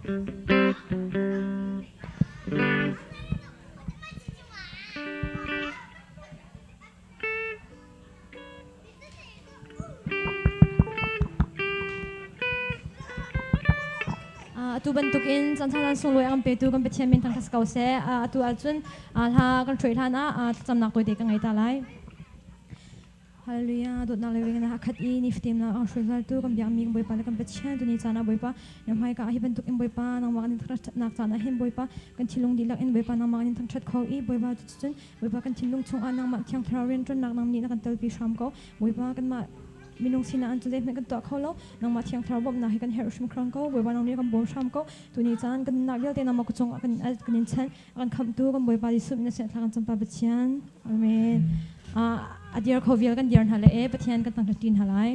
Atu bantukin caan caan sunglawi a kan petu kan Pathian min thangṭhat ko seh. Atu ahcun hla kan hruai hlan ah thlacamnak tawite ka ngei ta lai. Hallelujah. Dawtnak le vengnak a khat i nifatin nak a hruai tu kan biakmi kan Bawipa le kan Pathian tuni caan ah Bawipa na hmaika ah hi bantuk in Bawipa nangmah kan in thangṭhatnak caan ah hin Bawipa kan thinlung dihlak in Bawipa nangmah kan in thangṭhat kho i Bawipa cucun Bawipa kan thinlung chungah nangmah Thiang Thlarau rianṭuannak nang nih na kan telpi hram ko. Bawipa kanmah minung sinak an cu zeihmanh kan tuah kho lo. Nangmah Thiang Thlarau bawmhnak hi kan herh hrimhrim ko. Bawipa nang nih kan bawm hram ko. Tuni caan kan nunnak vialte nangmah kut cungah kan kan in chanh. A kan khamhtu kan Bawipa Jesuh min a thla kan campa Pathian. Amen. A dir kho vial kan dir hna le e Pathian kan thangṭhat hna lai.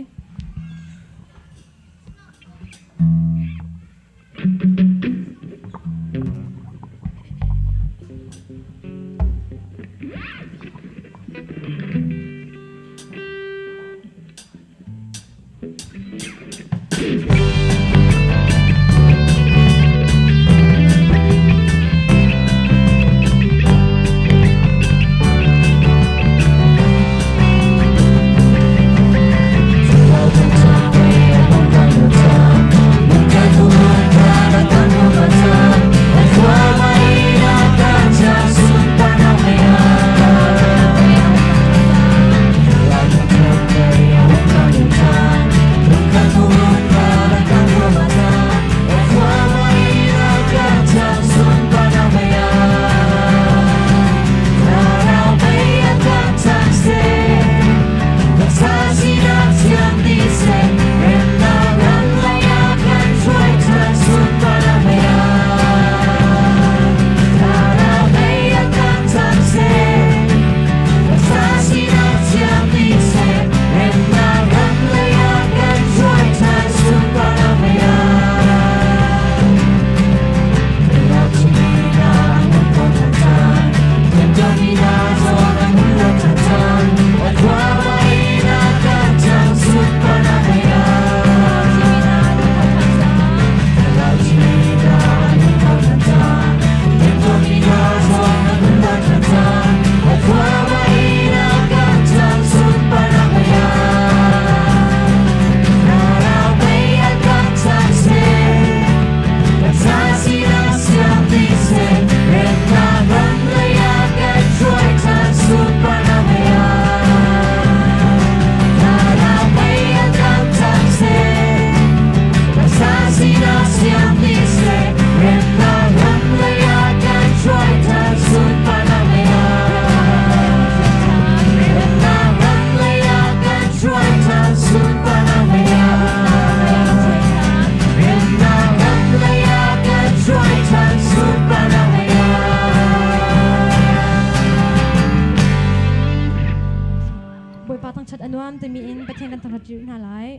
Bawipa thangṭhat a nuam timi in Pathian kan thangṭhat rih hna lai.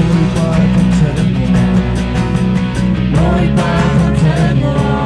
Bawipa thangṭhat a nuam.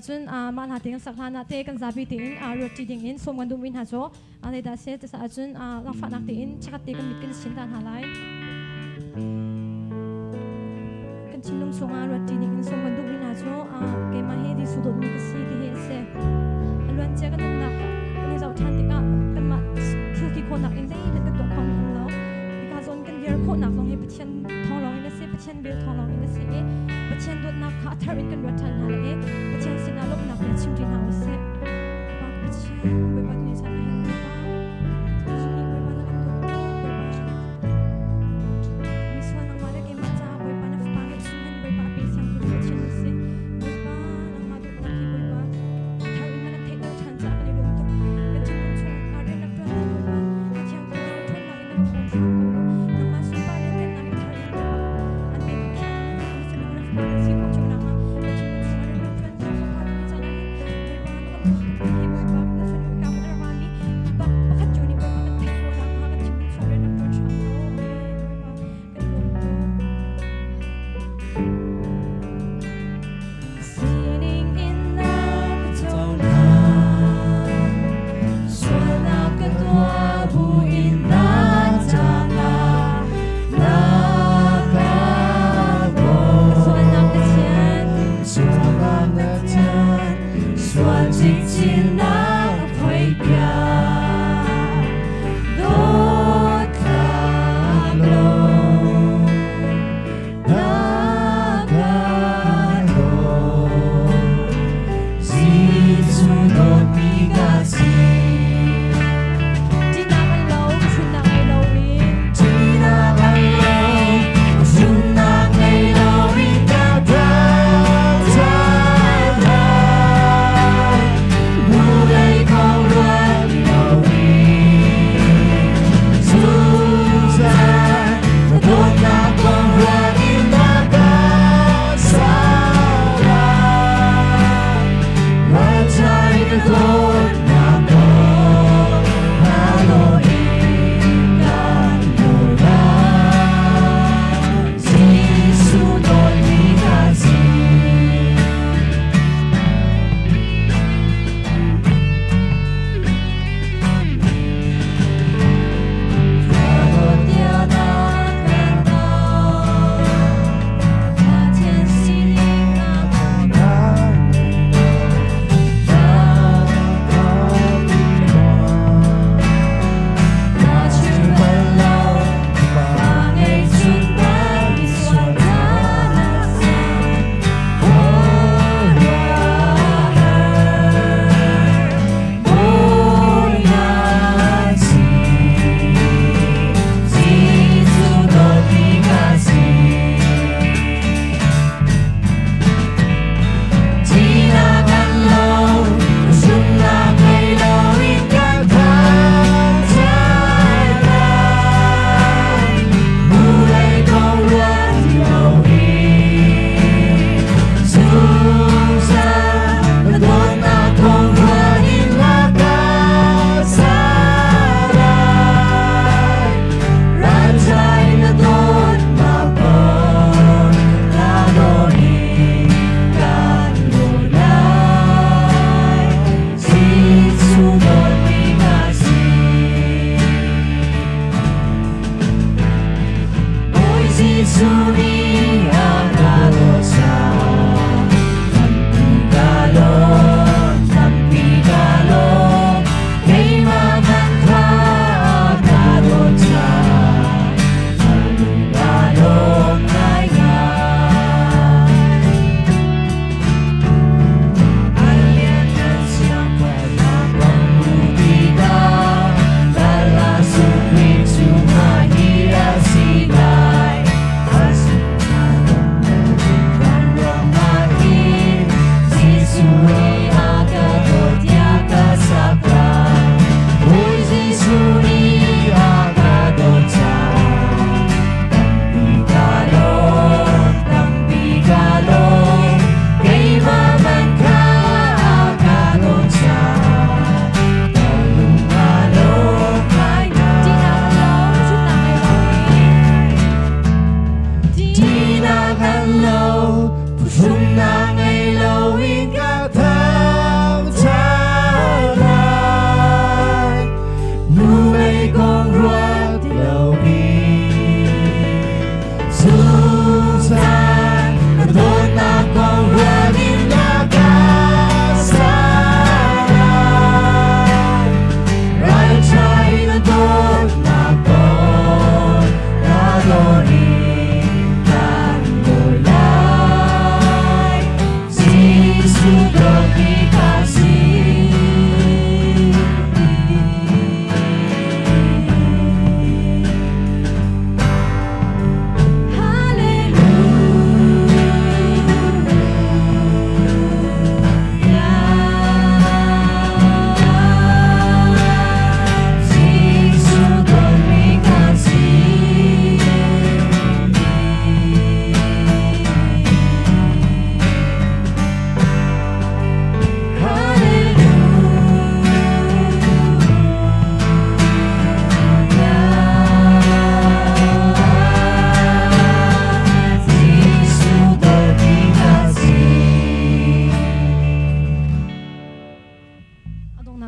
Cucaah cun mah hla te kan sak hlan ah te kan zapi tein ruat ṭi ding in sawm kan duhmi hna cu zeidah a si tiah cun zaangfahnak tein chikkhat te kan mit kan i chin ta hna lai. Kan thinlung chungah ruat ṭi ding in sawm kan duhmi hna cu keimah hi Jesuh dawtmi ka si ti hi a si. A luancia kan nunnak kan i zoh ṭhan tikah kanmah thil ti khawhnak in zeihmanh kan tuah khomi um lo. Hika zawn kan dir khawhnak zong hi Pathian thawng lawng in a si, Pathian vel thawng lawng in a si i Pathian dawtnak kha a thar in kan ruat ṭhan hna lai i Pathian sinah lawmhnak bia chim ṭi hna u sih. Pa ka Pathian, Bawipa tu ni caan ah hin Bawipa, Jesuh nih Bawipa na kan dawt tuk, Bawipa. Misual nangmah le keimah caah Bawipa na fapa ngeihchun in Bawipa a pe siangtu Pathian na si. Bawipa, nangmah dawtnak hi Bawipa a thar in na kan theihter ṭhan caah kan i lawm tuk. Kan thinlung chung ah rian na ṭuan Bawipa, na thiang thlarau ṭhawnnak in na kan um hram ko. Nangmah sunpar rianṭuannak i thar in Bawipa an pe kho thiam na fanu na fapa kan si khawh cio nakhnga kan thinlung chung ah rian na ṭuan cang Fapa tu ni caan ah hin Bawipa na kan dawt tuk hi Bawipa na fanu i ka hmun a ra mi bak pakhat cio nih Bawipa kan theih khawh nakhnga kan thinlung chung rian na ṭuan hram ko. Amen. Bawipa kan lawm tuk. Sining in na ka cohlan, sualnak ka tuah buin na caah na ka dawt. Ka sualnak ka thian, Sualnak na thian, sual cikcin na ka phoihpiak. Dawt tlak lo. Na ka dawt, Jesuh dawtmi ka si. Ṭihnak an lo, hrinnak ngei loin. Ṭihnak an lo, zumhnak ngei loin ka thangṭhat lai.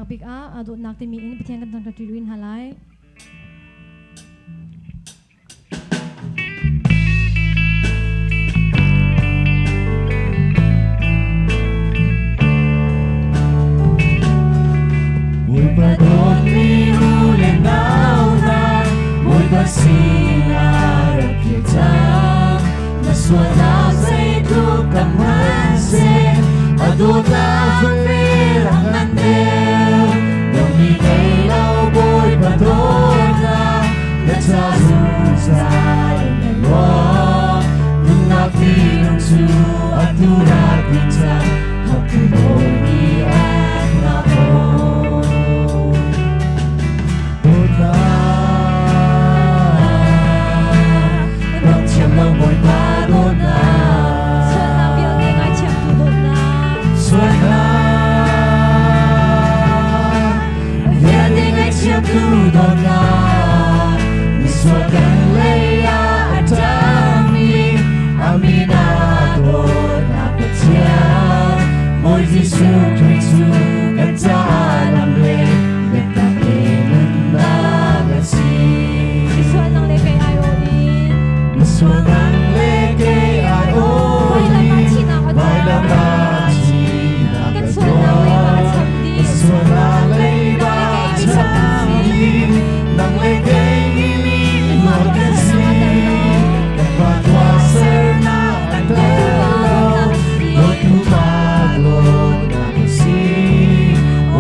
bik ah dawtnak timi in Pathian kan thangṭhat ṭi hna lai. Bawipa dawtmi u le nau hna, Bawipa sinah rak kir cang. Na sualnak zeitluk tam hmanhseh, a dawtnak fel a ngan deuh. Dawtmi ngei lo Bawipa dawtnak, na ca zungzal in na ruah. Nunnak tilung cu atu rak din cang, khamhtu Bawi nih an hngah ko. Dawtnak, dong thiam lo Bawipa dawtnak. Sualnak vialte ngaithiamtu dawtnak. Sualnak vialte ngaithiamtu dawtnak. Misual kan lei ah a ṭangmi a min ah dawtnak Pathian. Bawi Jesuh Khrih cu kan caah lam le biatak le nunnak a si. Misual nang le kei aiawh in. Misual nang le kei aiawh Vailam ah in thihnak a tuar. Vailam ah thihnak Kan a sualnak leiba a tuar. cham dih. Kan sualnak leiba a cham dih. Nang le kei mi luat kan si. Kan pa tuahsernak an tel lo. Dawtu pa dawtnak a si.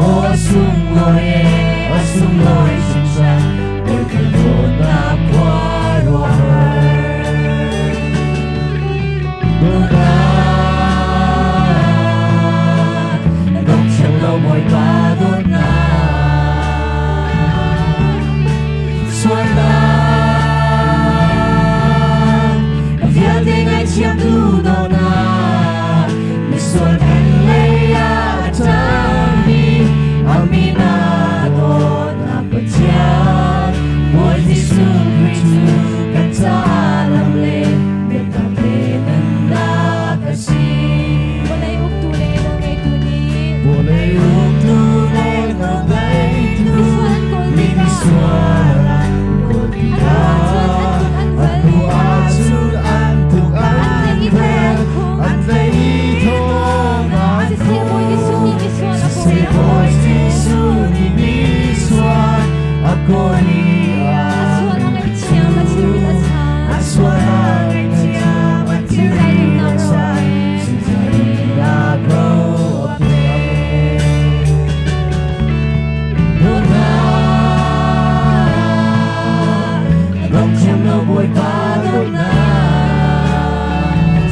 Aw a sunglawi e, a sunglawi hringhran. Bawipa dawtnak khuaruahhar. Dawtnak, dong thiam lo Bawipa dawtnak. Sualnak vialte ngaihthiamtu dawtnak. Misual kan lei ah a ṭangmi a min ah dawtnak Pathian. Bawi Jesuh Khrih cu kan caah lam le biatak le nunnak a si. Vawlei uktu le nawlngeitu nih Vawlei uktu le nawlngeitu misual an kawl mi tikah misual an kawl an tikah hnu ahcun an tuk an an hnu vel. ahcun an tuk An an tlaih i thong vel an khung. an tlaih i thong an Siseh Bawi Jesuh nih misual a kawl Siseh i a Bawi kawl. Jesuh nih misual a kawl i A sual a ngaihthiam, a thilrit a chaan. a sual a ngaihthiam, a thilrit a chaan. Zungzal nunnak ro a pek. Dawtnak, dong thiam lo Bawipa dawtnak.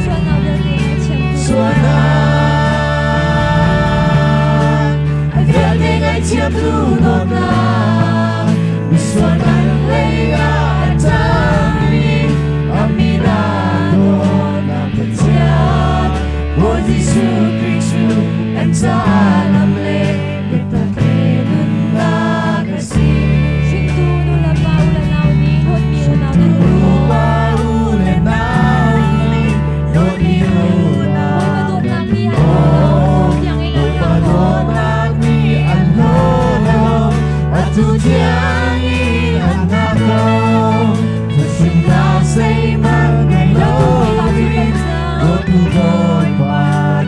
Sualnak vialte ngaihthiamtu. Sualnak vialte ngaihthiamtu dawtnak. Misual kan lei ah a ṭangmi a min ah dawtnak Pathian. Bawi Jesuh Khrih cu kan caah lam le biatak le nunnak a si. Hringtu nu le pa u le nau nih dawtmi unau nan Nupa u le nau nih dawtmi unau Bawipa dawtnak nih an hlaw lo, tiang in an Bawipa hngak ko. dawtnak nih an hlaw lo, atu tiang in an hngak ko. Thuhrimnak zeihmanh ngei Dawtu Bawipa cu loin, panh cang. dawtu Bawipa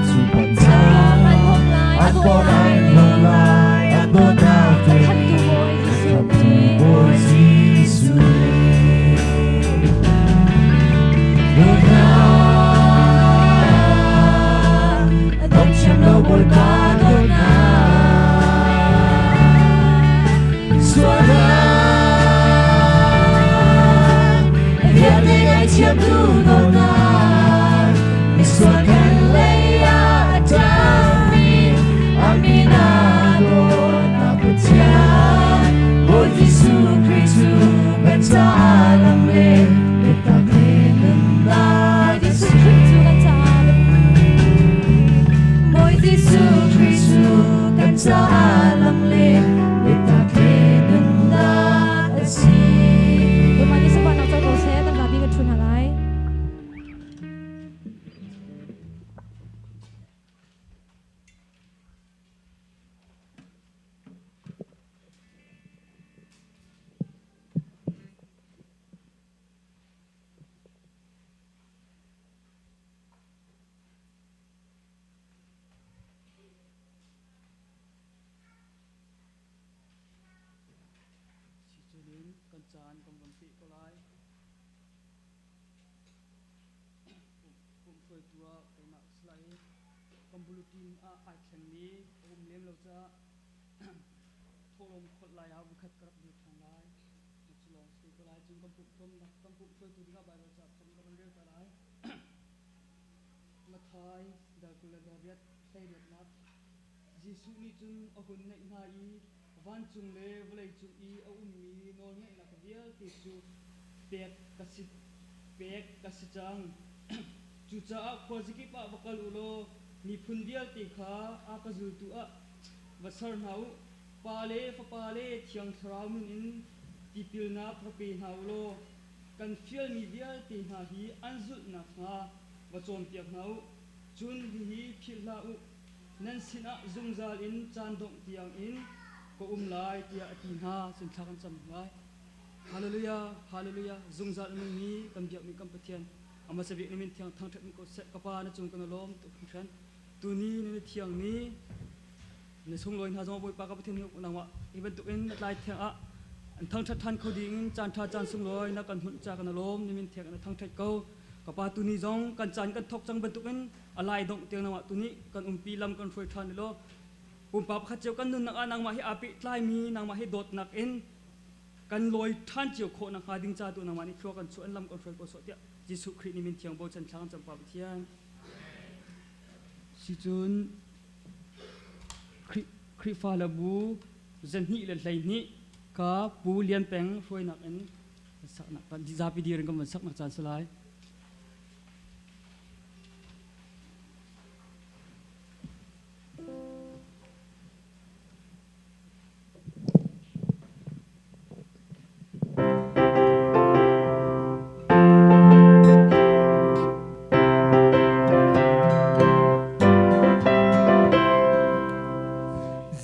cu panh An cang. bawm an hom lai, a An bawm dawtnak an nih. hom lai, a dawtnak Kan nih. khamhtu Bawi Jesuh Khamhtu nih. Bawi Jesuh nih. Dawtnak, dong thiam lo Bawipa dawtnak. Sualnak peh ko lai. Pumhruaitu ah keimah ka si lai i kan bulletin ah ai thlengmi a um lem lo caah thawhlawm kholh lai ah voikhat ka rak dir ṭhan lai. Cu lawng si ko lai. Cun kan pumhkhawmnak kan pumhhruaitu dingah Baibal ca pakhat in ka van rel ta lai. Matthai dal 28 hleiriatnak Jesuh nih cun a hun naih hna i vancung le vawleicung i a ummi nawlngeihnak vialte cu pek ka si, pek ka si cang. Cucaah khuazakip ah va kal u law miphun vialte kha a ka zultu ah va ser hna u. Pa le Fapa le Thiang Thlarau min in tipilnak va pe hna u law kan fialmi vialte hna hi an zulh nakhnga va cawnpiak hna u. Cun hihi philh hlah u, nan sinah zungzal in caan dongh tiangin ka um lai tiah a ti hna. Cun thla kan cam lai. Hallelujah, hallelujah. Zungzal a nungmi kan biakmi kan Pathian, amah sabik na min thiang thangṭhat in ko seh. Ka Pa na cung kan i lawm tuk hringhran. Tuni na thiang ni na sunglawi hna zong Bawipa ka Pathian nangmah hi bantukin na tlai thiang ah an thangṭhat ṭhan kho ding in caan ṭha caan sunglawi na kan hunh ca kan lawm ni min thiang na thangṭhat ko. Ka Pa tuni zong kan caan kan thok cang bantukin a lai dongh tiang nangmah tuni kan umpi lam kan hruai ṭhan law pumpak pakhat cio kan nunnak ah nangmah hi aa pehtlaimi nangmah hi dawtnak in kan lawi ṭhan cio khawh nakhnga ding ca tu nangmah nih thlua kan chuah in lam kan hruai ko sawh tiah Jesuh Khrih nih min thiang bochan thla kan cam Pa Pathian. Sicun Khrihfa le bu zahnih le 12 ka Pu Lian Peng hruainak in saknak zapi dir in kan van saknak caan si lai.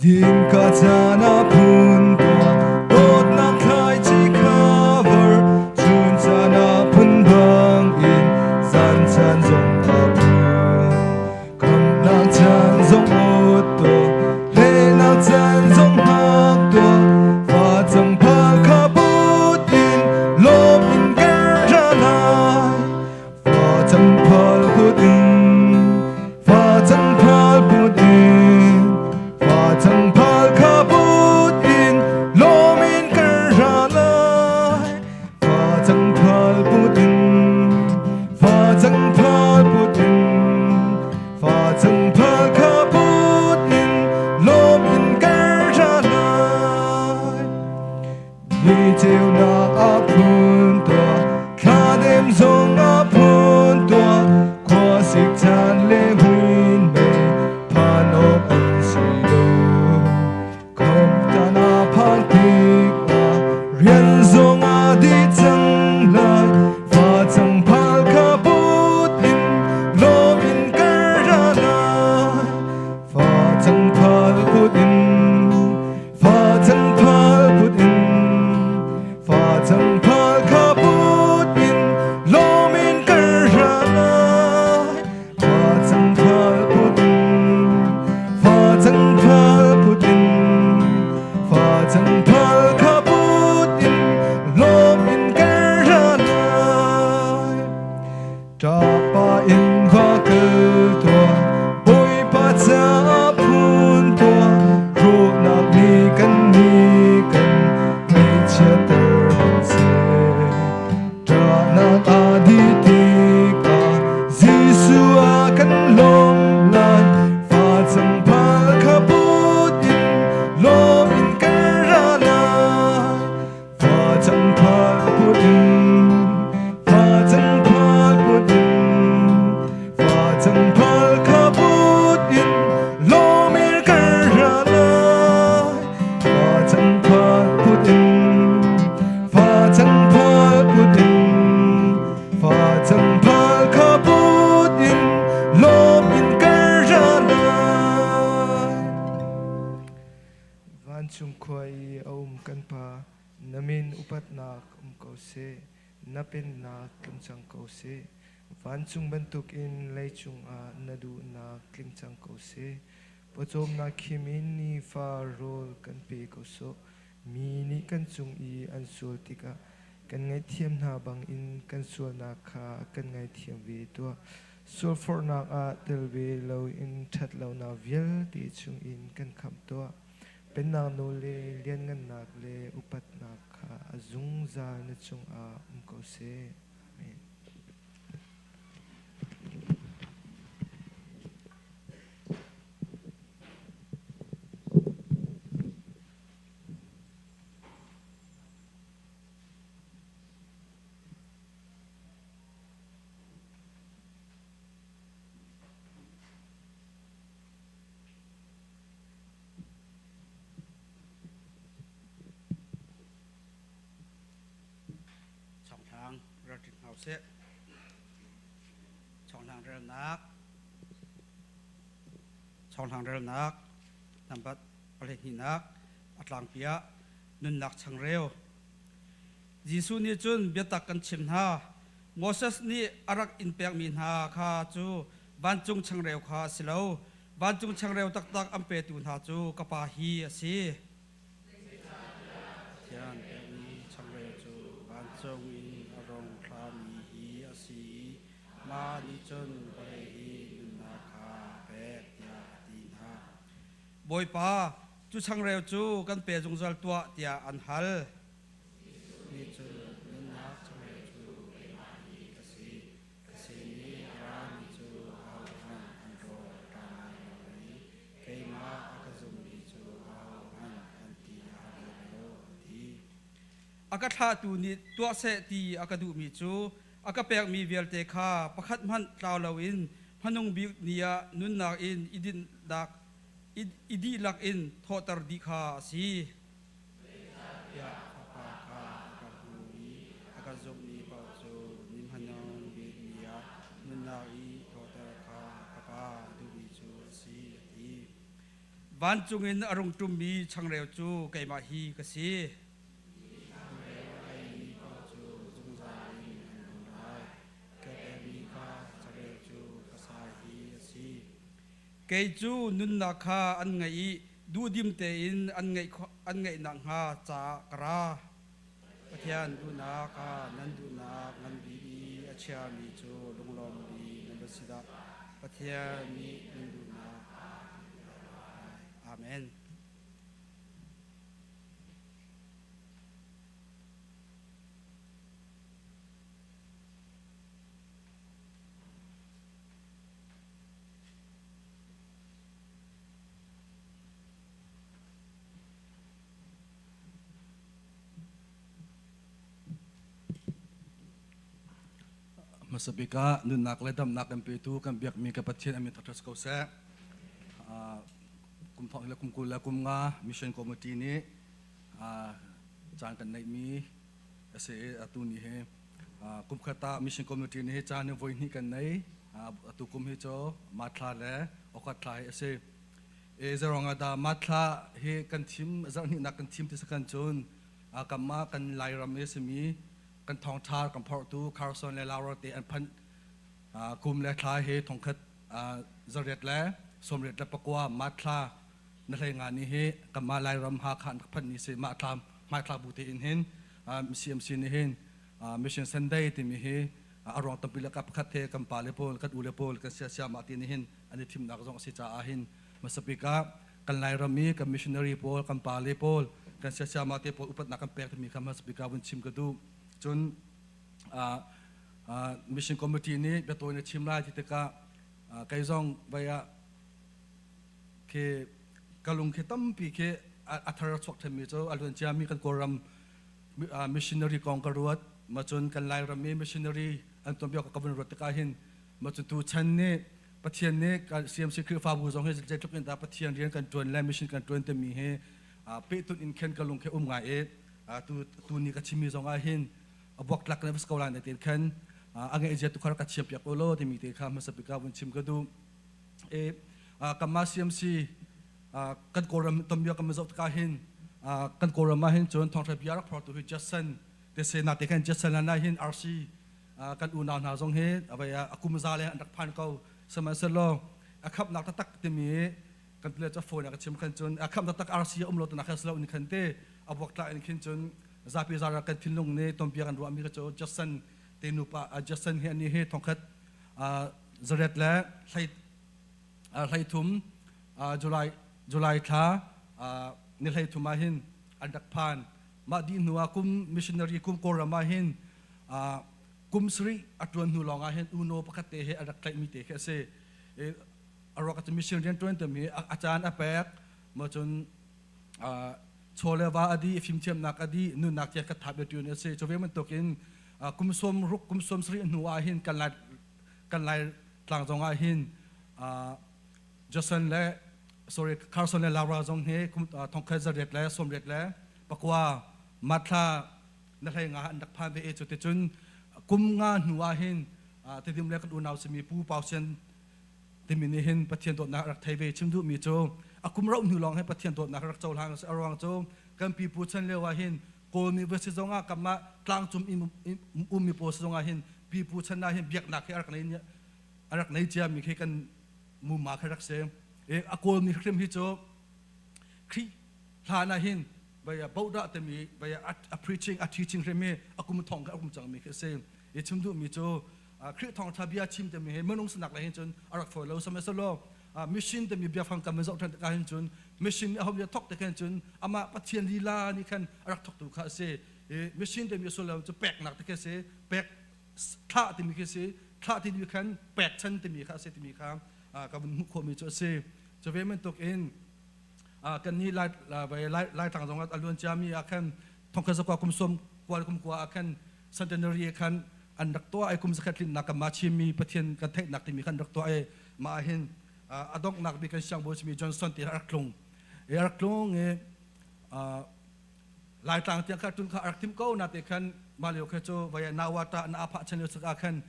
Zingka caan ah phun tuah dawtnak thlaici kha var chun caan ah phun bang in zan caan zong a phun khamnak caan zong ut tuah lehnak caan zong hngak tuah fa cang phal kha put in lawm in kan ra lai fa cang phal put in fa cang phal put in fa cang phal kha put in lawm in kan ra lai fa cang phal put in fa cang phal put in fa cang phal kha put in lawm in kan ra lai Ni ceunak a phun tuah, thladem zong a phun tuah, khuasik caan le huin mei phan awk an si lo. Khomtan a phak tikah rian zong a dih cang lai, fa cang phal kha put in lawm in kan ra lai. Fa cang phal put in Fa cang phal put in fa cang phal kha put in lawm in kan ra lai fa cang phal put in fa cang phal put in fa cang phal kha put in lawm in kan ra lai Ṭapa in va kal tuah, Bawipa caah phun tuah, rawhnak nih kan ni kan ngaihchiatter hmanhseh. Ṭahnak aa dih tikah Jesuh a kan lawm lai, facang phal kha put in lawm in kan ra lai. Facang phal put in, facang phal put in, facang phal kha put in, lawmil kan ra lai. Facang phal put in, facang phal put in, facang phal kha put in, lawm in kan ra lai. Vancung khua i a um kan Pa, na min upatnak um ko seh, na pennak tlung cang ko seh. Vancung bantukin leicung ah na duhnak tling cang ko seh. Pawcawmnak khim in nifa rawl kan pe ko sawh. Mi nih kan cung i an sual tikah Kan ngaihthiam hna bangin kan sualnak kha kan ngaithiam ve tuah. Sualforhnak ah tel ve loin ṭhat lonak vialte chungin kan khamh tuah. Pennak nawl le lianngannak le upatnak kha a zungzal na cungah um ko seh. Amen. Chonghlang ralṭin hna usih. Chonghlang relnak Chonghlang relnak nambat palehnihnak a tlangpi ah nunnak changreu. Jesuh nih cun biatak kan chim hna. Moses nih a rak in pekmi hna kha cu vancung changreu kha a si lo. Vancung changreu taktak an petu hna cu ka Pa hi a si. Pathian pekmi changreu cu vancung in a rung thlami hi a si i mah nih cun vawlei hi nunnak kha a pek tiah a ti hna. Bawipa, cu changreu cu kan pe zungzal tuah tiah an hal. Nih cun nunnak changreu cu keimah hi ka si. Ka sin i a rami cu ahohmanh an rawl a ṭam lai lo i keimah a ka zummi cu ahohmanh an ti a har lai lo, a ti. A ka thlahtu nih tuah seh ti a ka duhmi cu a ka pekmi vialte kha pakhat hmanh tlau loin hmanung bik ni ah nunnak in i dinhnak i dihlak in thawhter dih kha a si. Tiah Fapa kha a ka hmu i a ka zumhmi paoh cu ni hmanung bik ni ah nunnak i thawhter kha ka Pa duhmi cu a si, a ti. Vancung in a rung ṭummi changreu cu keimah hi ka si. Changreu a eimi paoh cu zungzal in an nung lai. Ka pekmi kha changreu cu ka sa hi a si. Kei cu nunnak kha an ngeih i duhdim tein an ngeih nakhnga caah ka ra. Pathian duhnak ah nan duhnak ngan bik i a chiami cu lunglawmmi nan va si dah. Pathian nih nan duhnak Amen. Hmasa bik ah nunnak le damnak kan petu kan biakmi ka Pathian amin thangṭhat ko seh. Kum thong le kum 20 le kum nga mission committee nih caan kan neihmi a si i atu ni hi kum khat ah mission committee nih caan hi voi hnih kan nei. Atu kum hi cu Mathla le Okhat thla hi a si. E zeruang ah dah Mathla hi kan thim zarhhnihnak kan thim ti sakan cun kanmah kan Lairam i a simi kan thawngṭha kan phorhtu Carson le Laura te an phanh kum le thla hi thongkhat zariat le 89 Mathla na hlei nga ni hi kanmah Lairam Hakha an rak phanh ni si mah thla hmaithlak bu tein hin CMC nih hin Mission Sunday timi hi a ruang tampi le pakhat he kan pa le pawl kan u le pawl kan sia siamah ti nih hin an i thimnak zong a si caah hin hmasabik ah kan Lairam i kan missionary pawl kan pa le pawl kan sia siamah te pawl upatnak kan pek timi kha hmasabik ah vun chim ka duh. Cun mission committee nih biatawi na chim lai ti tikah kei zong vai ah khi ka lung khi tampi khi a thar chuak thenmi cu a luan ciami kan Kawlram missionary kong ka ruat. Macun kan Lairam i missionary an tuanbia ka vun ruat tikah hin macun tu chan nih Pathian nih CMC Khrihfabu zong hi zeitluk in dah Pathian rian kan ṭuan le mission kan ṭuan timi hi pehtun in khen ka lung khi um ngai i tu tu ni ka chimmi zong ah hin a buaktlak na ko lai na tin khan a ngeih zia tu khar ka chiam piak lo timi te kha hmasa bik ah vun chim ka duh. E kanmah CMC kan Kawlram tombia kan zoh tikah hin kan Kawlram ah hin cun thawngṭha bia rak phortu hi Jason te se na te khan Jason la hin RC kan unau hna zong hi avai a kum za le an rak phan ko. Sihmanhsehlaw a khamnak taktak timi kan pile ca phone a ka chim khan cun a khamnak tak RC a um lo tu nak khan silo ni khan te a buak tla in khin cun. Zapi zara kan thinlung nih tonpia kan ruahmi cu Jason te nupa Jason hi ani hi thongkhat zaret le hlei 13 July July thla ni 13 ah hin an rak phan. Mah dih hnu ah kum missionary kum Kawlram ah hin kum sarih a ṭuan hnu lawng ah hin uno pakhat te he a rak tlaihmi te khi a si. A ruak cu mission rian ṭuan timi a caan a pek ma cun chaw le va a dih, fimthiamnak a dih, nunnak tiang ka thap le ṭuan a si. Cu ve bantukin kum sawm ruk kum sawm sarih hnu ah hin kan lai kan lai tlang zong ah hin Johnson le sorry Carson le Laura zong hi kum thongkhat zariat le sawmriat le pakua mathla na hlei nga an rak phan ve i cu ticun kum nga hnu ah hin Tidim le kan unau simi Pu Pau Sian timi nih hin Pathian dawtnak rak thei ve. Chim duhmi cu a kum rauh hnu lawng hin Pathian dawtnak rak cohlang a si. A ruang cu kan pipu chan lio ah hin Kawlmi va si zong ah kanmah tlangcung ummi pawl si zong ah hin pipu chan ah hin biaknak hi a rak nei a rak nei ciami khi kan muma kha rak si. A Kawlmi hrim hi cu Khrih hlan ah hin vaya bodah timi vaya a preaching a teaching hrim hi a kum thong kha a kum cangmi khi a si. I chim duhmi cu Khrih thawngṭha bia chim timi hi minung sinak lei hin cun a rak fawi lo. Sihmanhsehlaw mission timi biafang kan zoh ṭhan tikah hin cun mission nih a hom thok te khin cun amah Pathian lila nih khan a rak thoktu kha a si. I mission timi sullam cu peknak te khi a si, pek thlah timi khi a si, thlah timi khan pekchan timi kha a si timi kha ka vun hmuh khawhmi cu a si. Cu ve bantuk in kan nih lai Laitlang zong ah a luan ciami ah khan thongkhat zakua kum sawm kual kum kua ah khan centenary khan an rak tuah ai kum zakhat tlinnak kan mah Chinmi Pathian kan theihnak timi khan rak tuah ai mah hin a donghnak bik kan siangbawi simi Johnson ti rak tlung i rak tlung i Laitlang tiang kha tun kha rak tim ko na te khan mah lio kha cu vai nawata na apha chan lio saka khan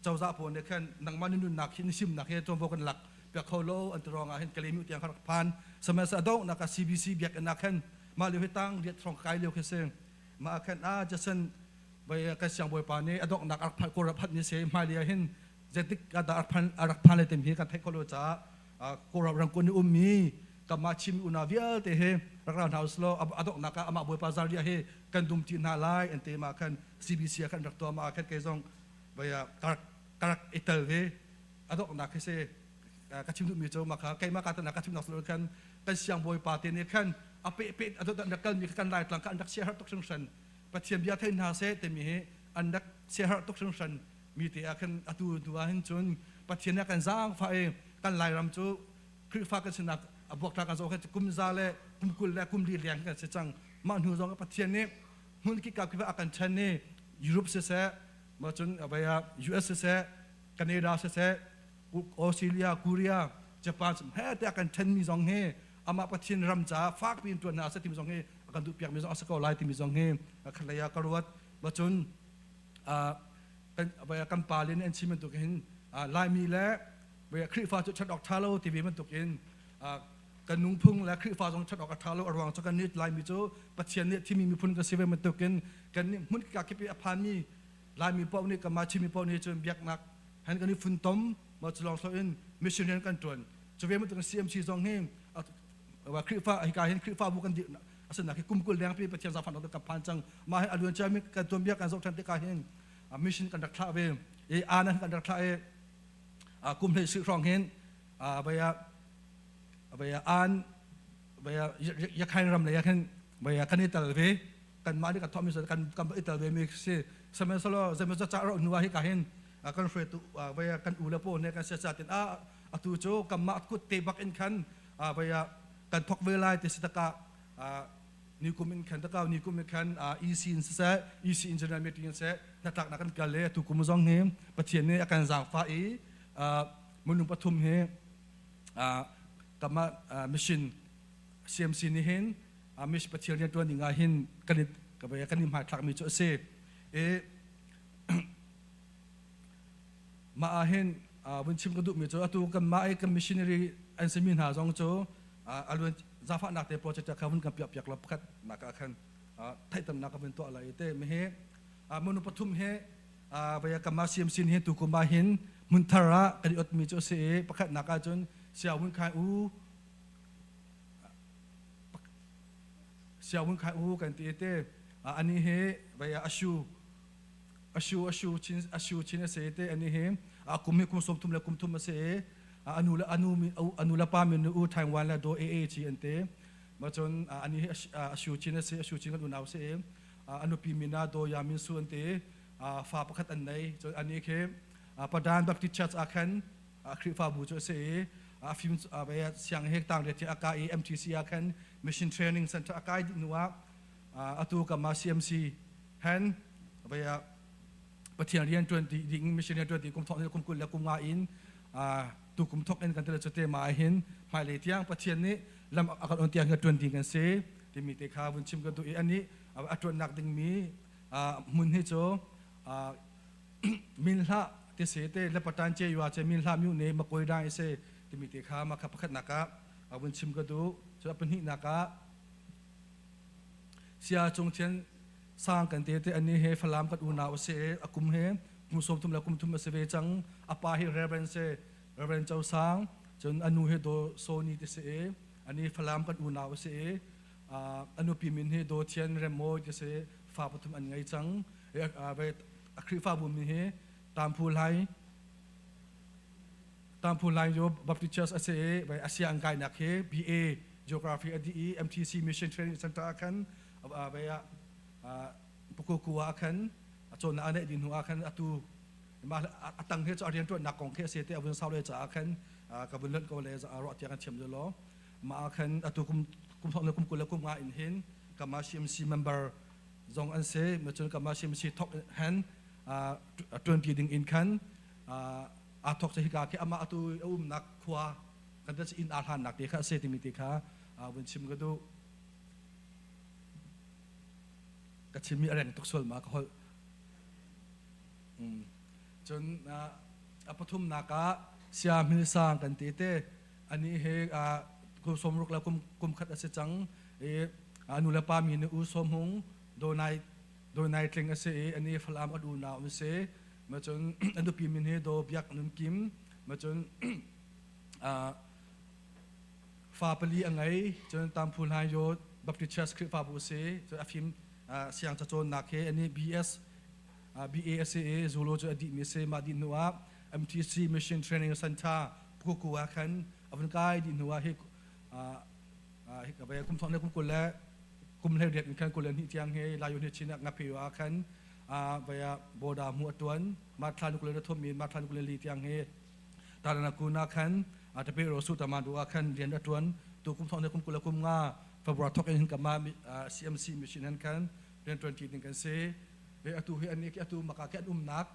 cozah pawl nih khan nangmah ni nunnak hi ni simnak hi tuanvo kan lak piak kho lo an ti ruang ah hin Kalemi tiang kha rak phan sihmanhsehlaw a donghnak ah CBC biakinn ah khan mah lio hi tang riat hrawng kai lio khi si. Mah ah khan a Jason vai kan siangbawipa nih a donghnak a rak phan Kawlram phan ni si hmailei ah hin zeitik ah dah a rak phan le tim hi kan theih kho lo caah Kawlram rangkun i ummi kanmah Chin unau vialte hi rak ra hna usulaw a donghnak ah amah Bawipa Zaria hi kan dum ti hna lai an ti. Mah khan CBC ah khan rak tuah. Mah ah khan kei zong vai ka rak i tel ve. A donghnak khi si ka chim duhmi cu mah kha keimah ka tanak ka chimnak silo khan kan siangbawipa te nih khan a pe pe a dot rak kalmi kha kan Laitlang kha an rak siaherh tuk hringhran. Pathian bia thei hna seh timi hi an rak siaherh tuk hringhran mi te ah khan atu hnu ah hin cun Pathian nih a kan zaangfah i kan Lairam cu Khrihfa kan sinak a buaktlak kan zoh khan kum za le kum 20 le kum li leng kan si cang. Mah hnu zong Pathian nih hmun kikap kip a kan ṭhen i Europe siseh mah cun US siseh Canada siseh Australia, Korea, Japan he te a kan ṭhenmi zong hi amah Pathian ram caah fakpi in ṭuan hna seh timi zong hi a kan duhpiakmi zong a si ko lai timi zong hi khatlei ah ka ruat. Ma cun kan pa le nih an chim bantuk hin Laimi le Khrihfa cu ṭhat awk ṭha lo ti ve bantuk in kan nungphung le Khrihfa zong ṭhat awk a ṭha lo. A ruang cu kan nih Laimi cu Pathian nih thimi miphun kan si ve bantuk in kan nih hmun kip i a phanmi Laimi paoh nih kanmah Chinmi paoh nih cun biaknak han kan i funtom ma cu lawng in mission rian kan ṭuan. Cu ve bantuk CMC zong hi Khrihfa hika hin Khrihfabu kan dirh asinain hi kum 20 lengpi Pathian zaangfahnak kan phan cang. Mah hi a luan ciami kan tuanbia kan zoh ṭhan tikah hin mission kan rak thlah ve i anan kan rak thlah i kum hlei sih hrawng hin vaya vaya an vaya yakhain ram lei ah khin vaya kan i tel ve. Kanmah nih kan thawhmi kan kan i tel ve mi si. Sihmanhsehlaw zeimawzat ca ro hnu ah hika hin kan hruaitu vaya kan u le pawl nih kan siacha tin a atu cu kanmah kut te bak in khan vaya kan thok ve lai ti si takah ni kum in khan takau ni kum in khan EC in siseh EC in general meeting in seh hnatlaknak kan kal le atu kum zong hi Pathian nih a kan zaangfah i minung pathum hi kanmah mission CMC nih hin mission Pathian rian ṭuan ding ah hin kan i kan i hmaithlakmi cu a si. I mah ah hin vun chim ka duhmi cu atu kanmah i kan missionary an simi hna zong cu aluan zafahnak te project kha vun kan piah piak lo pakhat nak ah khan theihtamnak ka vun tuah lai te mi hi manu pathum he vaya kanmah CMC hin tu kum ah hin hmunthar ah kan i otmi cu a si i pakhat nak ah cun sia vun khai u sia vun khai u kan ti te. Ani hi vai ashu ashu ashu chin ashu chin a si te ani hi a kum hi kum 30 le kum thum a si i anu le anu anu le pa min u Taiwan le do AA chi an te ma cun ani hi ashu chin a si ashu chin kan unau si i anu pi min ah do ya min su an te fa pakhat an nei cun ani khi Padan Baptist Church ah khan Khrihfabu cu a si i a fim siang he tang riat a kai i MTC ah khan Mission Training Center a kai dih hnu ah atu kama CMC hen vaya Pathian rian ṭuan ti ding mission rian ṭuan ti kum thong kum 20 le kum nga in tu kum thok in kan tel cu te ma hin hmailei tiang Pathian nih lam a kan on tiang hi ṭuan ding kan si timi te kha vun chim kan duh i ani a ṭuannak ding mi hmun hi cu min hlah ti se te le patan che yua che min hlah myu ne makoi dai se timi te kha ma kha pakhat nak ah vun chim ka duh cu a pahnih nak ah Sia Cung Thian sang kan te te ani he Falam kan unau a si a kum he kum 30 le kum thum a si ve cang a pa hi Reverend se Reverend Cho Sang cun anu hi Do Sony ti si ani Falam kan unau a si anu pi min hi Do Thian Rem Mawi ti si fa pathum an ngei cang a Khrihfabu min hi Tamphu Lai Tamphu Lai yo Baptist Church a si i Asia an kainak hi BA Geography a dih i MTC Mission Training Center ah khan vai ah Pukuku ah khan a cawnnak a neih dih hnu ah khan atu a tang hi cu a rianṭuannak kong khi a si te a vun sau le caah khan ka vun lonh ko le ruah tiang kan thiam law mah ah khan atu kum kum thong le kum 20 le kum nga in hin kama CMC member zong an si cun kama CMC thok hen ṭuanṭi ding in khan aa thok cu hika khi amah atu a umnak khua kan ta inn aa hlannak te kha a si timi te kha vun chim ka duh. Ka chimmi a reng tuk sual ma ka holh. Cun a pathumnak ah sia hmilsang kan ti te ani he kum 60 le kum khat a si cang i nu le pa mi nih u som hung donai donai tling a si i ani falam an unau an si ma cun an nupi min hi do biak nun kim ma cun fa pali a ngei cun Tamphu Hlaing Yo Baptist Church Khrihfabu a si cun a fim siang cacawnnak he ani BS BA a si i Zulu cu a dihmi a si mah dih hnu ah MTC Mission Training Center Pukuku ah khan a vun kai dih hnu ah hi hi ka kum thong le kum 20 le kum 18 in khan 22 tiang hi Layo ni chin ah ngaphe ah khan vaya boda mu a tuan ma thla nu kul le thum in ma thla nu kul le li tiang hi Taranakuna khan tape ro su tama du ah khan rian a tuan tu kum thong le kum 20 le kum nga February thok in kama CMC mission han khan rian tuan ti ding kan si atu hi ani atu maka ke an umnak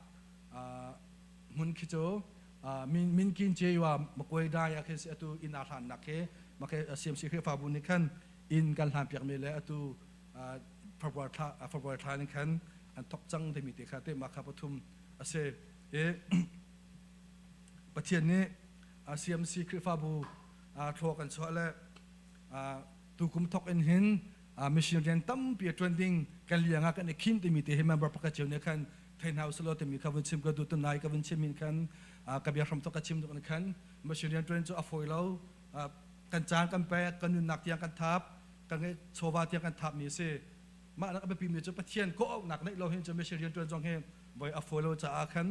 hmun khi cu min min kin che wa makoi dai a khin si atu in a hlan nak he make CMC Khrihfabu nih khan inn kan hlan piak mi le atu February thla February thla ning khan an thok cang timi te kha te ma kha pathum a si i Pathian nih CMC Khrihfabu thlaw kan chuah le tukum thok in hin mission rian tampi a ṭuan ding kan liang ah kan i khin timi te hi member pakhat cio nih khan thei hna usih law timi kha vun chim ka duh tunai ka vun chim hin khan ka bia hram thok ka chim tuk in khan mission rian ṭuan cu a fawi lo kan caan kan pek kan nunnak tiang kan thap kan ngeih chawva tiang kan thap mi a si mah nak a biapi mi cu Pathian kawh-auhnak neih lo hin cu mission rian ṭuan zong hi voi a fawi lo caah khan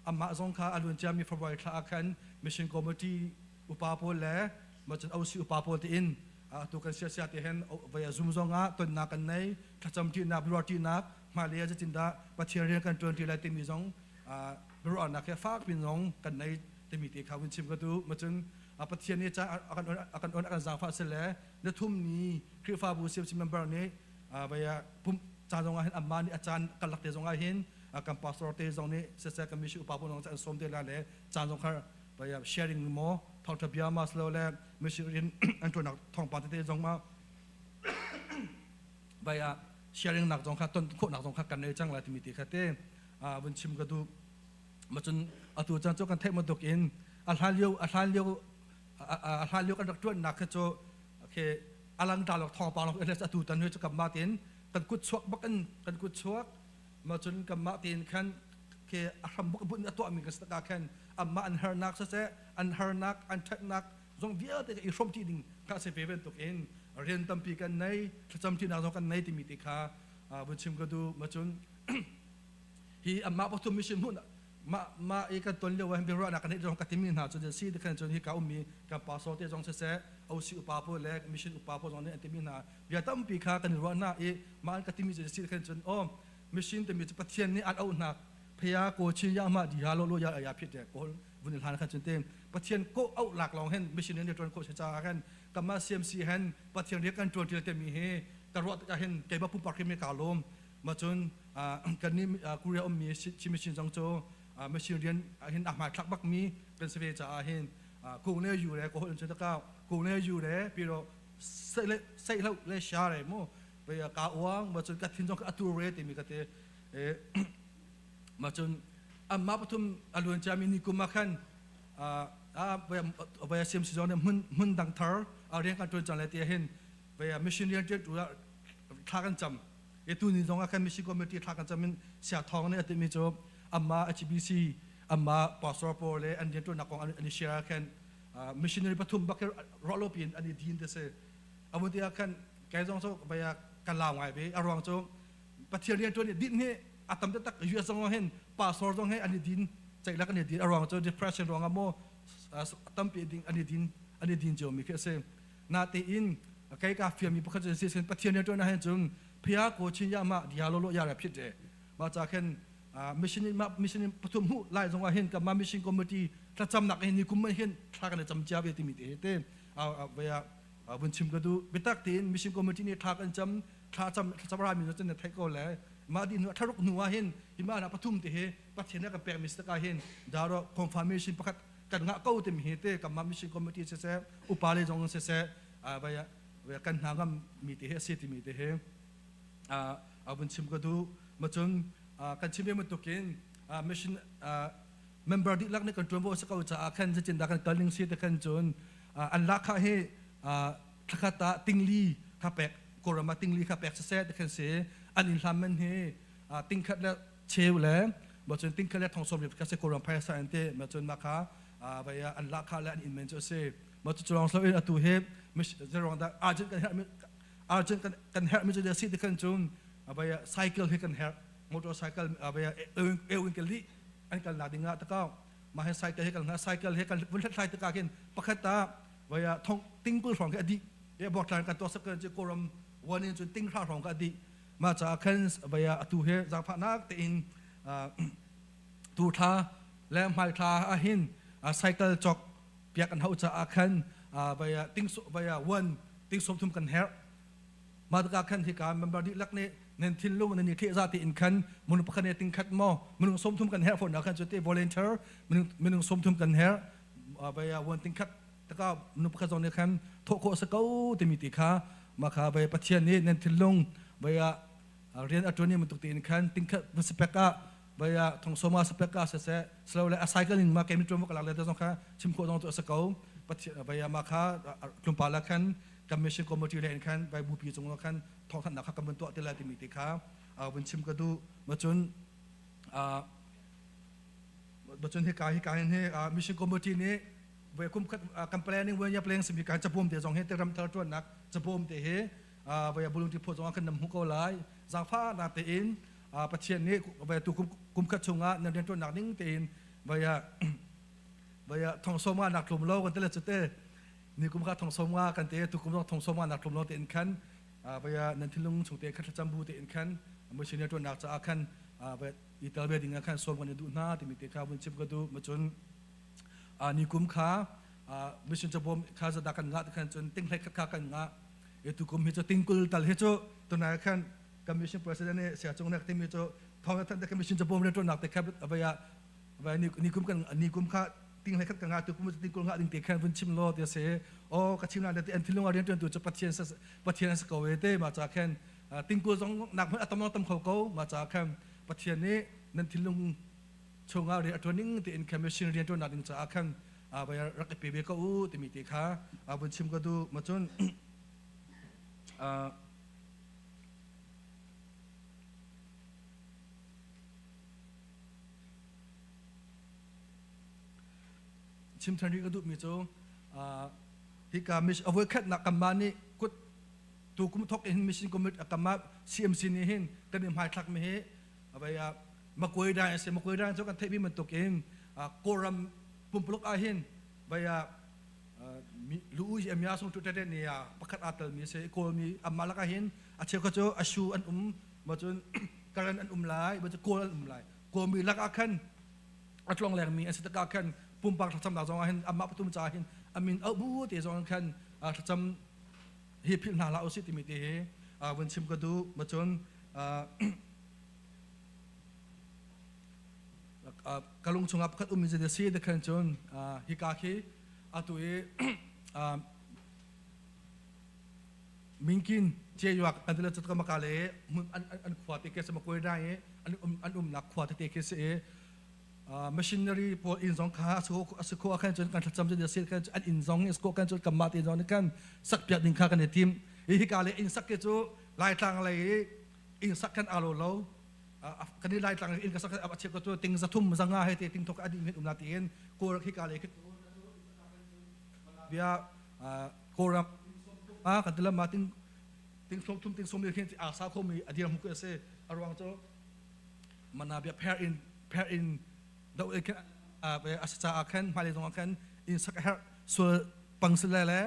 amah zong kha a luan ciami February thla ah khan mission committee upa pawl le macun OC upa pawl tiin atu kan sia sia te hen voi a zum zong ah tonnak kan nei thlacam ṭihnak biaruah ṭihnak hmailei ah zeitindah Pathian rian kan ṭuan ṭi lai timi zong biaruahnak he fak pin zong kan nei timi te kha vun chim ka duh macun Pathian nih ca a kan a kan on a kan zaangfah si le na thum ni Khrihfabu CMC member nih vai pum ca zong ah hin amma nih a caan karlak te zong ah hin kan pastor te zong nih siseh kan mission upa pawl zong an sawm te la le caan zong kha vai sharing maw thawngtha bia ma silo le mission in an tuanak thawngpang tete zong ma vai sharing nak zong kha ton khawhnak zong kha kan nei cang lai timi te kha te vun chim ka duh macun atu caan cu kan theih bantuk in a hlan lio a hlan lio a hlan lio kan rak tuannak kha cu okay alang ta lok thawngpang lok atu tan hui cu kam ma tin kan kut chuak bak in kan kut chuak ma cun kan mah tin khan ke a hram bak bun a tuah mi kan ka khan amma an harnak siseh an harnak an thatnak zong vialte i hrom ti ding ka se ve bantuk in rian tampi kan nei thlacam ti nak zong kan nei timi te kha. Vun chim ka duh. Ma cun hi amah pathum mission hmun ma ma i kan ton lio ah biaruahnak kan neih zong ka timi hna cu si ti khan cun hi ka ummi kan pastor te zong siseh OC upa pawl le mission upa pawl zong nih an timi hna bia tampi kha kan i ruah hna i mah an ka timi cu si ti khan cun aw mission timi cu Pathian nih an auhnak phaya ko chin ya ma di ha lo lo ya ya phit de ko vun hlan khan cun te Pathian ko auh lak lawng hen mission in tuan kho se cha khan kama CMC hen Pathian rian kan tuan til te mi hi ka ruah tikah hin keimah pumpak hrim hi kaa lawm. Ma cun kan nih Korea ummi Chin mission zong cu mission rian hin a hmaithlak bakmi kan si ve caah hin kung le yu le ka holh cun ka kung le yu le piro seih lo le sha re mu ka uang ma cun ka thin zong a tur re timi ka te ma cun amma pathum a luan ciami ni kum ah khan a siam si zong hmun hmun dang thar rian kan tuan cang le ti hin mission rian ṭuan tu ah thla kan cam e tu ni zong ah khan mission committee thla kan cam in sia thawng nih a timi cu amma HBC amma pastor pawl le an rian ṭuannak kong an i share khan missionary pathum bak ruah lo piin an i din te si amun ti ah khan kai zong cu baya kan lau ngai ve a ruang cu Pathian rian ṭuan i din hi a tam taktak US zong hin pastor zong he an i din ceilak an i din a ruang cu depression ruang ah maw tampi ding an i din an i din cio mi khi a si Natein kei ka fiami pakhat cu si Pathian rian ṭuan ahhin cun phia ko chin ya ma dia lo lo ya ra phit re ma cha khen mission in ma mission in pathum hu lai zong ah hin ka ma mission committee thlacamnak hin ni kum hin thla kan cam cia ve timi te te vaya vun chim ka du bitak tein mission committee nih thla kan cam thla cam thlacam ra mi cun na theih ko le ma di nu tharuk nu ah hin hi ma na pathum te hi Pathian ka pek mi saka hin daro confirmation pakhat kan ngah ko timi hi te kanmah mission committee siseh upa le zong siseh vaya kan hna ngam mi te hi a si timi te hi a vun chim ka duh macun kan chim ve bantukin mission member dihlak nih kan ṭuanvo a si ko caah khan zeitindah kan kal ning si te khan cun an lahkhah hi thlakhat ah tingli kha pek Kawlram ah tingli kha pek siseh ti khan si an inn hlam man hi tingkhat le cheu le ma cun tingkhat le thong sawm riat kha si Kawlram phaisa an ti ma cun mah kha vai an lahkhah le an inn men cu a si ma cu lawng so in atu hi zeruang dah urgent kan herh urgent kan herh mi cu si ti khan cun vai cycle hi kan herh motorcycle vai eu in kan li an kal nak ding ah takau mah hi cycle hi kan cycle hi kan vun hlathlai tikah khin pakhat ah vai thong tingkul hrawng khi a dih e bok tlan kan tuak sak kan chu Kawlram wan in cun ting hra hrawng ka dih mah caah khan vai atu he zaangfahnak tein tu thla le hmai thla ah hin cycle cawk piak an hau caah khan vai ting vai wan ting som thum kan herh mah tikah khan hika member dihlak nih nan thinlung nan i thleh za tein khan minung pakhat nih ting khat maw minung som thum kan herh fawn khan cu te volunteer minung som thum kan herh vai wan ting khat taka minung pakhat zong nih khan thawh khawh a si ko timi ti kha mah kha vai Pathian nih nan thinlung vai rian a ṭuan bantuk tein khan tingkhat va spek ah vai thongsoma spek ah siseh silo le a cycle in ma kemi ṭuan va ka lak le zong kha chim khawh zong cu a si ko Pathian vai mah kha tlawmpal ah khan kan mission committee le in khan vai bupi cung khan thawngthanhnak kha kan vun tuah ti lai timi ti kha vun chim ka duh ma cun ma cun hika hika hin hi mission committee nih voi kum khat kan planning voi ya planning simi kan cabawm te zong hi te ram thar tuannak cabawm te hi voi bulung ti phu zong kan nam hmu ko lai zangfa na te in Pathian nih voi tu kum khat chungah nan rian tuannak ning tein voi voi thong sawm nga nak tlum lo kan te le chute ni kum kha thong sawm nga kan te tu kum zong thong sawm nga nak tlum lo te in khan voi nan thinlung chung te khat thlacam bu te in khan mission rian tuannak caah khan i tel ve ding ah khan sawm kan i duh hna timi te kha vun chim ka duh ma cun ni kum kha mission cabawm kha zadah kan ngah khan cun ting hlei khat kha kan ngah e tu kum hi cu tingkul tal hi cu tunai khan commission president nih sia cung nek timi cu thong than te commission cabawm rian tuannak te kha avaya vai ni kum kan ni kum kha ting hlei khat ka ngah tu kum tingkul ngah ding te khan vun chim lo ti se o ka chim na te an thilung rian tuan tu cu pathian pathian sa ko ve te ma cha khan tingkul zong nak hmun atam tam kho ko ma cha khan pathian nih nan thinlung chungah rian a ṭuan ning tein khan mission rian ṭuannak ding caah khan vai rak i pe ve ko u timi te kha vun chim ka duh ma cun chim ṭhan rih ka duhmi cu hika a voikhatnak kanmah nih kut. Tu kum thok in mission committee kama CMC nih hin kan i hmaithlak mi hi abai a Makoi dai a si. Makoi dai cu kan theih mi bantuk in Kawlram pumpuluk ah hin bai a lu u amya sung tu tete ni a pakhat aa tel mi si. Kawlmi amma lakah hin a cheukhat cu Ashu an um ma cun Karen an um lai ma cu Kawl an um lai. Kawlmi lakah khan a tlong lengmi an si tikah khan pumpak thlacamnak zong ah hin amah pathum ca hin amin auh bu te zong khan thlacam hi philh hna hlah usih timi te hi vun chim ka duh. Ma cun ka lung chungah pakhat ummi cu si te khan cun hika khi atu i Minkin Ceyuak an tila cut ka maka le an khua te khi sama koi dai an um an umnak khua tete khi si i machinery pawl inn zong kha a si kho khan cun kan thlacam cu si khan an inn zong is ko kan cun kanmah te zong nih kan sak piak ding kha kan i tim i hika le inn sak ke cu Laitlang lei i inn sak kan alo lo. Kan i Laitlang inn ka sak a chep ko cu ting 300 500 he te ting thok adi min um la tiin kawl hika le bia Kawlram a kan tilam ma ting ting 30 ting 40 khin a sa kho mi adir mu ko se aruang cu mana bia pher in pher in do e khen a sa cha khan hmai zong khan in sak her sul pang sile le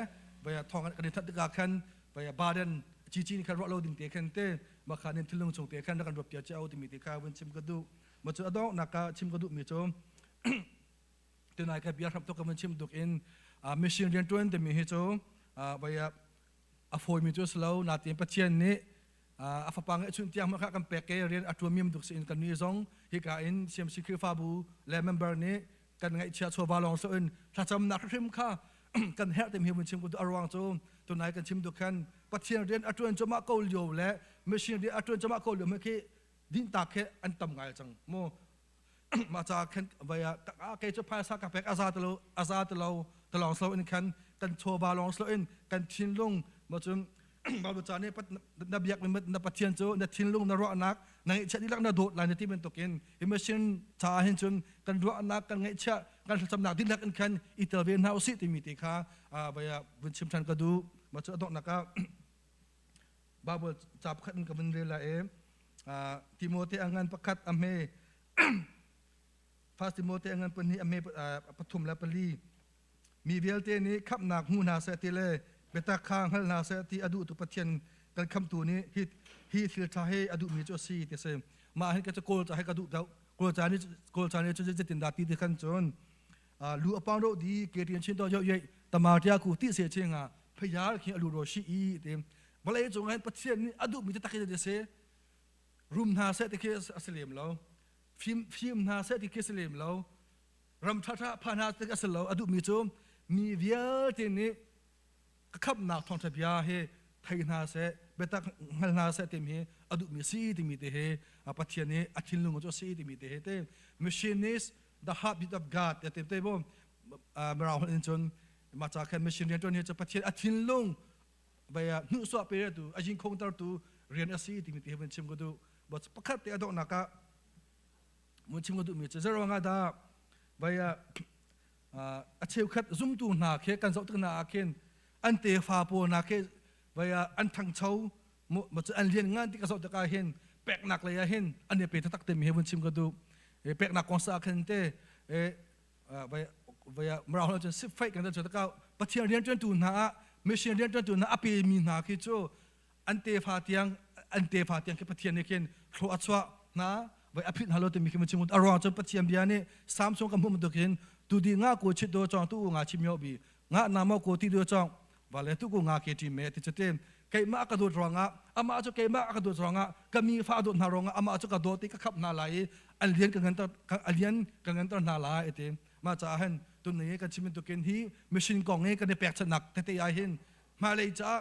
baya thong kan that tikah khan baya baden chi chi ni khan ro lo ding te khan te ma kha nin thilung chung te khan kan rop tia chao timi te kha vun chim ka du ma chu adong naka chim ka du mi chu tunai ka bia hram to ka vun chim duk in mission rian tuan te mi hi chu baya a fawi mi chu slo na tin Pathian nih a fapa ngeihchun tiang kha kan pek ke rian a ṭuan miam duk in kan ni zong hika in CMC Khrihfabu le member nih kan ngaihchia chawva lawng so in thlacamnak hrim kha kan herh tim hi mun chim ku a ruang cu tunai kan chim duk khan Pathian rian a ṭuan cuma ko lio le machine rian a ṭuan cuma ko lio khi din tak he an tam ngai cang mu. Mah ca khan vai ah kei cu phaisa ka pek aza talo aza talo talong slo in khan kan chawva long slo in kan thinlung ma cun Bible ca nih na biak mi na Pathian cu na thinlung na ruahnak na ngaihchiah dihlak na dawt lai na ti bantukin hi machine ca hin cun kan ruahnak kan ngaihchiah kan thlacamnak dihlak in khan i tel ve hna usih timi te kha vai ah vun chim ṭhan ka duh. Mah cu a donghnak ah Bible ca pakhat in ka vun rel lai i Timote a ngan pakhat a hme First Timote a ngan pahnih a hme pathum le pali. Mi vialte nih khamhnak hmu hna seh ti le biatak kha hngal hna seh ti a duhtu Pathian kan khamtu nih hi hi thil ṭha hi a duhmi cu a si ti a si. Mah hin ka cu Kawl ca hi ka duh deuh. Kawl ca nih Kawl ca nih cun zeitin dah ti ti khan cun lu a pang ro di ke tian chin to yo ye tamatia ku ti se chinga phayar khi alu ro shi i ti vawlei cung ah Pathian nih a duhmi taktak hi se rum hna seh ti khi a si lem lo, fim fim hna seh ti khi a si lem lo, ram ṭha pha hna ti a si lo. A duhmi cu mi vialte nih ka khamhnak thawngṭha bia hi thei hna seh, biatak hngal hna seh timi hi a duhmi si timi te hi Pathian nih a thinlung cu a si timi te hi te mission is the heartbeat of God ya te te bo mirang holh in cun mah ca khan mission rian ṭuan hi cu Pathian a thinlung baya hnuhsuah pe tu a jing khongter tu rian a si timi te hi vun chim ka duh. But pakhat te a donghnak ah mun chim ka duhmi cu zeruang ah dah baya a cheukhat zumtu hna khi kan zoh tik hna ah khin an tefa pawl hna khi vaya an thangcho ma cu an lian ngan ti ka zoh tikah hin peknak lei ah hin an i pe taktak timi hi vun chim ka duh. Peknak kong sa khin te vaya mrau cun sifai kan cu tikah Pathian rianṭuantu hna ah mission rianṭuantu hna a pe mi hna khi cu an tefa tiang an tefa tiang khi Pathian nih khin thlawh a chuah hna vai a phit hna lo timi khi chim a ruang cun Pathian bia nih Samsung ka hmuh bantuk hin tu di nga ko chit do chong tu nga chim yo bi nga na mo ko ti do chong va le tu ko nga ke ti me ti chutin keimah ka dawt ruangah amah cu keimah ka dawt ruangah ka mi fa dawt hna ruangah amah cu ka dawt i ka khap hna lai i an lian ka nganter a lian ka nganter hna lai ti mah caah hin tun ni kan chim tukin hi mission kong i kan i pekchanhnak tete ah hin hmailei caah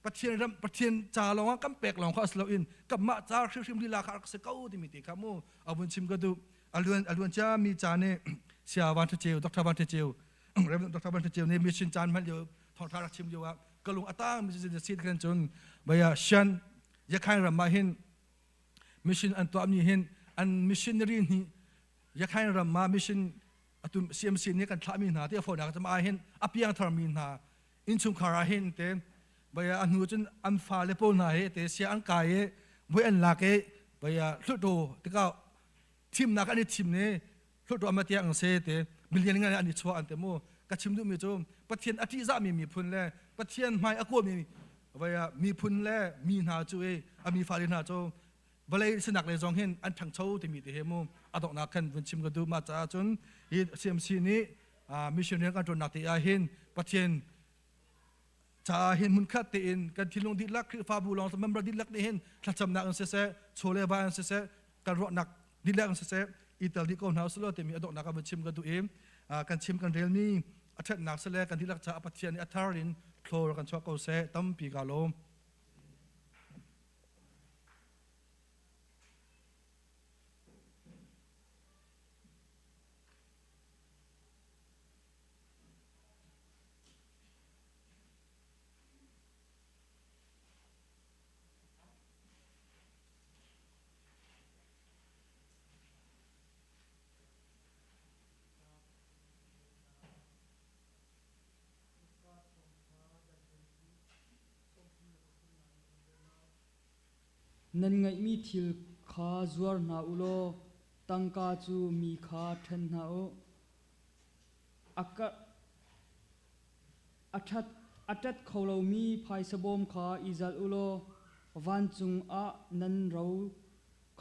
Pathian ram Pathian ca lawng ah kan pek lawng kha si loin kanmah ca hrimhrim lila kha rak si ko timi te kha mu a vun chim ka duh. A luan cia mi ca nih Sia Van Tha Ceu Dr. Van Tha Ceu Reverend Dr. Van Tha Ceu nih mission caan hman lio thawngtha rak chim lio ah ka lung a tang mi si khan cun baya Shan Yakhain ram ah hin mission an tuah mi hin an missionary nih Yakhain ram ah mission atu CMC nih kan thlah mi hna ti a fawinak ah hin a piangthar mi hna innchungkhar ah hin te. Baya a hnu cun an fale pawl hna he te sia an kai i voi an lak i baya hluttaw tikah thimnak an i thim ne hluttaw ama tiang se te million ngan an i chuah an te mu. Ka chim duhmi cu Pathian a ṭihzahmi miphun le Pathian hmai a kawlmi vaya miphun le mi hna cu i a mi fale hna cu vawlei sinak lei zong hin an ṭhangcho timi te he mu a donghnak khan vun chim ka duh. Mah caah cun hi CMC nih mission rian kan ṭuannak te ah hin Pathian caah hin hmunkhat tein kan thinlung dihlak, Khrihfabu lawng member dihlak nih hin thlacamnak in siseh, chaw le va in siseh, kan ruahnak dihlak in siseh i tel dih ko hna usih timi a donghnak ah vun chim ka duh i kan chim kan relmi a ṭhatnak sile kan dihlak caah Pathian nih a thar in thlor kan chuah ko seh. Tampi ka lawm. Nan ngeihmi thil kha zuar hna u law tangka cu mi kha ṭhen hna u. A ṭat kho lomi phaisa bawm kha i zalh u law vancung ah nan ro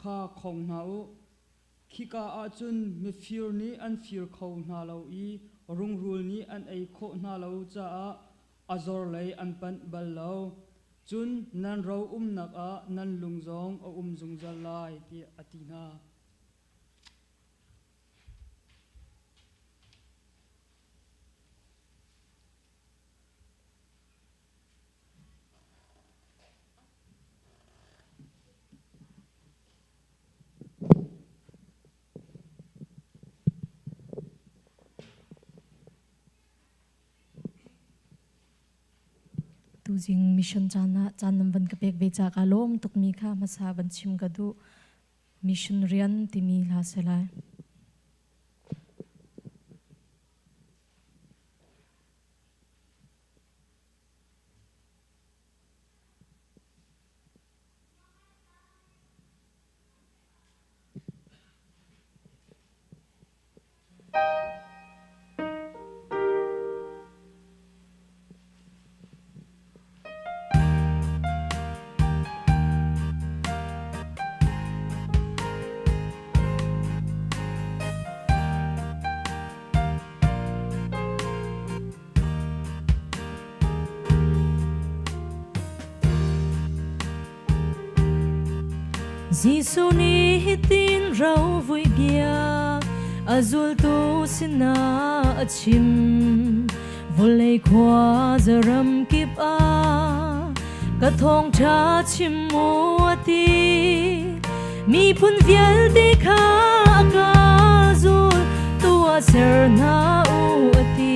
kha khong hna u. Khika ah cun mifir nih an fir kho hna lo i rungrul nih an ei khawh hna lo caah a zor lei an panh bal lo. Cun nan ro umnak ah nan lung zong a um zungzal lai, tiah a ti hna. Tuzing mission caan ah caan nan van ka pek ve ca ka lawm tukmi kha hmasa van chim ka duh. Mission rian timi hla si lai. Jesuh nih hitin rovui bia a zultu sinah a chim. Vawlei khua zaram kip ah ka thawngṭha chim u a ti. Miphun vialte kha a ka zul tu ah ser hna u a ti.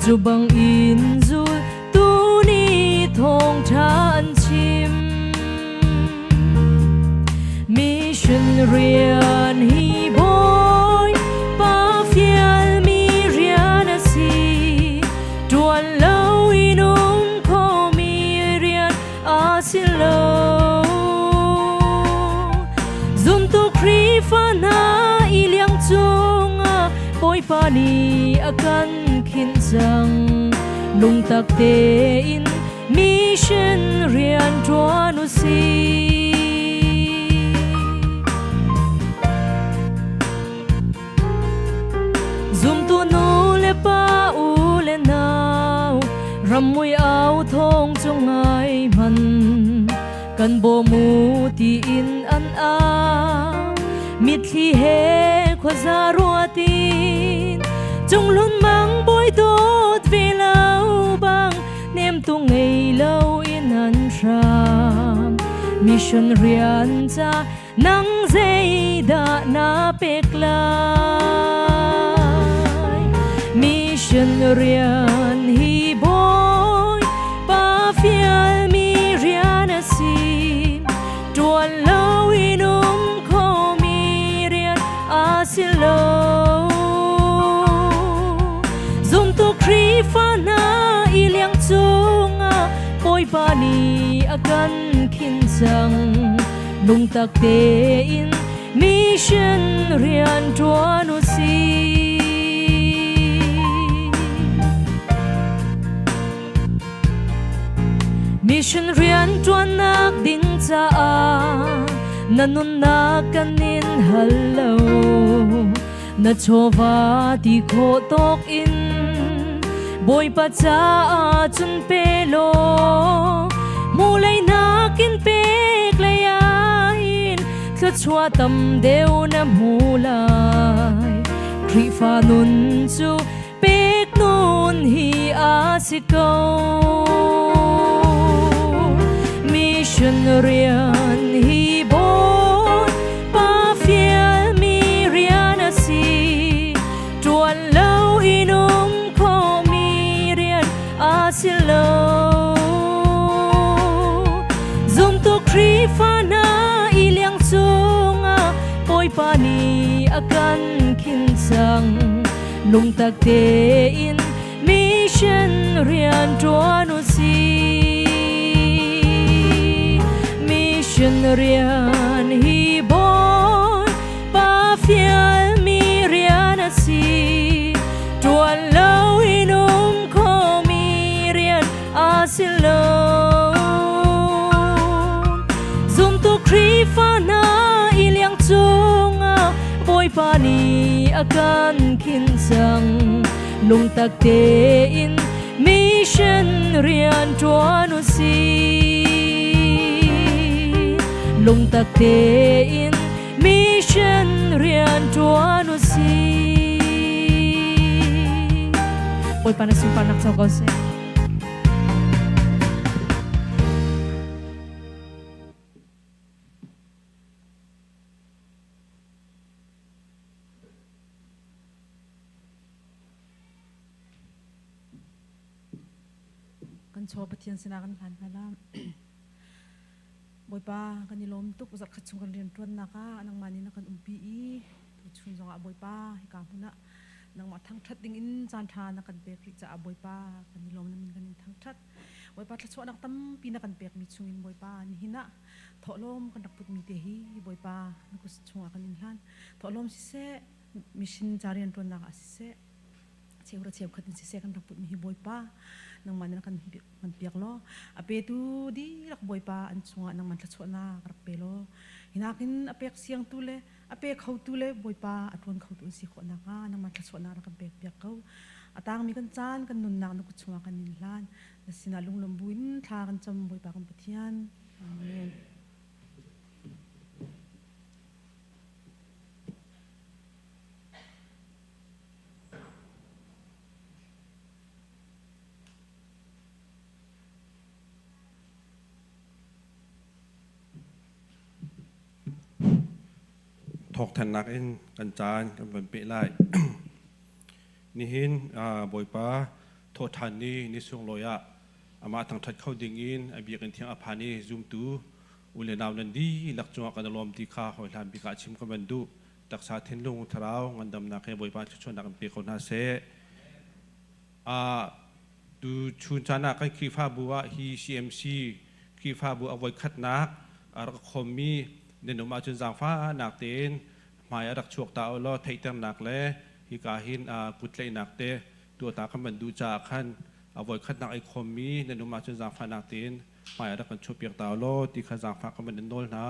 Cu bang in zul tu nih thawngṭha an chim. Mission rian hi bawi pa fialmi rian a si. Ṭuan lo in um khomi rian a si lo. Zumtu Khrihfa hna i liang cungah Bawipa nih a kan khinh cang. Lungtak tein mission rian ṭuan u sih. Zumtu nu le pa u le nau rammui au thawng cu ngai hman kan bawm u tiin an au mitthli he khuaza ruatin cunglun mang bawi dawt ve lo bang nemtu ngei lo in an hram mission rian ca nang zeidah na pek lai mission rian hi bawi pa fialmi rian a si ṭuan lo in um khomi rian a si lo. Zumtu Khrihfa hna i liang cungah. nih a kan khin cang. Lungtak tein mission rian ṭuan u sih. Mission rian ṭuannak ding caah na nunnak kan in hal lo. Na chawva ti khawh tawk in Bawipa caah cun pe law hmuhlei nakin pek lei ah hin thluachuah tam deuh na hmu lai. Khrihfa nun cu pek nun hi a si ko. Mission rian hi Bawipa fialmi rian a si. Ṭuan lo in um khomi rian a si lo. Zumtu Khrihfa hna i liang cungah Bawipa nih a kan khin cang. Lungtak tein mission rian ṭuan u sih. Mission rian hi Bawipa fialmi rian a si. Ṭuan lo in um khomi rian a si lo. Zumtu Khrihfa hna i liang cungah Bawipa nih a kan khin cang. Lungtak tein mission rian ṭuan u sih. Lungtak tein mission rian ṭuan u sih. Bawipa na sunparnak co ko seh. Kan chaw Pathian sinah kan hlan hna la. Bawipa kan i lawm tuk zarhkhat chung kan rian ṭuannak ah nangmah nih na kan umpi i tuchun zongah Bawipa hika hmun ah nangmah thangṭhat ding in caan ṭha na kan pek rih caah Bawipa kan i lawm na min kan in thangṭhat. Bawipa thluachuahnak tampi na kan pekmi chungin Bawipa nihin ah thawhlawm kan rak putmi te hi Bawipa na kut chungah kan in hlan. Thawhlawm siseh mission ca rianṭuannak ah siseh cheuhra cheukhat in siseh kan rak putmi hi Bawipa nangmah nih na kan kan piak law a petu dihlak Bawipa an chungah nangmah thluachuahnak rak pe law hinakin a pek siangtu le a pe khotu le Bawipa a ṭuan khotu an si khawh nakhnga nangmah thluachuahnak rak kan pek piak ko. A tangmi kan caan kan nunnak na kut chungah kan in hlan na sinah lunglawm buin thla kan cam Bawipa kan Pathian. Amen. Thawkthannak in kan caan kan van peh lai. Nihin Bawipa thawhṭhan ni ni sunglawi ah amah thangṭhat kho ding in a biakinn thiang a phan i zumtu u le nau nan dihlak cungah kan i lawm ti kha hawihlan bik ah chim kan van duh. Taksa thinlung thlarau ngandamnak he Bawipa thluachuahnak in pe ko hna seh. Tu chun caan ah kan Khrihfabu ah hi CMC Khrihfabu a voikhatnak a rak khommi nan um ahcun zaangfahnak tein hmai a rak chuak ta u law theihternak le hika hin kuttlaihnak te tuah ta kan van duh caah khan a voikhatnak ai khommi nan um ahcun zaangfahnak tein hmai a rak kan chuahpiak ta u law ti kha zaangfah kan van in nawl hna.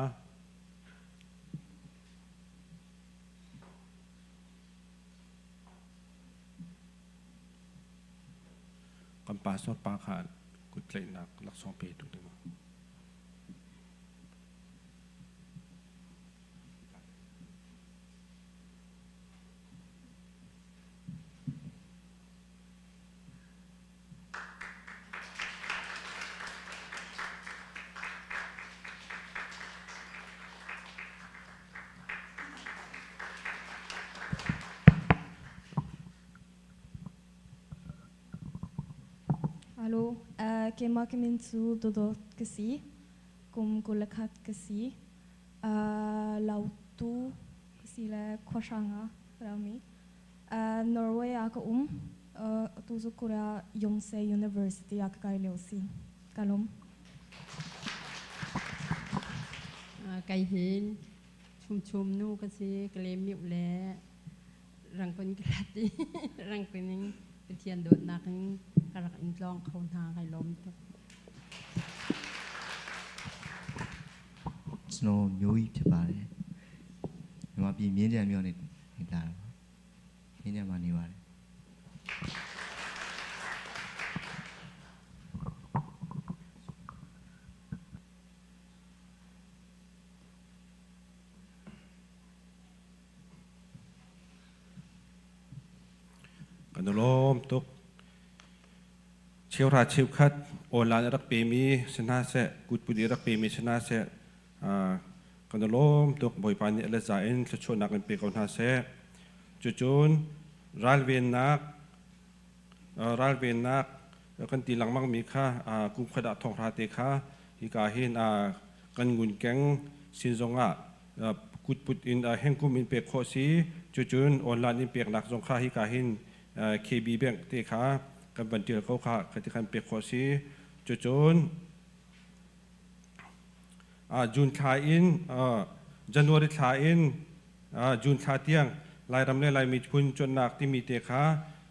Kan pastor pa kha kuttlaihnak laksawng petu ding. Alo, uh, keimah ka min cu Dodot ka si. Kum 21 ka si. Uh, Lautu ka si le khuahrang ah rami. Uh, Norway ah ka um. Uh, tu cu Korea Yonsei University ah ka kai lio si. Ka lawm. Kei hin chumchum nu ka si ka le miu le rangkun ka rat i rangkun in Pathian dawtnak in ka rak in tlawng kho hna kai lawm tuk. ကျွန်တော်မျိုးကြီးဖြစ်ပါတယ်မြန်မာပြည်မြင်းကြံမြို့နေနေလာတာပါမြင်းကြံမှာနေပါတယ် Kan i lawm tuk. Cheuhra cheukhat online a rak pemi si hna seh, kutput i rak pemi si hna seh, kan i lawm tuk. Bawipa nih a let za in thluachuahnak in pe ko hna seh. Cucun ralvennak ralvennak kan ti lengmang mi kha kum khat ah thonghra te kha hika hin kan ngunkeng sin zongah kutput in hengkum in pek khawh si. Cucun online in peknak zong kha hika hin KB Bank te kha kan van tial ko kha kha ti khan pek khawh si. Cucun June thla in January thla in June thla tiang Lairam le Laimi phun cuannak timi te kha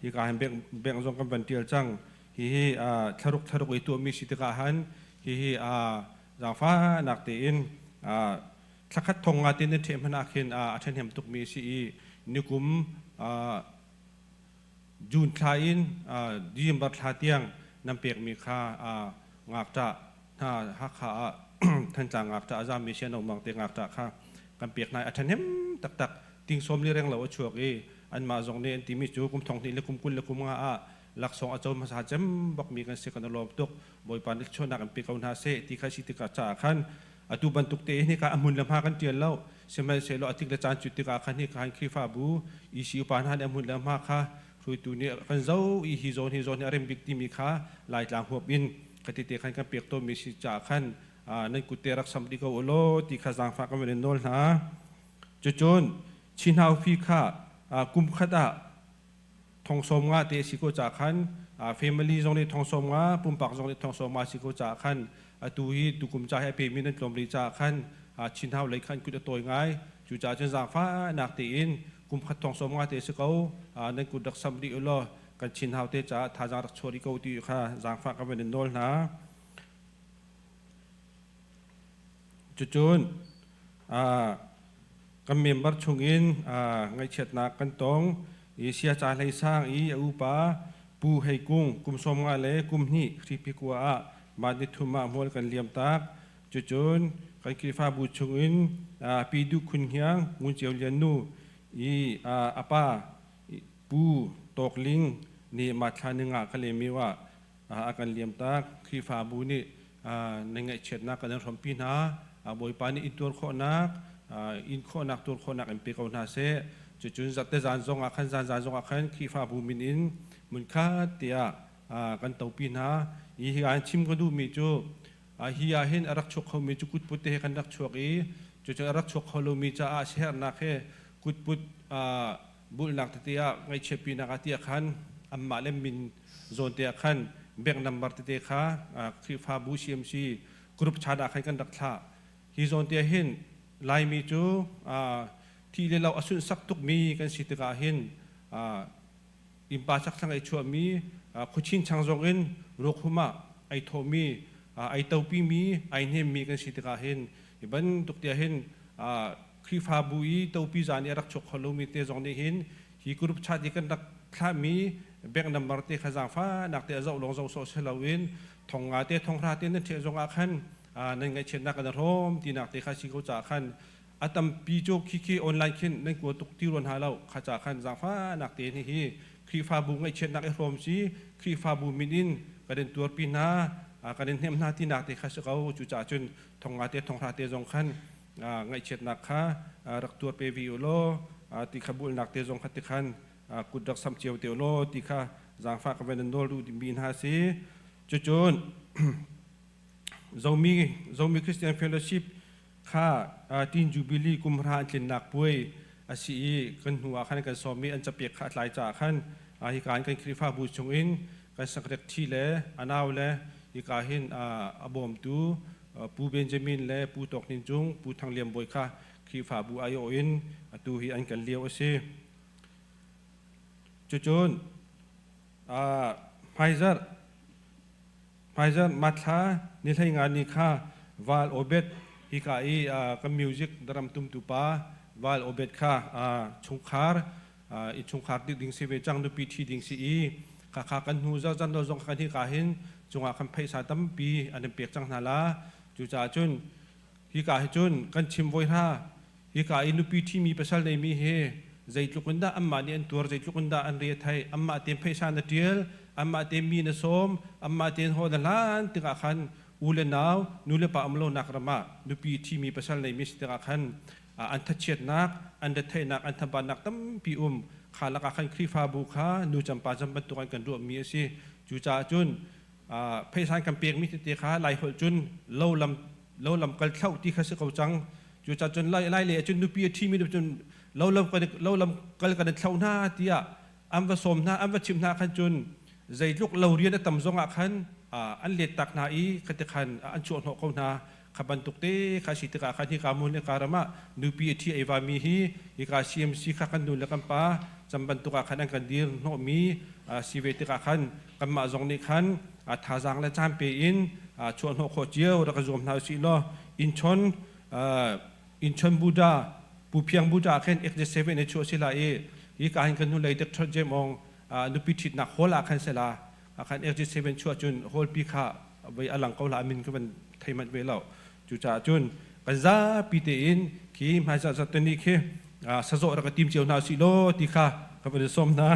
hika hin bank zong kan van tial cang. Hihi thlaruk thlaruk i tuahmi si tikah han hihi zaangfahnak tein thlakhat thong nga te na ṭheh hmanh ah khin a ṭhahnem tukmi a si i nikum June thla in December thla tiang nan pekmi kha ngakṭah hna Hakha ah Thantlang ngakṭah a zami Siano Mang te ngakṭah kha kan pek hna i a ṭhahnem taktak ting sawm li reng lo a chuak i anmah zong nih an timi cu kum thong hnih le kum 20 le kum nga ah laksawng a co hmasa cem bakmi kan si kan i lawm tuk. Bawipa nih thluachuahnak in pe ko hna seh ti kha si tikah caah khan atu bantuk te hi ka a hmun le hma kan ṭial lo. Sihmanhsehlaw a tik le caan cu tikah khan hi khan Khrihfabu EC upa hna nih a hmun le hma kha hruaitu nih kan zo i hi zawn hi zawn hi a rem bik timi kha Laitlang huap in khati te khan kan pek tawnmi si caah khan nan kut te rak sam dih ko u law ti kha zaangfah kan van in nawl hna. Cucun Chinhau fi kha kum khat ah thong sawm nga te si ko ca khan family zong nih thong sawm nga pumpak zong nih thong sawm nga si ko ca khan atu hi tukum ca hi a pemi nan tlawm rih ca khan Chinhau lei khan kut a tawi ngai. Cu ca cun zaangfahnak tein kum khat thong sawm nga te si ko nan kut rak sam rih u law kan Chinhau te caah thazaang rak chuah rih ko ti kha zaangfah ka van in nawl hna. Cucun kan member chungin ngaihchiatnak kan tong i Siaca Hlei Sang i a upa Pu Hei Kung kum 50 le kum hnih Hripi kua ah mah ni thum ah hmual kan liam tak. Cucun kan Khrihfabu chungin Pi Duh Khun Hniang Ngun Ceu Lian nu i a pa Pu Tawk Ling nih mah thla ninga ka lemi ah a kan liamtak. Khrihfabu nih na ngaihchiatnak kan in hrawmpi hna. Bawipa nih in tuar khawhnak, in khawhnak, tuar khawhnak in pe ko hna seh. Cucun zarhte zan zong ah khan, zan zan zong ah khan Khrihfabu min in hmunkhat tiah kan topi hna. Hi hi an chim ka duhmi cu hi ah hin a rak chuak khomi cu kutput te he kan rak chuak i cucun a rak chuak kho lomi caah siaherhnak he kutput bulhnak tete ah ngaihchiatpinak ah tiah khan anmah le min zawn te ah khan bank number tete kha Khrihfabu CMC group chat ah khan kan rak thlah. Hi zawn te ah hin Laimi cu thi le lo a sunhsak tukmi kan si tikah hin innpa chakthlang ei chuahmi khuachin chang zong in ruakhum ah ai thawhmi ai topimi ai hnemmi kan si tikah hin hi bantuk tiah hin Khrihfabu i topi zan i a rak chuak kho lomi te zong nih hin hi group chat i kan rak thlahmi bank number te kha zaangfahnak te a zoh lawng zoh sawh si loin thong nga te thong hra te nan ṭhiah zong ah khan nan ngaihchiatnak kan hrawm tinak te kha si ko caah khan a tampi cu khi khi online khin nan kua tuk ti ruan hna lo kha ca khan zaangfahnak te hi hi Khrihfabu ngaihchiatnak i hrawm si Khrihfabu min in kan in tuarpi hna kan in hnem hna tinak te kha si ko. Cucaah cun thong nga te thong hra te zong khan ngaihchiatnak kha rak tuar pe vi u law ti kha bulnak te zong kha ti khan kut rak sam cio te u law ti kha zaangfah ka van in nawl duh mi hna si. Cucun Zomi Zomi Christian Fellowship kha Teen Jubilee kum hra an tlinnak puai a si i kan hnu ah khan kan sawm i an capiak kha a tlai caah khan hika in kan Khrihfabu chungin kan secretary le a nau le Hika hin a bawmtu Pu Benjamin le Pu Tawk Hnin Cung, Pu Thang Liam Bawi kha Khrihfabu aiawh in atu hi an kan lio a si. Cucun hmaizarh hmaizarh Mathla ni hleinga ni kha Val Obed hika i kan music daram tumtu pa Val Obed kha chungkhar innchungkhar dik ding si ve cang nupi ṭhi ding si i khakha kan hnu zan lo zong kan hika hin cungah kan phaisa tampi an in pek cang hna la. Cucaah cun hika hi cun kan chim voi hna, hika i nupi ṭhimi pasal neimi hi zeitluk in dah anmah nih an tuar, zeitluk in dah an re a theih. Anmah tein phaisa na ṭial, anmah tein mi na sawm, anmah tein haw na hlan tikah khan u le nau nu le pa um lonak ram ah nupi ṭhimi pasal neimi si tikah khan an thachiatnak, an retheihnak, an thabatnak tampi um. Kha lakah khan Khrihfabu kha nu cem pa cem bantuk an kan ruahmi a si. Cucaah cun pheisan kan pekmi tete kha Lai holh cun lo lam lo lam kal thloh ti kha si ko cang. Cucaah cun Lai Lai lei ahcun nupi a ṭhimi cun lo lam kan lo lam kal kan i thloh hna tiah an va sawm hna, an va chimh hna khan cun zeitluk lo rian a tam zongah khan an let tak hna i khati khan an chuah hnawh ko hna. Kha bantuk te kha si tikah khan hika hmun hika ram ah nupi a ṭhi ei va mi hi hika CMC kha kan nu le kan pa cam bantuk ah khan an kan dir hnawhmi si ve tikah khan kanmah zong nih khan thazaang le caan pe in chuah hnawh khawh cio rak i zuam hna usih law. Incheon Incheon Buddha Pu Phiang Buddha khin XJ7 i chuah si la i hika hin kan hnulei Dr. Jem Ong nupi ṭhitnak hall ah khan sela khan XJ7 chuah cun hall pi kha voi a lang ko la, min ka van thei manh ve lo. Cucaah cun kan zapi tein khi hmaizah zarhteni khi sazawh rak ka tim cio hna usih law ti kha ka van i sawm hna.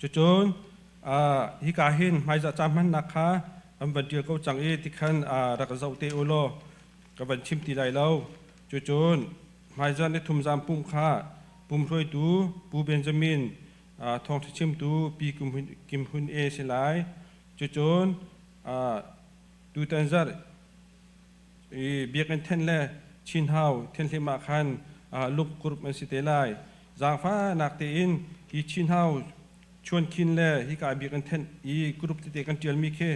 Cucun hika hin hmaizah ca hmannak kha an van ṭial ko cang i tikhan rak zoh te u law ka van chim ti lai lo. Cucun hmaizah ni thum zam pum kha pum hruaitu Pu Benjamin, thawngṭha chimtu Pi Kim Hun E si lai. Cucun tutan zarh i biakinn then le Chinhau Thianhlim ah khan luk group an si te lai. Zaangfahnak tein hi Chinhau Chuankhin le hika biakinn then i group tete kan ṭialmi khi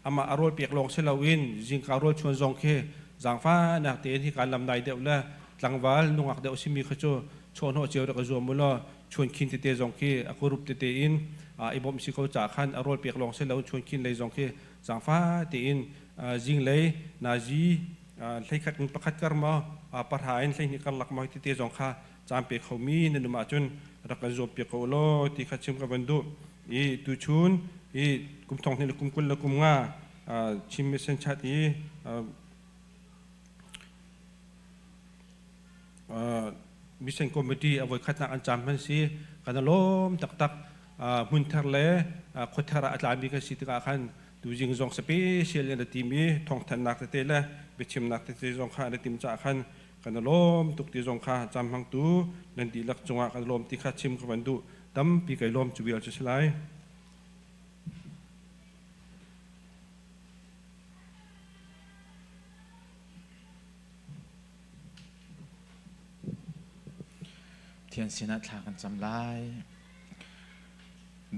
amah a rawl pek lawng si loin zingka rawl chuan zong khi zaangfahnak tein hika lamnai deuh le tlangval nungak deuh simi kha cu chawhhnawh cio rak i zuam u law chuankhin tete zong khi a group tete in i bawmh si ko caah khan a rawl pek lawng si lo chuankhin lei zong khi zaangfah tein zinglei nazi 11 in 1 kar maw, 10 in 12 karlak maw tete zong kha caan pe khomi nan um ahcun rak kan zuam piak ko law ti kha chim ka van duh i tuchun i kum thong hnih le kum 20 le kum nga Chin Mission Chat i Mission Committee a voikhatnak an caam hman si kan lawm taktak. Hmunthar le khuathar ah a tlami kan si tikah khan tuzing zong special in a tim i thawngthanhnak tete le biachimnak tete zong kha an i tim caah khan kan lawm tuk ti zong kha cam hmangtu nan dihlak cungah kan lawm ti kha chim ka van duh. Tampi kai lawm. Cu vial cu si lai. Thian sinah thla kan cam lai.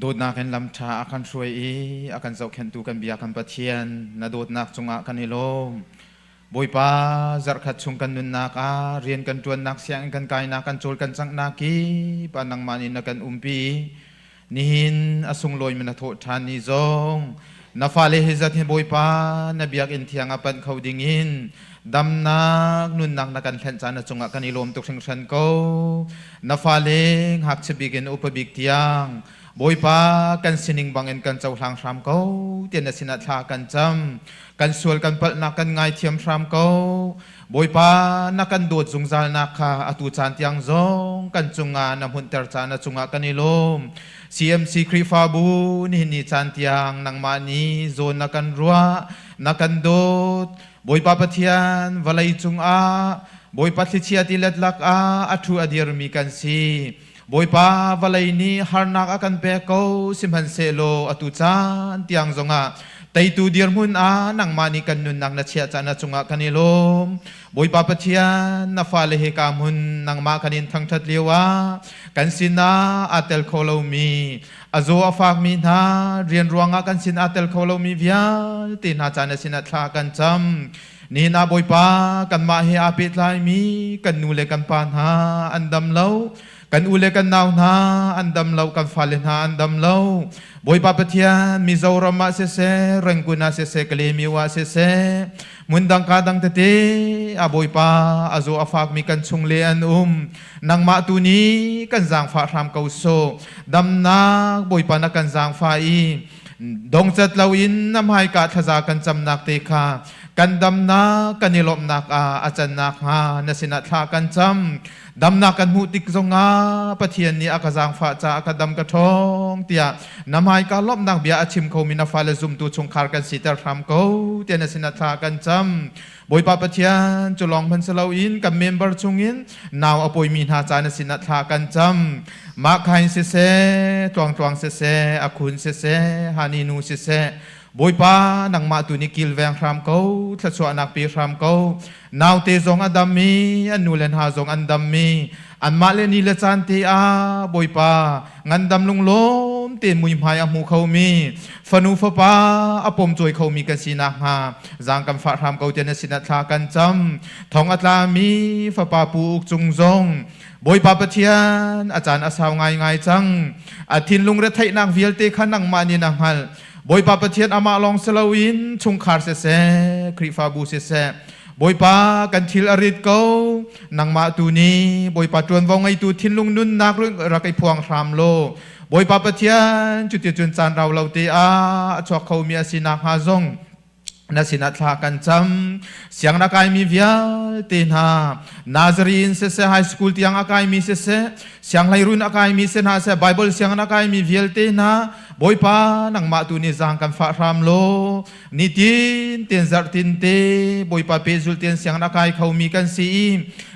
Dawtnak in lam ṭha a kan hruai i a kan zohkhenhtu kan bia kan Pathian, na dawtnak cungah kan i lawm. Bawipa, zarhkhat chung kan nunnak ah rian kan ṭuannak, sianginn kan kainak, kan cawl kan canghnak kip ah nangmah nih na kan umpi. Nihin a sunglawi na thawh ṭhan ni zong na fale hi zat hi Bawipa na biakinn thiang ah panh kho dingin damnak nunnak na kan hlenh caan na cungah kan i lawm tuk hringhran ko. Na fale ngakchia bik in upa bik tiang Bawipa kan sining bangin kan cohlang hram ko tiah na sinah thla kan cam. Kan sual kan palhnak kan ngaithiam hram ko. Bawipa na kan dawt zungzalnak kha atu caan tiang zong kan cungah na hmunhter caan na cungah kan i lawm. CMC Khrihfabu nihin ni caan tiang nangmah nih zawn na kan ruah, na kan dawt. Bawipa Pathian vawlei cungah Bawipa thlichia tilet lakah a ṭhu a dirmi kan si. Bawipa vawlei nih harnak a kan pek ko, sihmanhsehlaw atu caan tiang zongah Teitu dirhmun ah nangmah nih kan nunnak na chiah caan na cungah kan i lawm. Bawipa Pathian, na fale he ka hmun nangmah kan in thangṭhat lio ah kan sinah aa tel kho lomi a zaw a fakmi hna rian ruangah kan sin aa tel kho lomi vialte hna ca na sinah thla kan cam. Nihin ah Bawipa kanmah he aa pehtlaimi kan nu le kan pa hna an dam lo. Kan u le kan nau hna an dam lo, kan fale hna an dam lo. Bawipa Pathian, Mizoram ah siseh, Rangoon ah siseh, Kalaymyo ah siseh, hmundang ka dang tete a Bawipa a zaw a fakmi kan chung le an um. Nangmah tu nih kan zaangfah hram ko sawh. Damnak Bawipa na kan zaangfah i dongcat loin na hmaika thlaza kan camnak te kha kan damnak kan i lawmhnak ah a can nakhnga na sinah thla kan cam. Damnak kan hmuh tik zongah Pathian nih a ka zaangfah caah ka dam ka ṭhawng tiah na hmaika lawmhnak bia a chim khomi na fale zumtu chungkhar kan siter hram ko tiah na sinah thla kan cam. Bawipa Pathian cu lawng hmanh si loin kan member chungin nau a pawimi hna ca na sinah thla kan cam. Mah khain siseh, tluangtluang siseh, a khun siseh, hani nu siseh, Bawipa nangmah tu nih kilveng hram ko, thluachuahnak pe hram ko. Naute zong a dam i an nu le hna zong an dam i anmah le ni le caan te ah Bawipa ngandam lunglawm tein muihmai a hmu khomi fanu fapa a pom cawi khomi kan si nakhnga zaang kan fah hram ko tiah na sinah thla kan cam. Thong a tlami fapa pu uk cung zong Bawipa Pathian a caan a sau ngaingai cang. A thinlung retheihnak vialte kha nangmah nih na hngalh. Bawipa Pathian amah lawng si loin chungkhar siseh, Khrihfabu siseh, Bawipa kan thil a rit ko, nangmah tu nih Bawipa ṭuanvo ngeitu thinlung nunnak rak i phuang hram law, Bawipa Pathian cuticun caan rau lo te ah a chuak khomi a si nakhnga zong na sinah thla kan cam. Siang na kaimi vialte hna, Nazarene siseh, high school tiang a kaimi siseh, sianghleirun a kaimi si hna seh, Bible sianginn a kaimi vialte hna, Bawipa nangmah tu nih zaang kan fah hram law, nitin ten zarhtin te Bawipa pehzul ten sianginn a kai khomi kan si i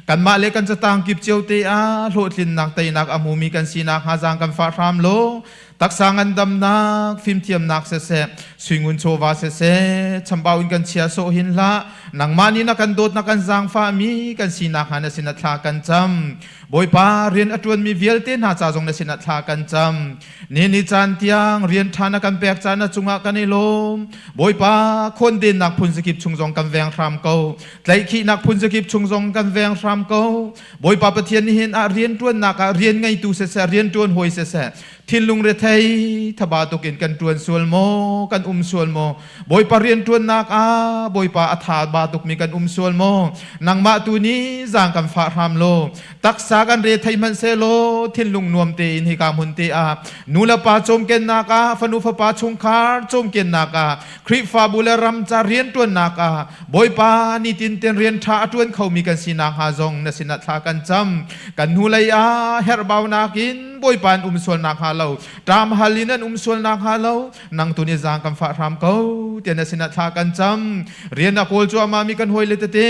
kanmah le kan catang kip cio te ah hlawhtlinnak teinak a hmumi kan si nakhnga zaang kan fah hram law, taksa ngandamnak fimthiamnak siseh suingun chawva siseh chambau in kan chia sawh hin hlah nangmah nih na kan dawt na kan zaangfahmi kan sinak hnga na sinah thla kan cam Bawipa rian a ṭuanmi vialte hna ca zong na sinah thla kan cam ni ni caan tiang rian ṭha na kan pek ca na cungah kan i lawm Bawipa khawndennak phun zakip chung zong kan veng hram ko tlaihkhihnak phun zakip chung zong kan veng hram ko Bawipa Pathian nih hin ah rianṭuannak ah rian ngeitu siseh rianṭuan hawi siseh thinlung rethei thaba tukin kan ṭuan sual maw kan um sual maw Bawipa rianṭuannak ah Bawipa a tha ba tukmi kan um sual maw nangmah tu nih zaang kan fah hram law taksa kan re thei hmanh sehlaw thinlung nuam tein hika hmun te ah nu le pa cawmkennak ah fanu fapa chungkhar cawmkennak ah Khrihfabu le ram ca rianṭuannak ah Bawipa nitin ten rian ṭha a ṭuan khomi kan si nakhnga zong na sinah thla kan cam. Kan hnulei ah herhbaunak in Bawipa an um sual nakhnga lo, ṭam hal in an um sual nakhnga lo, nang tu nih zaang kan fah hram ko tiah na sinah thla kan cam. Rian a kawl cuahmah mi kan hawile tete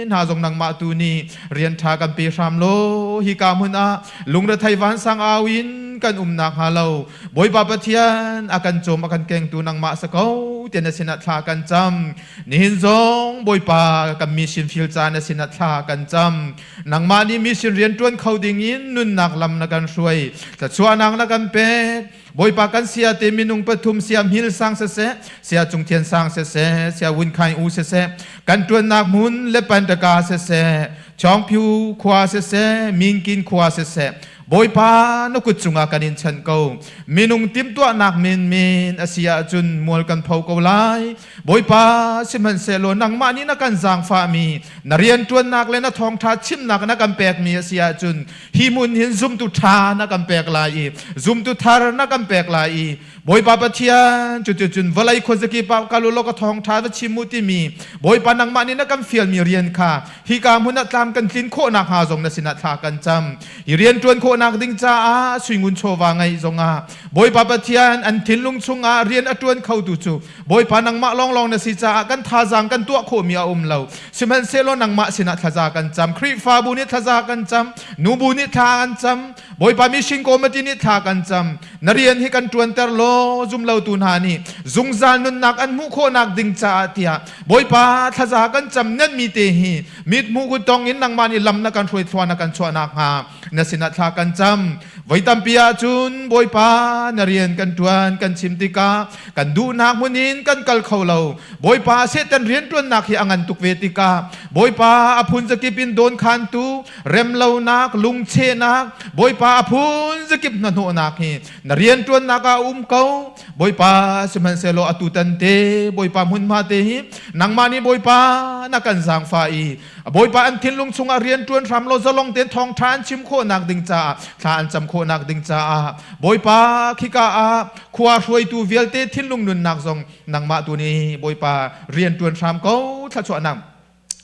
hna zong nangmah tu nih rian ṭha kan pe hram law hika hmun ah lungrethei vansang au in kan um nakhnga lo Bawipa Pathian a kan cawm a kan kengtu nangmah sa ko tiah na sinah thla kan cam. Nihin zong Bawipa kan mission field ca na sinah thla kan cam. Nangmah nih mission rian ṭuan kho ding in nunnak lam na kan hruai. Thluachuahnak na kan pek. Bawipa kan sia te minung pathum sia hmil sang siseh, sia cungthian sang siseh, sia wun khaing u siseh, kan ṭuannak hmun le pantaka siseh, Chawngphiu khua siseh, Minkin khua siseh, Bawipa na kut cungah kan in chanh ko. Minung timhtuahnak menmen a si ahcun mual kan pho ko lai. Bawipa, sihmanhsehlaw nangmah nih na kan zaangfahmi, na rianṭuannak le na thawngṭha chimnak na kan pekmi a si ahcun hi hmun hin zumtu ṭha na kan pek lai i zumtu thar na kan pek lai i Bawipa Pathian, cuticun vawlei khuazakip ah kal u law ka thawngṭha va chim u timi Bawipa nangmah nih na kan fialmi rian kha hika hmun ah tlam kan tlin khawh nakhnga zong na sinah thla kan cam. Hi rian ṭuan khawhnak ding caah suingun chawva ngeih zongah Bawipa Pathian an thinlung chungah rian a ṭuan khotu cu Bawipa nangmah lawnglawng na si caah kan thazaang kan tuah khawhmi a um lo. Sihmanhsehlaw nangmah sinah thlaza kan cam. Khrihfabu nih thlaza kan cam. Nubu nih thla an cam. Bawipa mission committee nih thla kan cam. Na rian hi kan ṭuanter law. sehsehlaw zumlotu hna nih zungzal nunnak an hmuh khawhnak ding caah tiah Bawipa thlaza kan cam nenmi te hi mit hmuh kut tong in nangmah nih lam na kan hruai thlua na kan chuah nakhnga na sinah thla kan cam. Voi tampi ahcun Bawipa na rian kan ṭuan kan chim tikah kan duhnak hmun in kan kal kho lo. Bawipa Satan rianṭuannak hi a ngan tuk ve tikah Bawipa a phun zakip in dawnkhantu remlonak lungchehnak Bawipa a phun zakip hnahnawhnak hi na rianṭuannak ah a um ko. Bawipa sihmanhsehlaw atu tan te Bawipa hmunhma te hi nangmah nih Bawipa na kan zaangfah i Bawipa an thinlung chungah rianṭuan hram law zalong tein thawngṭha an chim khawhnak ding caah thla an cam khawhnak ding caah Bawipa khika ah khua hruaitu vialte thinlung nunnak zong nangmah tu nih Bawipa rianṭuan hram ko thluachuahnak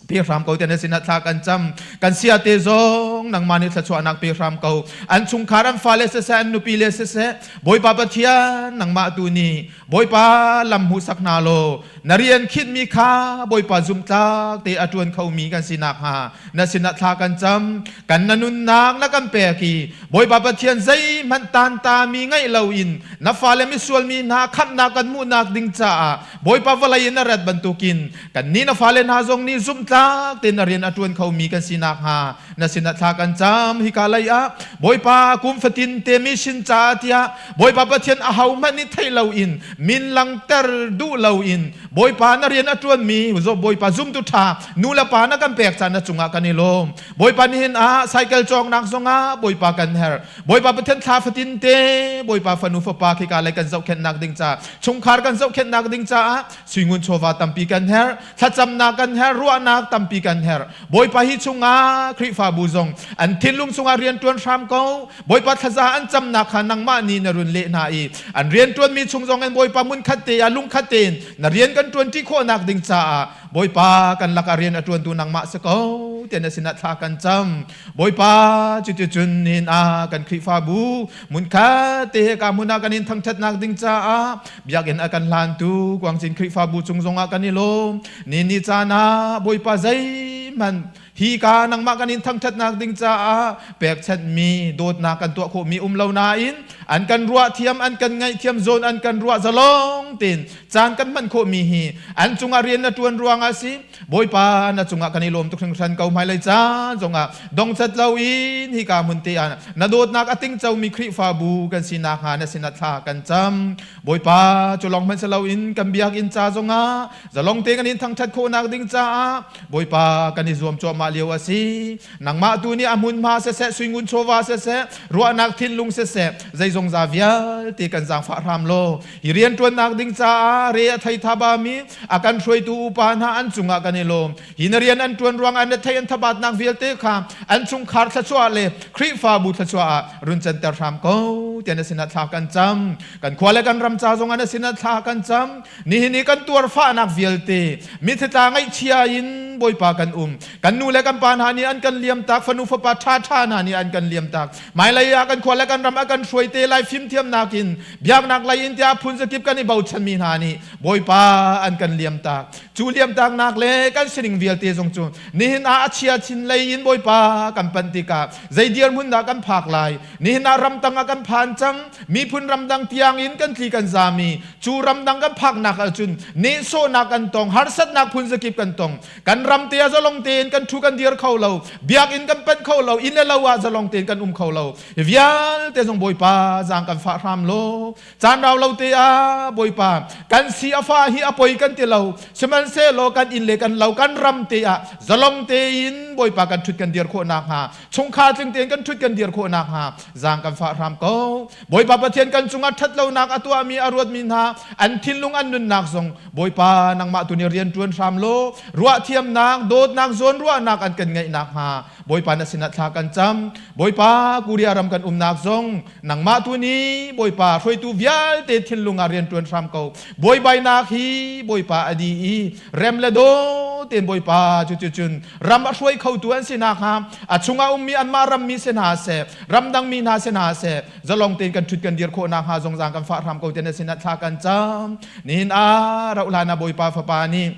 pe hram ko tiah na sinah thla kan cam. Kan sia te zong nangmah nih thluachuahnak pe hram ko. An chungkhar an fale siseh, an nupi le siseh, Bawipa Pathian nangmah tu nih Bawipa lam hmuhsak hna law na rian khinhmi kha Bawipa zumtlak te a ṭuan khomi kan si nakhnga na sinah thla kan cam. Kan na nunnak na kan pek i Bawipa Pathian zeihmanh tantami ngeih loin na fale misual mi hna khamhnak kan hmuhnak ding caah Bawipa vawlei in na rat bantukin kannih na fale hna zong nih zumhtlak tein na rian a ṭuan khomi kan si nakhnga na sinah thla kan cam. Hika lei ah Bawipa kum fatin te mission caah tiah Bawipa Pathian ahohmanh nih theih loin min langter duh loin Bawipa na rian a ṭuanmi Bawipa zumtu ṭha nu le pa na kan pek caan na cungah kan i lawm. Bawipa nihin ah cycle cawknak zongah Bawipa kan herh. Bawipa Pathian thla fatin te Bawipa fanu fapa khika lei kan zohkhenhnak ding caah, chungkhar kan zohkhenhnak ding caah suingun chawva tampi kan herh, thlacamnak kan herh, ruahnak tampi kan herh. Bawipa hi chungah Khrihfabu zong an thinlung chungah rianṭuan hram ko. Bawipa thlaza an camnak kha nangmah nih na run leh hna i an rianṭuanmi chung zong in Bawipa hmunkhat te ah lungkhat tein na rian kan ṭuanṭi khawhnak ding caah Bawipa kan lakah rian a ṭuantu nangmah si ko tiah na sinah thla kan cam. Bawipa, cuticun nihin ah kan Khrihfabu hmunkhat te he ka hmun ah kan in thangṭhatnak ding caah biakinn a kan hlantu Guangcin Khrihfabu cung zongah kan i lawm. Ni ni caan ah Bawipa zeihmanh hi ka nangmah kan in thangṭhatnak ding caah pekchanhmi dawtnak kan tuah khawhmi um lo nain an kan ruah thiam, an kan ngaihthiam, zawn an kan ruah zalong tein caan kan hman khawhmi hi an cungah rian na ṭuan ruangah a si. Bawipa na cungah kan i lawm tuk hringhran ko. Hmailei caan zongah dongcat loin hika hmun te ah na dawtnak a tingcomi Khrihfabu kan si nakhnga na sinah thla kan cam. Bawipa, cu lawng hmanh si loin kan biakinn ca zongah zalong te kan in thangṭhat khawhnak ding caah Bawipa kan i zuam cuahmah lio a si. Nangmah tu nih a hmunhma siseh, suingun chawva siseh, ruahnak thinlung siseh, zeizongza vialte kan zaangfah hram law hi rianṭuannak ding caah re a thei thabami a kan hruaitu upa hna an cungah kan i lawm. Hi na rian an ṭuan ruangah na thei an thabatnak vialte kha an chungkhar thluachuah le Khrihfabu thluachuah ah run canter hram ko tiah na sinah thla kan cam. Kan khua le kan ram ca zongah na sinah thla kan cam. Nihin i kan tuarfahnak vialte mithitla ngaihchia in Bawipa kan um. Kan nu le kan pa hna nih an kan liamtak, fanu fapa ṭhaṭha hna nih an kan liamtak. Hmailei ah kan khua le kan ram a kan hruai te lai fimthiamnak in biaknak lei in tiah phun zakip kan i bochanmi hna nih Bawipa an kan liamtak. Cu liamtaknak le kan sining vialte zong cu nihin ah a chia chin lei in Bawipa kan panh tikah zei dirhmun dah kan phak lai? Nihin ah ramtang ah kan phan cang. Miphun ramdang tiang in kan tli kan zami. Cu ramdang kan phaknak ahcun nehsawhnak kan tong, harsatnak phun zakip kan tong. Kan ram te ah zalong tein kan ṭhu kan dir kho lo, biakinn kan panh kho lo, inn le lo ah zalong tein kan um kho lo. Hi vialte zong Bawipa zaang kan fah hram law, caan rau lo te ah Bawipa kan si a fa hi a poi kan ti lo, sihmanhsehlaw kan inn le kan lo kan ram te ah zalong tein Bawipa kan ṭhut kan dir khawh nakhnga, chungkhar tling tein kan ṭhut kan dir khawh nakhnga zaang kan fah hram ko. Bawipa Pathian kan cungah ṭhatlonak a tuahmi a ruatmi hna an thinlung an nunnak zong Bawipa nangmah tu nih rian ṭuan hram law ruahthiamnak dawtnak zawn ruahnak an kan ngeih nakhnga Bawipa na sinah thla kan cam. Bawipa Korea ram kan umnak zong nangmah tu nih Bawipa hruaitu vialte thinlung ah rian ṭuan hram ko. Buaibainak hi Bawipa a di i rem le daw tein Bawipa cuticun ram a hruai khotu an si nakhnga a chungah ummi anmah rammi si hna seh, ramdang mi hna si hna seh, zalong tein kan ṭhut kan dir khawh nakhnga zungzal kan fah hram ko te na sinah thla kan cam. Nihin ah rauh hlan ah Bawipa Fapa nih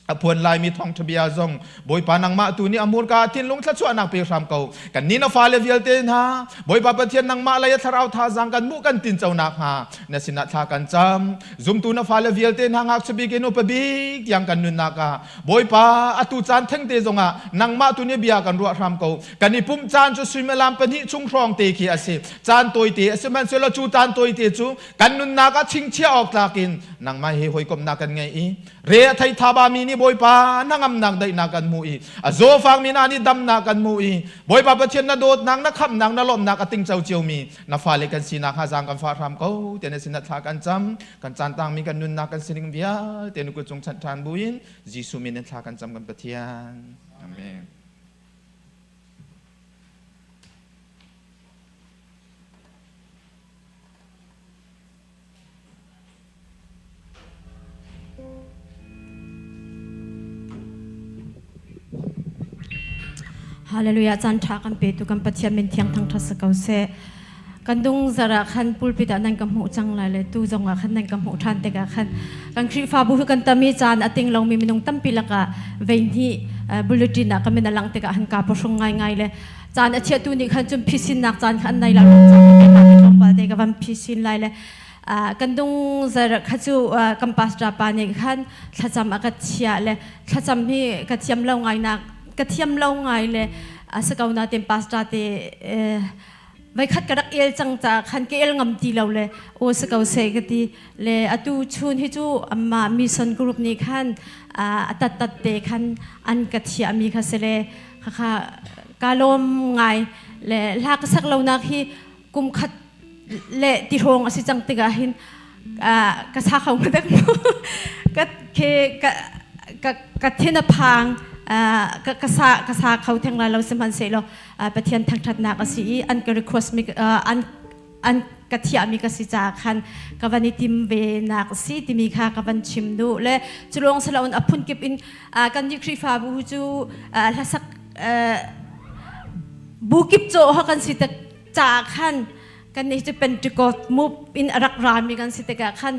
A phuan laimi thawngṭha bia zong Bawipa nangmah tu nih a hmurka thinlung thluachuahnak pe hram ko. Kannih na fale vialte hna, Bawipa Pathian nangmah lei a thlarau thazaang kan hmuh kan tinco nakhnga na sinah thla kan cam. Zumtu na fale vialte hna ngakchia bik in upa bik tiang kan nunnak ah Bawipa atu caan thengte zongah nangmah tu nih bia kan ruah hram ko. Kan i pumh caan cu suimilam pahnih chung hrawng te khi a si. Caan tawite a si hmanhsehlaw cu caan tawite cu kan nunnak ah chingchiah awk tlak in nangmah he hawikomhnak kan ngei i Re a thei thaba mi nih Bawipa hnangamnak daihnak kan hmu i a zawfang mi hna nih damnak kan hmu i Bawipa Pathian na dawtnak na khamhnak na lawmhnak a tingco cio mi na fale kan sinak ha zaang kan fah hram ko tiah na sinah thla kan cam kan caan tangmi kan nunnak kan sining vialte na kut cung chanh ṭhan buin Jesuh min in thla kan cam kan Pathian. Amen. Hallelujah caan ṭha kan petu kan Pathian min thiang thangṭhat si ko seh. Kan dung zara khan pulpit ah nan ka hmuh cang lai le tu zong ah khan nan ka hmuh ṭhan tikah khan kan Khrihfabu hi kan tam i caan a ting lomi minung tampi lakah veihnih bulletin ah ka min a lang tikah han ka pahrung ngaingai le caan a chiatu nih khan cun phisinnak caan kha an nei la tlawmpal te ka van phisin lai le kan dung zar kha cu kan pastor pa nih khan thlacam a ka thiah le thlacam hi ka thiam lo ngai nak ka thiam lo ngai le a si ko na ten pastor te vai khat ka rak el cang ca khan ka el ngam ti lo le o si ko se ka ti le atu chun hi cu amma mission group nih khan a tat tat te khan an ka thiah mi kha se le khakha ka lawm ngai le hla ka sak lo nak hi kum khat le ti hrawng a si cang tikah hin ka sa kho dak ka ke ka ka ka thin a phang ka ka sa ka sa kho theng lai lo sihmanhsehlaw Pathian thangthatnak a si i an ka request mi an an ka thiahmi ka si caah khan ka van i tim ve nak si timi kha ka van chim duh le culawng siloin a phunkip in kan nih Khrihfabu cu hlasak bu kip cawh ha kan si tak caah khan kan nih cu Pentecost move in a rak rami kan si tikah khan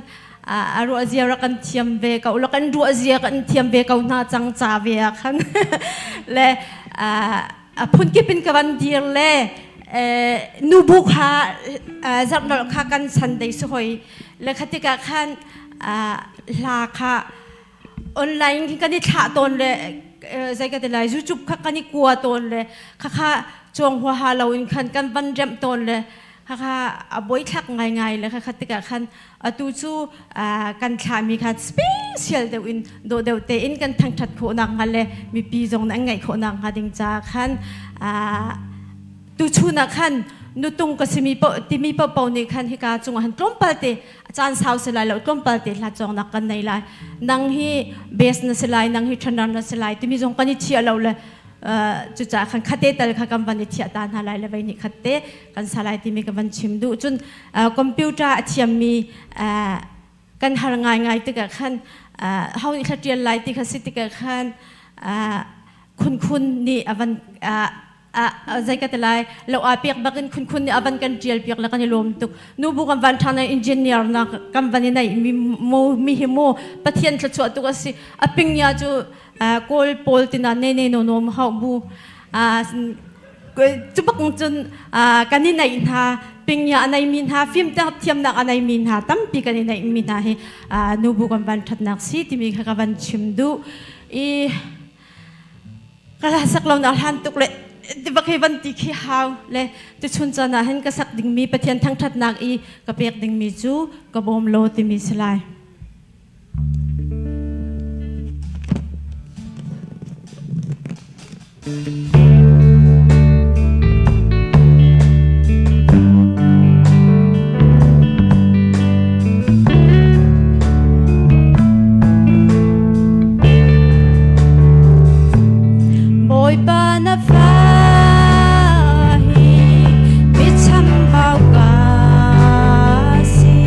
a ruah zia rak kan thiam ve ko la kan ruah zia kan thiam ve ko hna cang ca ve ah khan le a phunkip in ka van dir le nubu kha zarhnolh kha kan Sunday si hoi le kha tikah khan hla kha online kan i thlah tawn le zei ka ti lai YouTube kha kan i kua tawn le kha kha chuang huaha lo in khan kan van remh tawn le kha kha a buaithlak ngaingai le kha kha tikah khan atu cu kan thlahmi kha special deuh in dawh deuh tein kan thangthat khawhnak hnga le mipi zong an ngaih khawhnak hnga ding ca khan tuchun ah khan nutung ka simi po timi popo nih khan hika cungah han tlawmpal te caan sau si lai lo tlawmpal te hla cawngnak kan nei lai nang hi base na si lai nang hi thanar na si lai timi zong kan i thiah lo le cucaah khan khate tal kha kan van i thiah ta hna lai le vei nih khatte kan sa lai timi ka van chim duh cun computer a thiammi kan har ngaingai tikah khan ho nih thla ṭial lai ti kha si tikah khan khunkhun nih a van zei ka ti lai lo a pek bak in khunkhun nih a van kan ṭial piak le kan i lawm tuk nu bu kan van ṭhan engineer na kan van i nei mi mo mi hi mo pathian thluachuah tuk a si a pingya cu kawl pawl tina ne ne no no hau bu cu bak cun kan i neih hna pingya a nei mi hna fim thiamnak a nei mi hna tampi kan i neih mi hna hi nubu kan van ṭhatnak si timi kha ka van chim duh i ka la sak lo na hlan tuk le bak hi van ti khi hau le tuchun caan ah hin ka sak dingmi Pathian thangṭhatnak i ka pek dingmi cu ka bawm lo timi si lai. Bawipa na fa hi mi chambau ka si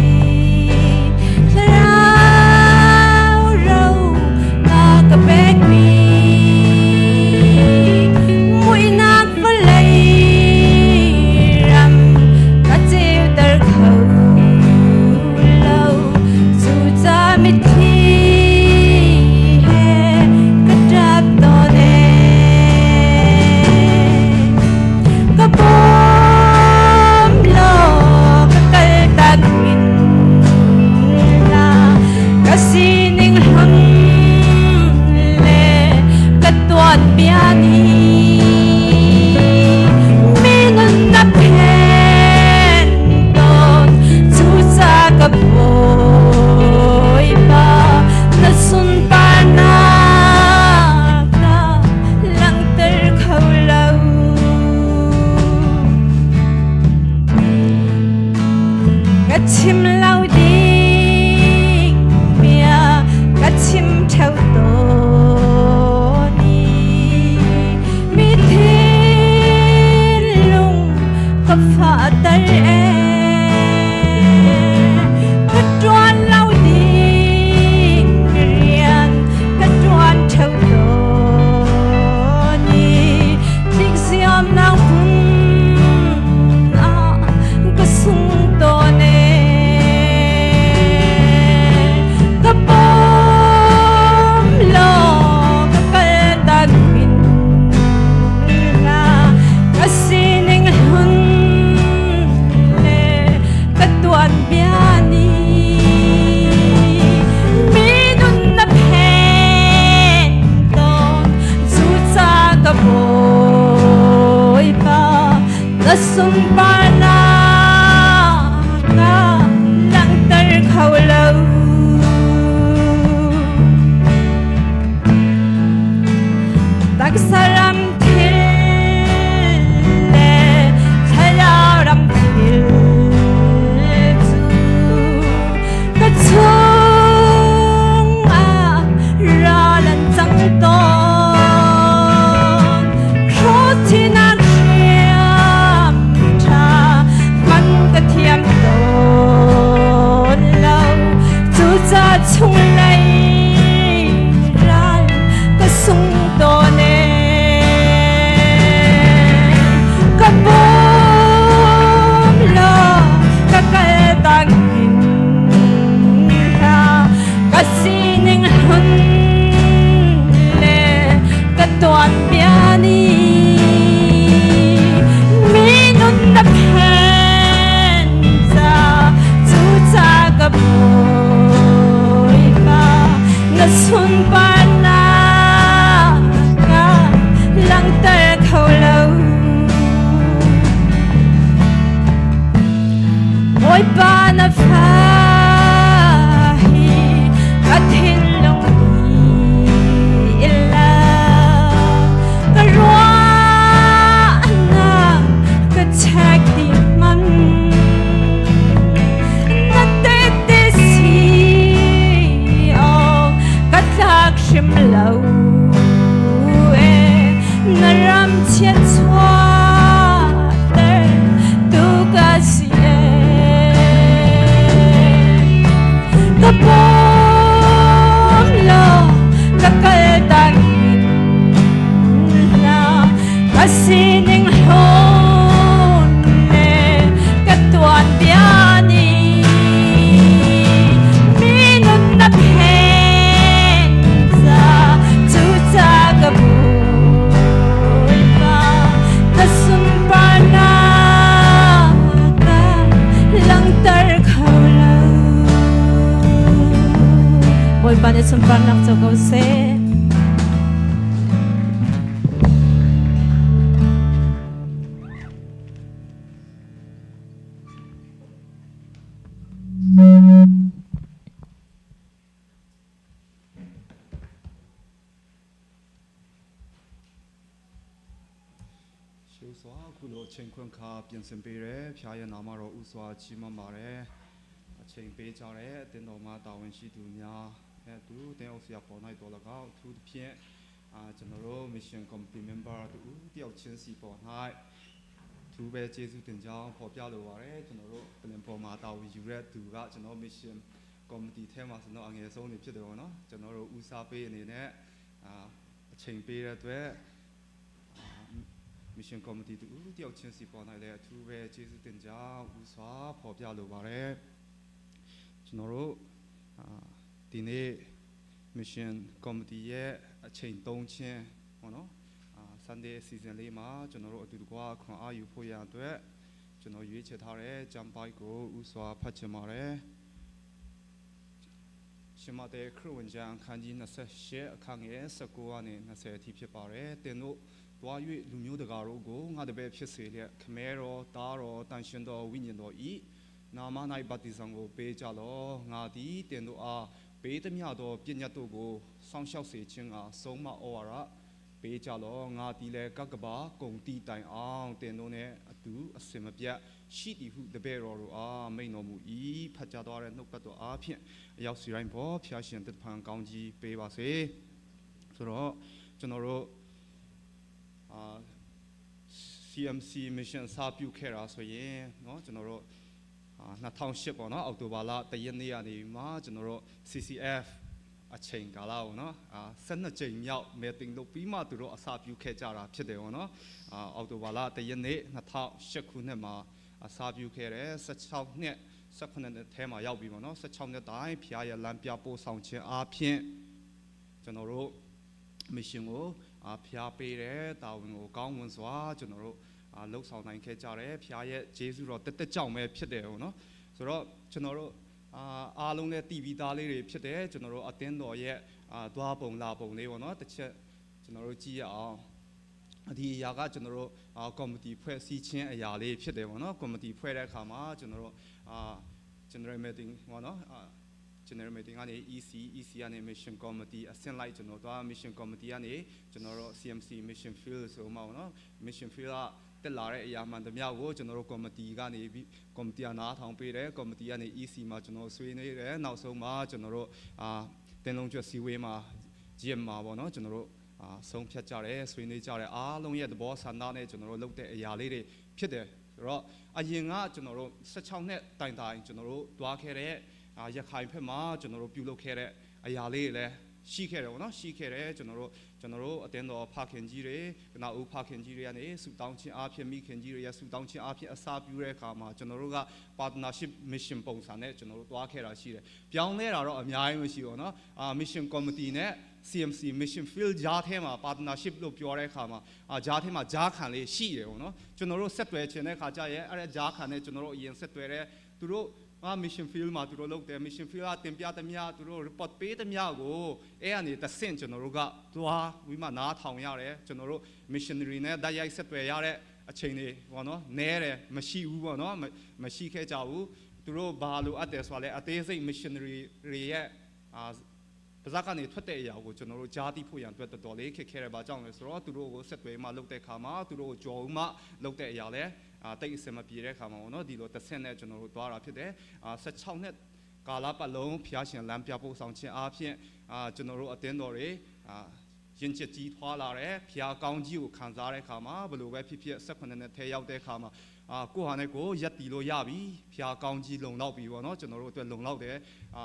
Thlarau ro na ka pekmi. Na sunparnak ka langhter kho lo. Taksa ram thil le thlarau ram thil cu ka chungah ral an cang tawn. Hrawthinak hriam ṭha hman ka thiam tawn lo. Cuca chunglei ral ka sung tawn ee. Ka bawm law ka kal tak hin hlah. Ka sining hlun le ka tuanbia nih mi nun na phen ca cuca ka Bawipa na sunparnak ka langhter kho lo. Bawipa na fa hi ka thinlung ila ka ruahnak ka check ti man na tete si oh ka tlak hrim lo e na ram chiat chuahter tu ka si e ka pawm law ka kal tak hlah ka sining hlawn le ka tuanbia nih mi nun na phen ca cuca ka Bawipa na sunparnak ka langhter kho lo. Bawipa nih sunparnak co ko seh. ရှေးစွာခုလိုအချိန်ခွင့်ခါပြင်ဆင်ပေးတယ်ဖျားရဲ့နာမတော်ဥစွာချီးမွမ်းပါတယ်အချိန်ပေးကြတဲ့အတင်တော်မှာတာဝန်ရှိသူများအဲသူတင်အုပ်ဆရာပေါ်၌တော်၎င်းအထူးသဖြင့်အာကျွန်တော်တို့ mission committee member တူတယောက်ချင်းစီပေါ်၌ထူးပဲကျေးဇူးတင်ကြောင်းဖော်ပြလိုပါတယ်ကျွန်တော်တို့ပလင်ပေါ်မှာတာဝန်ယူတဲ့သူကကျွန်တော် mission committee ထဲမှာဆိုတော့အငယ်ဆုံးနေဖြစ်တယ်ပေါ့နော်ကျွန်တော်တို့ဦးစားပေးအနေနဲ့အာအချိန်ပေးတဲ့အတွက် mission committee တူတယောက်ချင်းစီပေါ်နိုင်တဲ့အထူးပဲကျေးဇူးတင်ကြောင်းဦးစွာဖော်ပြလိုပါတယ်ကျွန်တော်တို့အာဒီနေ့ mission committee ရဲ့အချိန်သုံးချင်းပေါ့နော်အာ Sunday season လေးမှာကျွန်တော်တို့အတူတကွခွန်အားယူဖို့ရအတွက်ကျွန်တော်ရွေးချယ်ထားတဲ့ကျမ်းပိုက်ကိုဦးစွာဖတ်ချင်ပါတယ်ရှင်မသက်ခရစ်ဝင်ကျမ်းအခန်းကြီး28အခန်းငယ်19ကနေ20အထိဖြစ်ပါတယ်။တင်တို့တွား၍လူမျိုးတကာတို့ကိုငါတပည့်ဖြစ်စေလျက်ခမဲတော်တားတော်တန်ရှင်တော်ဝိညာဉ်တော်ဤနာမ၌ဗတ္တိဇံကိုပေးကြလော့ငါသည်တင်တို့အားပေးသမျှသောပညတ်တို့ကိုစောင့်ရှောက်စေခြင်းကဆုံးမဩဝါဒပေးကြလော့ငါသည်လည်းကကဘာကုံတီတိုင်အောင်တင်တို့နှင့်အတူအစင်မပြတ်ရှိသည်ဟုတပည့်တော်တို့အားမိန်တော်မူ၏ဖတ်ကြားသွားတဲ့နှုတ်ပတ်တော်အားဖြင့်အရောက်စီတိုင်းပေါ်ဖျားရှင်တဖန်ကောင်းကြီးပေးပါစေဆိုတော့ကျွန်တော်တို့အာ CMC mission စပြုခဲ့တာဆိုရင်เนาะကျွန်တော်တို့အာ2008ပေါ့เนาะအောက်တိုဘာလတရက်နေ့ကနေမှကျွန်တော်တို့ CCF အချိန်ကာလပေါ့နော်အာ12ကြိမ်မြောက် meeting လုပ်ပြီးမှသူတို့အစပြုခဲ့ကြတာဖြစ်တယ်ပေါ့နော်အာအောက်တိုဘာလတရက်နေ့2008ခုနှစ်မှာအစပြုခဲ့တယ်16နှစ်18နှစ်ထဲမှာရောက်ပြီပေါ့နော်16နှစ်တိုင်ဖျားရလမ်းပြပို့ဆောင်ခြင်းအပြင်ကျွန်တော်တို့ mission ကိုအာဖျားပေးတယ်တာဝန်ကိုကောင်းမွန်စွာကျွန်တော်တို့အာလှုပ်ဆောင်နိုင်ခဲ့ကြတယ်ဖျားရဲ့ဂျေဇုတော်တက်တက်ကြောင့်ပဲဖြစ်တယ်ပေါ့နော်ဆိုတော့ကျွန်တော်တို့အာအားလုံးလည်းတည်ပြီးသားလေးတွေဖြစ်တယ်ကျွန်တော်တို့အသင်းတော်ရဲ့အာသွားပုံလာပုံလေးပေါ့နော်တစ်ချက်ကျွန်တော်တို့ကြည့်ရအောင်။ ဒီအရာကကျွန်တော်တို့အာကော်မတီဖွဲ့စည်းခြင်းအရာလေးဖြစ်တယ်ပေါ့နော်ကော်မတီဖွဲ့တဲ့အခါမှာကျွန်တော်တို့အာ general meeting ပေါ့နော်အာ general meeting ကနေ EC EC ကနေ mission committee အဆင့်လိုက်ကျွန်တော်တို့ mission committee ကနေကျွန်တော်တို့ CMC mission field ဆိုမှပေါ့နော် mission field ကတက်လာတဲ့အရာမှန်သမျှကိုကျွန်တော်တို့ committee ကနေပြီး committee ကနားထောင်ပေးတယ် committee ကနေ EC မှာကျွန်တော်ဆွေးနွေးတယ်နောက်ဆုံးမှာကျွန်တော်တို့အာတင်လုံးကျွတ်စည်းဝေးမှာ GM မှာပေါ့နော်ကျွန်တော်တို့အာဆုံးဖြတ်ကြတယ်ဆွေးနွေးကြတယ်အားလုံးရဲ့သဘောဆန္ဒနဲ့ကျွန်တော်တို့လုပ်တဲ့အရာလေးတွေဖြစ်တယ်ဆိုတော့အရင်ကကျွန်တော်တို့16နှစ်တိုင်တိုင်ကျွန်တော်တို့တွားခဲ့တဲ့အာရခိုင်ဖက်မှာကျွန်တော်တို့ပြုလုပ်ခဲ့တဲ့အရာလေးတွေလည်းရှိခဲ့တယ်ပေါ့နော်ရှိခဲ့တယ်ကျွန်တော်တို့ကျွန်တော်တို့အတင်းတော်ဖခင်ကြီးတွေကနာဦးဖခင်ကြီးတွေကနေဆူတောင်းခြင်းအဖြစ်မိခင်ကြီးတွေရဲ့ဆူတောင်းခြင်းအဖြစ်အစာပြုတဲ့အခါမှာကျွန်တော်တို့က partnership mission ပုံစံနဲ့ကျွန်တော်တို့တွားခဲ့တာရှိတယ်ပြောင်းလဲတာတော့အများကြီးမရှိဘူးနော်အာ mission committee နဲ့ CMC mission field ကြားထဲမှာ partnership လို့ပြောတဲ့အခါမှာအာကြားထဲမှာကြားခံလေးရှိတယ်ပေါ့နော်ကျွန်တော်တို့ဆက်သွယ်ခြင်းတဲ့အခါကျရဲအဲ့ဒါကြားခံနဲ့ကျွန်တော်တို့အရင်ဆက်သွယ်တဲ့သူတို့အာ mission field မှာသူတို့လုပ်တယ် mission field ကတင်ပြသမျှသူတို့ report ပေးသမျှကိုအဲ့အနေတဆင့်ကျွန်တော်တို့ကသွားဝိမနားထောင်ရတယ်ကျွန်တော်တို့ missionary နဲ့တိုက်ရိုက်ဆက်သွယ်ရတဲ့အချိန်တွေပေါ့နော်နဲတယ်မရှိဘူးပေါ့နော်မရှိခဲ့ကြဘူးသူတို့ဘာလို့အပ်တယ်ဆိုတာလဲအသေးစိတ် missionary တွေရဲ့အာပါဇက်ကနေထွက်တဲ့အရာကိုကျွန်တော်တို့ကြားသိဖို့ရန်အတွက်တော်တော်လေးခက်ခဲတယ်။ဘာကြောင့်လဲဆိုတော့သူတို့ကိုဆက်သွယ်မှလုပ်တဲ့ခါမှာသူတို့ကိုကြော်မှလုပ်တဲ့အရာလဲအာတိတ်အစင်မပြေတဲ့ခါမှာပေါ့နော်ဒီလိုတစ်ဆင့်နဲ့ကျွန်တော်တို့သွားတာဖြစ်တယ်။အာ16နှစ်ကာလပတ်လုံးဖျားရှင်လမ်းပြပို့ဆောင်ခြင်းအပြင်အာကျွန်တော်တို့အသင်းတော်တွေအာရင်ချစ်ကြီးထွာလာတယ်ဖျားကောင်းကြီးကိုခံစားတဲ့ခါမှာဘလို့ပဲဖြစ်ဖြစ်18နှစ်ထဲရောက်တဲ့ခါမှာအာကိုဟာနဲ့ကိုရက်တီလို့ရပြီဖျားကောင်းကြီးလုံလောက်ပြီပေါ့နော်ကျွန်တော်တို့အတွက်လုံလောက်တယ်အ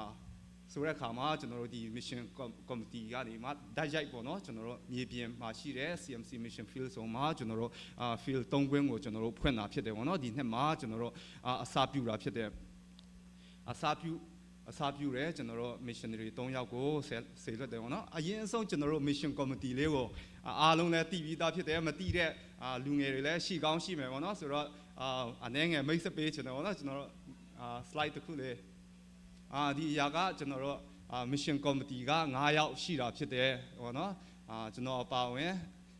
ာဆိုတဲ့အခါမှာကျွန်တော်တို့ဒီ mission committee ကနေမှဓာတ်ရိုက်ပေါ့နော်ကျွန်တော်တို့မြေပြင်မှာရှိတဲ့ CMC mission field ဆိုမှာကျွန်တော်တို့အာ field ၃ခွင်းကိုကျွန်တော်တို့ဖွင့်တာဖြစ်တယ်ပေါ့နော်ဒီနှစ်မှာကျွန်တော်တို့အာအစာပြုတာဖြစ်တယ်အစာပြုအစာပြုရဲကျွန်တော်တို့ missionary 3ယောက်ကိုဆေလွတ်တယ်ပေါ့နော်အရင်အဆုံးကျွန်တော်တို့ mission committee လေးကိုအားလုံးလည်းတည်ပြီးသားဖြစ်တယ်မတည်တဲ့လူငယ်တွေလည်းရှိကောင်းရှိမယ်ပေါ့နော်ဆိုတော့အာအနေငယ်မိတ်ဆက်ပေးချင်တယ်ပေါ့နော်ကျွန်တော်တို့အာ slide တစ်ခုလေးအာဒီအရာကကျွန်တော်တို့အာ mission committee က9ယောက်ရှိတာဖြစ်တယ်ပေါ့နော်အာကျွန်တော်အပါဝင်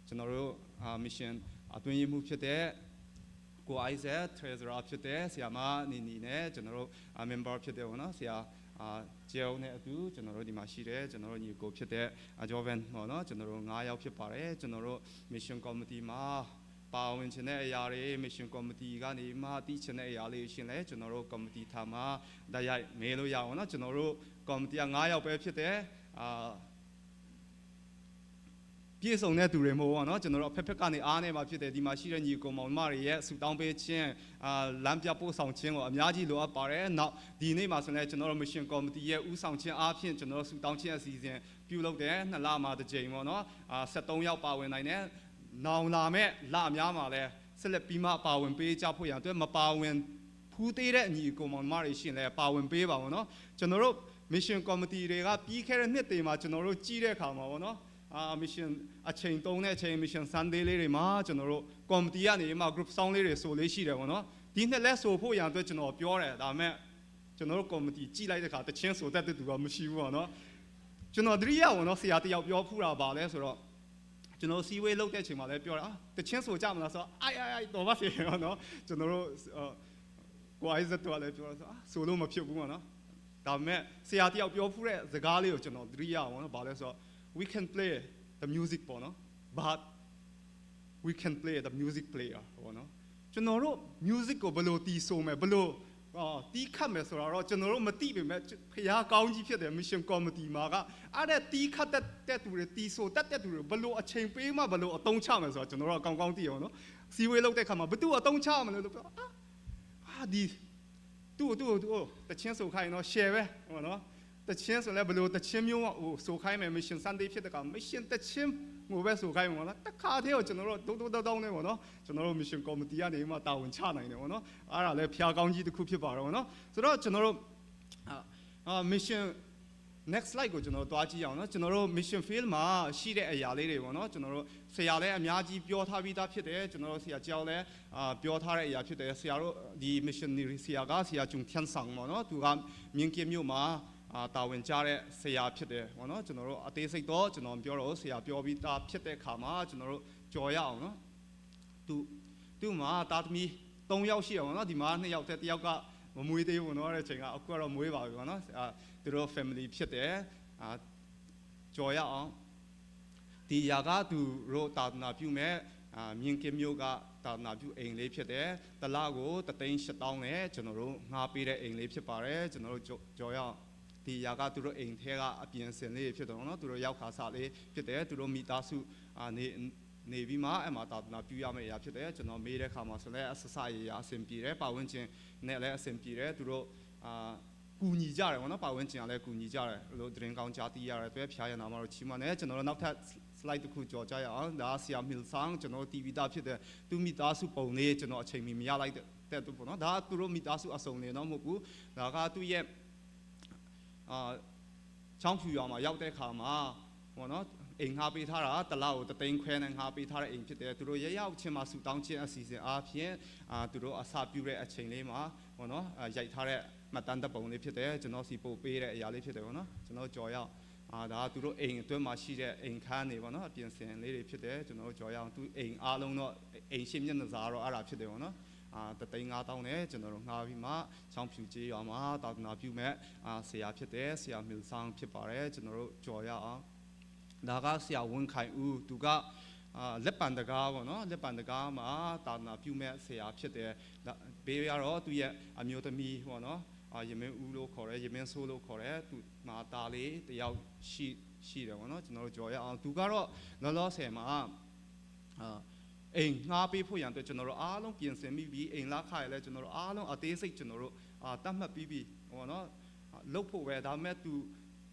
ကျွန်တော်တို့အာ mission အတွင်းရေးမှူးဖြစ်တဲ့ကို Isaac Treasurer ဖြစ်တဲ့ဆရာမနီနီနဲ့ကျွန်တော်တို့ member ဖြစ်တဲ့ပေါ့နော်ဆရာအာကျဲနဲ့အတူကျွန်တော်တို့ဒီမှာရှိတယ်ကျွန်တော်တို့ညီကိုဖြစ်တဲ့ Joven ပေါ့နော်ကျွန်တော်တို့9ယောက်ဖြစ်ပါတယ်ကျွန်တော်တို့ mission committee မှာပါဝင်ခြင်းတဲ့အရာတွေ mission committee ကနေမှတည်ခြင်းတဲ့အရာလေးရှင်လဲကျွန်တော်တို့ committee ထားမှာဓာတ်ရိုက်မေးလို့ရအောင်နော်ကျွန်တော်တို့ committee က9ယောက်ပဲဖြစ်တယ်အာပြည့်စုံတဲ့သူတွေမဟုတ်ဘူးနော်ကျွန်တော်တို့အဖက်ဖက်ကနေအားနေမှာဖြစ်တယ်ဒီမှာရှိတဲ့ညီကောင်မောင်မတွေရဲ့ဆူတောင်းပေးခြင်းအာလမ်းပြပို့ဆောင်ခြင်းကိုအများကြီးလိုအပ်ပါတယ်နောက်ဒီနေ့မှာဆိုရင်ကျွန်တော်တို့ mission committee ရဲ့ဦးဆောင်ခြင်းအားဖြင့်ကျွန်တော်တို့ဆူတောင်းခြင်းအစီအစဉ်ပြုလုပ်တယ်နှစ်လမှာတစ်ကြိမ်ပေါ့နော်အာ73ယောက်ပါဝင်နိုင်တယ်နောင်လာမဲ့လများမှာလဲဆက်လက်ပြီးမှပါဝင်ပေးကြဖို့ရန်အတွက်မပါဝင်ဖူးသေးတဲ့အညီကောင်မောင်မတွေရှင်လဲပါဝင်ပေးပါဘောနော်ကျွန်တော်တို့ mission committee တွေကပြီးခဲ့တဲ့နှစ်တွေမှာကျွန်တော်တို့ကြီးတဲ့အခါမှာပေါ့နော်အာ mission အချိန်တုံးတဲ့အချိန် mission Sunday လေးတွေမှာကျွန်တော်တို့ committee ကနေမှ group song လေးတွေဆိုလေးရှိတယ်ပေါ့နော်ဒီနှစ်လဲဆိုဖို့ရန်အတွက်ကျွန်တော်ပြောတယ်ဒါပေမဲ့ကျွန်တော်တို့ committee ကြည့်လိုက်တဲ့အခါတချင်းဆိုတတ်တဲ့သူကမရှိဘူးပေါ့နော်ကျွန်တော်တတိယပေါ့နော်ဆရာတယောက်ပြောဖူးတာပါလဲဆိုတော့ကျွန်တော်စီဝေးလုပ်တဲ့အချိန်မှာလည်းပြောတာတချင်းဆိုကြမလားဆိုတော့အိုင်အိုင်အိုင်တော်ပါစေပေါ့နော်ကျွန်တော်တို့ကိုအိုက်ဇတ်တော်လည်းပြောတော့ဆိုလို့မဖြစ်ဘူးပေါ့နော်ဒါပေမဲ့ဆရာတယောက်ပြောဖူးတဲ့စကားလေးကိုကျွန်တော်သတိရအောင်နော်ဘာလဲဆိုတော့ we can play the music ပေါ့နော် but we can play the music player ပေါ့နော်ကျွန်တော်တို့ music ကိုဘယ်လိုတီးဆိုမယ်ဘယ်လိုအော်တီးခတ်မယ်ဆိုတာတော့ကျွန်တော်တို့မသိပေမဲ့ဖရားကောင်းကြီးဖြစ်တယ် mission committee မှာကအဲ့ဒါတီးခတ်တဲ့တဲ့သူတွေတီးဆိုတတ်တဲ့သူတွေဘယ်လိုအချိန်ပေးမှဘယ်လိုအတုံးချမယ်ဆိုတော့ကျွန်တော်တို့ကောင်းကောင်းသိအောင်နော်စီဝေးလုပ်တဲ့ခါမှာဘသူအတုံးချမလဲလို့ပြောအာအာဒီသူ့သူ့သူ့တချင်းဆိုခိုင်းတော့ share ပဲဟောနော်တချင်းဆိုလဲဘလို့တချင်းမျိုးဟိုဆိုခိုင်းမယ် mission Sunday ဖြစ်တဲ့ကောင် mission တချင်းငိုပဲဆိုခိုင်းမှာနော်တခါတည်းကိုကျွန်တော်တို့တိုးတိုးတောင်းတောင်းနေပေါ့နော်ကျွန်တော်တို့ mission committee ကနေမှတာဝန်ချနိုင်တယ်ပေါ့နော်အဲ့ဒါလည်းဖျားကောင်းကြီးတစ်ခုဖြစ်ပါတော့နော်ဆိုတော့ကျွန်တော်တို့အာ mission next slide ကိုကျွန်တော်တွားကြည့်အောင်နော်ကျွန်တော်တို့ mission field မှာရှိတဲ့အရာလေးတွေပေါ့နော်ကျွန်တော်တို့ဆရာလည်းအများကြီးပြောထားပြီးသားဖြစ်တယ်ကျွန်တော်တို့ဆရာကြောက်လည်းအာပြောထားတဲ့အရာဖြစ်တယ်ဆရာတို့ဒီ missionary ဆရာကဆရာကျုံထန်ဆောင်ပေါ့နော်သူကမြင်းကင်းမြို့မှာ အာတာဝန်ကျတဲ့ဆရာဖြစ်တယ်ပေါ့နော်ကျွန်တော်တို့အသေးစိတ်တော့ကျွန်တော်ပြောတော့ဆရာပြောပြီးသားဖြစ်တဲ့ခါမှာကျွန်တော်တို့ကြော်ရအောင်နော်သူသူ့မှာတာသမီ3ယောက်ရှိတယ်ပေါ့နော်ဒီမှာ2ယောက်တည်း1ယောက်ကမမွေးသေးဘူးနော်တဲ့ချိန်ကအခုကတော့မွေးပါပြီပေါ့နော်အာသူတို့ family ဖြစ်တယ်အာကြော်ရအောင်ဒီຢာကသူတို့တာသနာပြုမဲ့အာမြင်းကင်းမျိုးကတာသနာပြုအိမ်လေးဖြစ်တယ်တလကိုတသိန်း8000နဲ့ကျွန်တော်တို့ငှားပေးတဲ့အိမ်လေးဖြစ်ပါတယ်ကျွန်တော်တို့ကြော်ရအောင်ဒီຢာကသူတို့အိမ်ထဲကအပြင်စင်လေးဖြစ်တယ်နော်သူတို့ရောက်ခါစားလေးဖြစ်တယ်သူတို့မိသားစုအာနေနေပြီးမှအဲ့မှာတာသနာပြုရမယ့်အရာဖြစ်တယ်ကျွန်တော်မေးတဲ့ခါမှာဆိုလဲအဆဆရရအဆင်ပြေတယ်ပတ်ဝန်းကျင်နဲ့လည်းအဆင်ပြေတယ်သူတို့အာကူညီကြတယ်ပေါ့နော်ပတ်ဝန်းကျင်ကလည်းကူညီကြတယ်လို့သတင်းကောင်းကြားသိရတဲ့အတွက်ဖျားရနာမှာတော့ချီးမွမ်းတယ်ကျွန်တော်တို့နောက်ထပ် slide တစ်ခုကြော်ကြရအောင်ဒါဆရာမီလ်ဆောင်ကျွန်တော် TV သားဖြစ်တဲ့သူမိသားစုပုံလေးကျွန်တော်အချိန်မီမရလိုက်တဲ့သူပေါ့နော်ဒါသူတို့မိသားစုအစုံနေတော့မဟုတ်ဘူးဒါကသူ့ရဲ့အာချောင်းဖြူရွာမှာရောက်တဲ့ခါမှာပေါ့နော်အိမ်ငှားပေးထားတာတလောက်ကိုတသိန်းခွဲနဲ့ငှားပေးထားတဲ့အိမ်ဖြစ်တယ်သူတို့ရရောက်ချင်းမှာဆူတောင်းချင်းအစီအစဉ်အားဖြင့်အာသူတို့အစပြုတဲ့အချိန်လေးမှာပေါ့နော်ရိုက်ထားတဲ့မှတ်တမ်းတပ်ပုံလေးဖြစ်တယ်ကျွန်တော်စီပို့ပေးတဲ့အရာလေးဖြစ်တယ်ပေါ့နော်ကျွန်တော်ကြော်ရောက်အာဒါသူတို့အိမ်အတွင်းမှာရှိတဲ့အိမ်ခန်းတွေပေါ့နော်အပြင်ဆင်လေးတွေဖြစ်တယ်ကျွန်တော်တို့ကြော်ရအောင်သူအိမ်အားလုံးတော့အိမ်ရှိမျက်နှာစာတော့အဲ့ဒါဖြစ်တယ်ပေါ့နော်အာတသိန်း9000နဲ့ကျွန်တော်တို့ငှားပြီးမှချောင်းဖြူကျေးရွာမှာတာသနာပြုမဲ့အာဆရာဖြစ်တယ်ဆရာမီလ်ဆောင်ဖြစ်ပါတယ်ကျွန်တော်တို့ကြော်ရအောင်ဒါကဆရာဝင်းခိုင်ဦးသူကအာလက်ပံတကားပေါ့နော်လက်ပံတကားမှာတာသနာပြုမဲ့ဆရာဖြစ်တယ်ဘေးကတော့သူရဲ့အမျိုးသမီးပေါ့နော်အာရမင်းဦးလို့ခေါ်တယ်ရမင်းဆိုးလို့ခေါ်တယ်သူမာတာလေးတယောက်ရှိရှိတယ်ပေါ့နော်ကျွန်တော်တို့ကြော်ရအောင်သူကတော့လောလောဆယ်မှာအာအိမ်ငှားပေးဖို့ရန်အတွက်ကျွန်တော်တို့အားလုံးပြင်ဆင်ပြီးပြီအိမ်လာခရလဲကျွန်တော်တို့အားလုံးအသေးစိတ်ကျွန်တော်တို့အာတတ်မှတ်ပြီးပြီဟောနော်လုတ်ဖို့ပဲဒါပေမဲ့ तू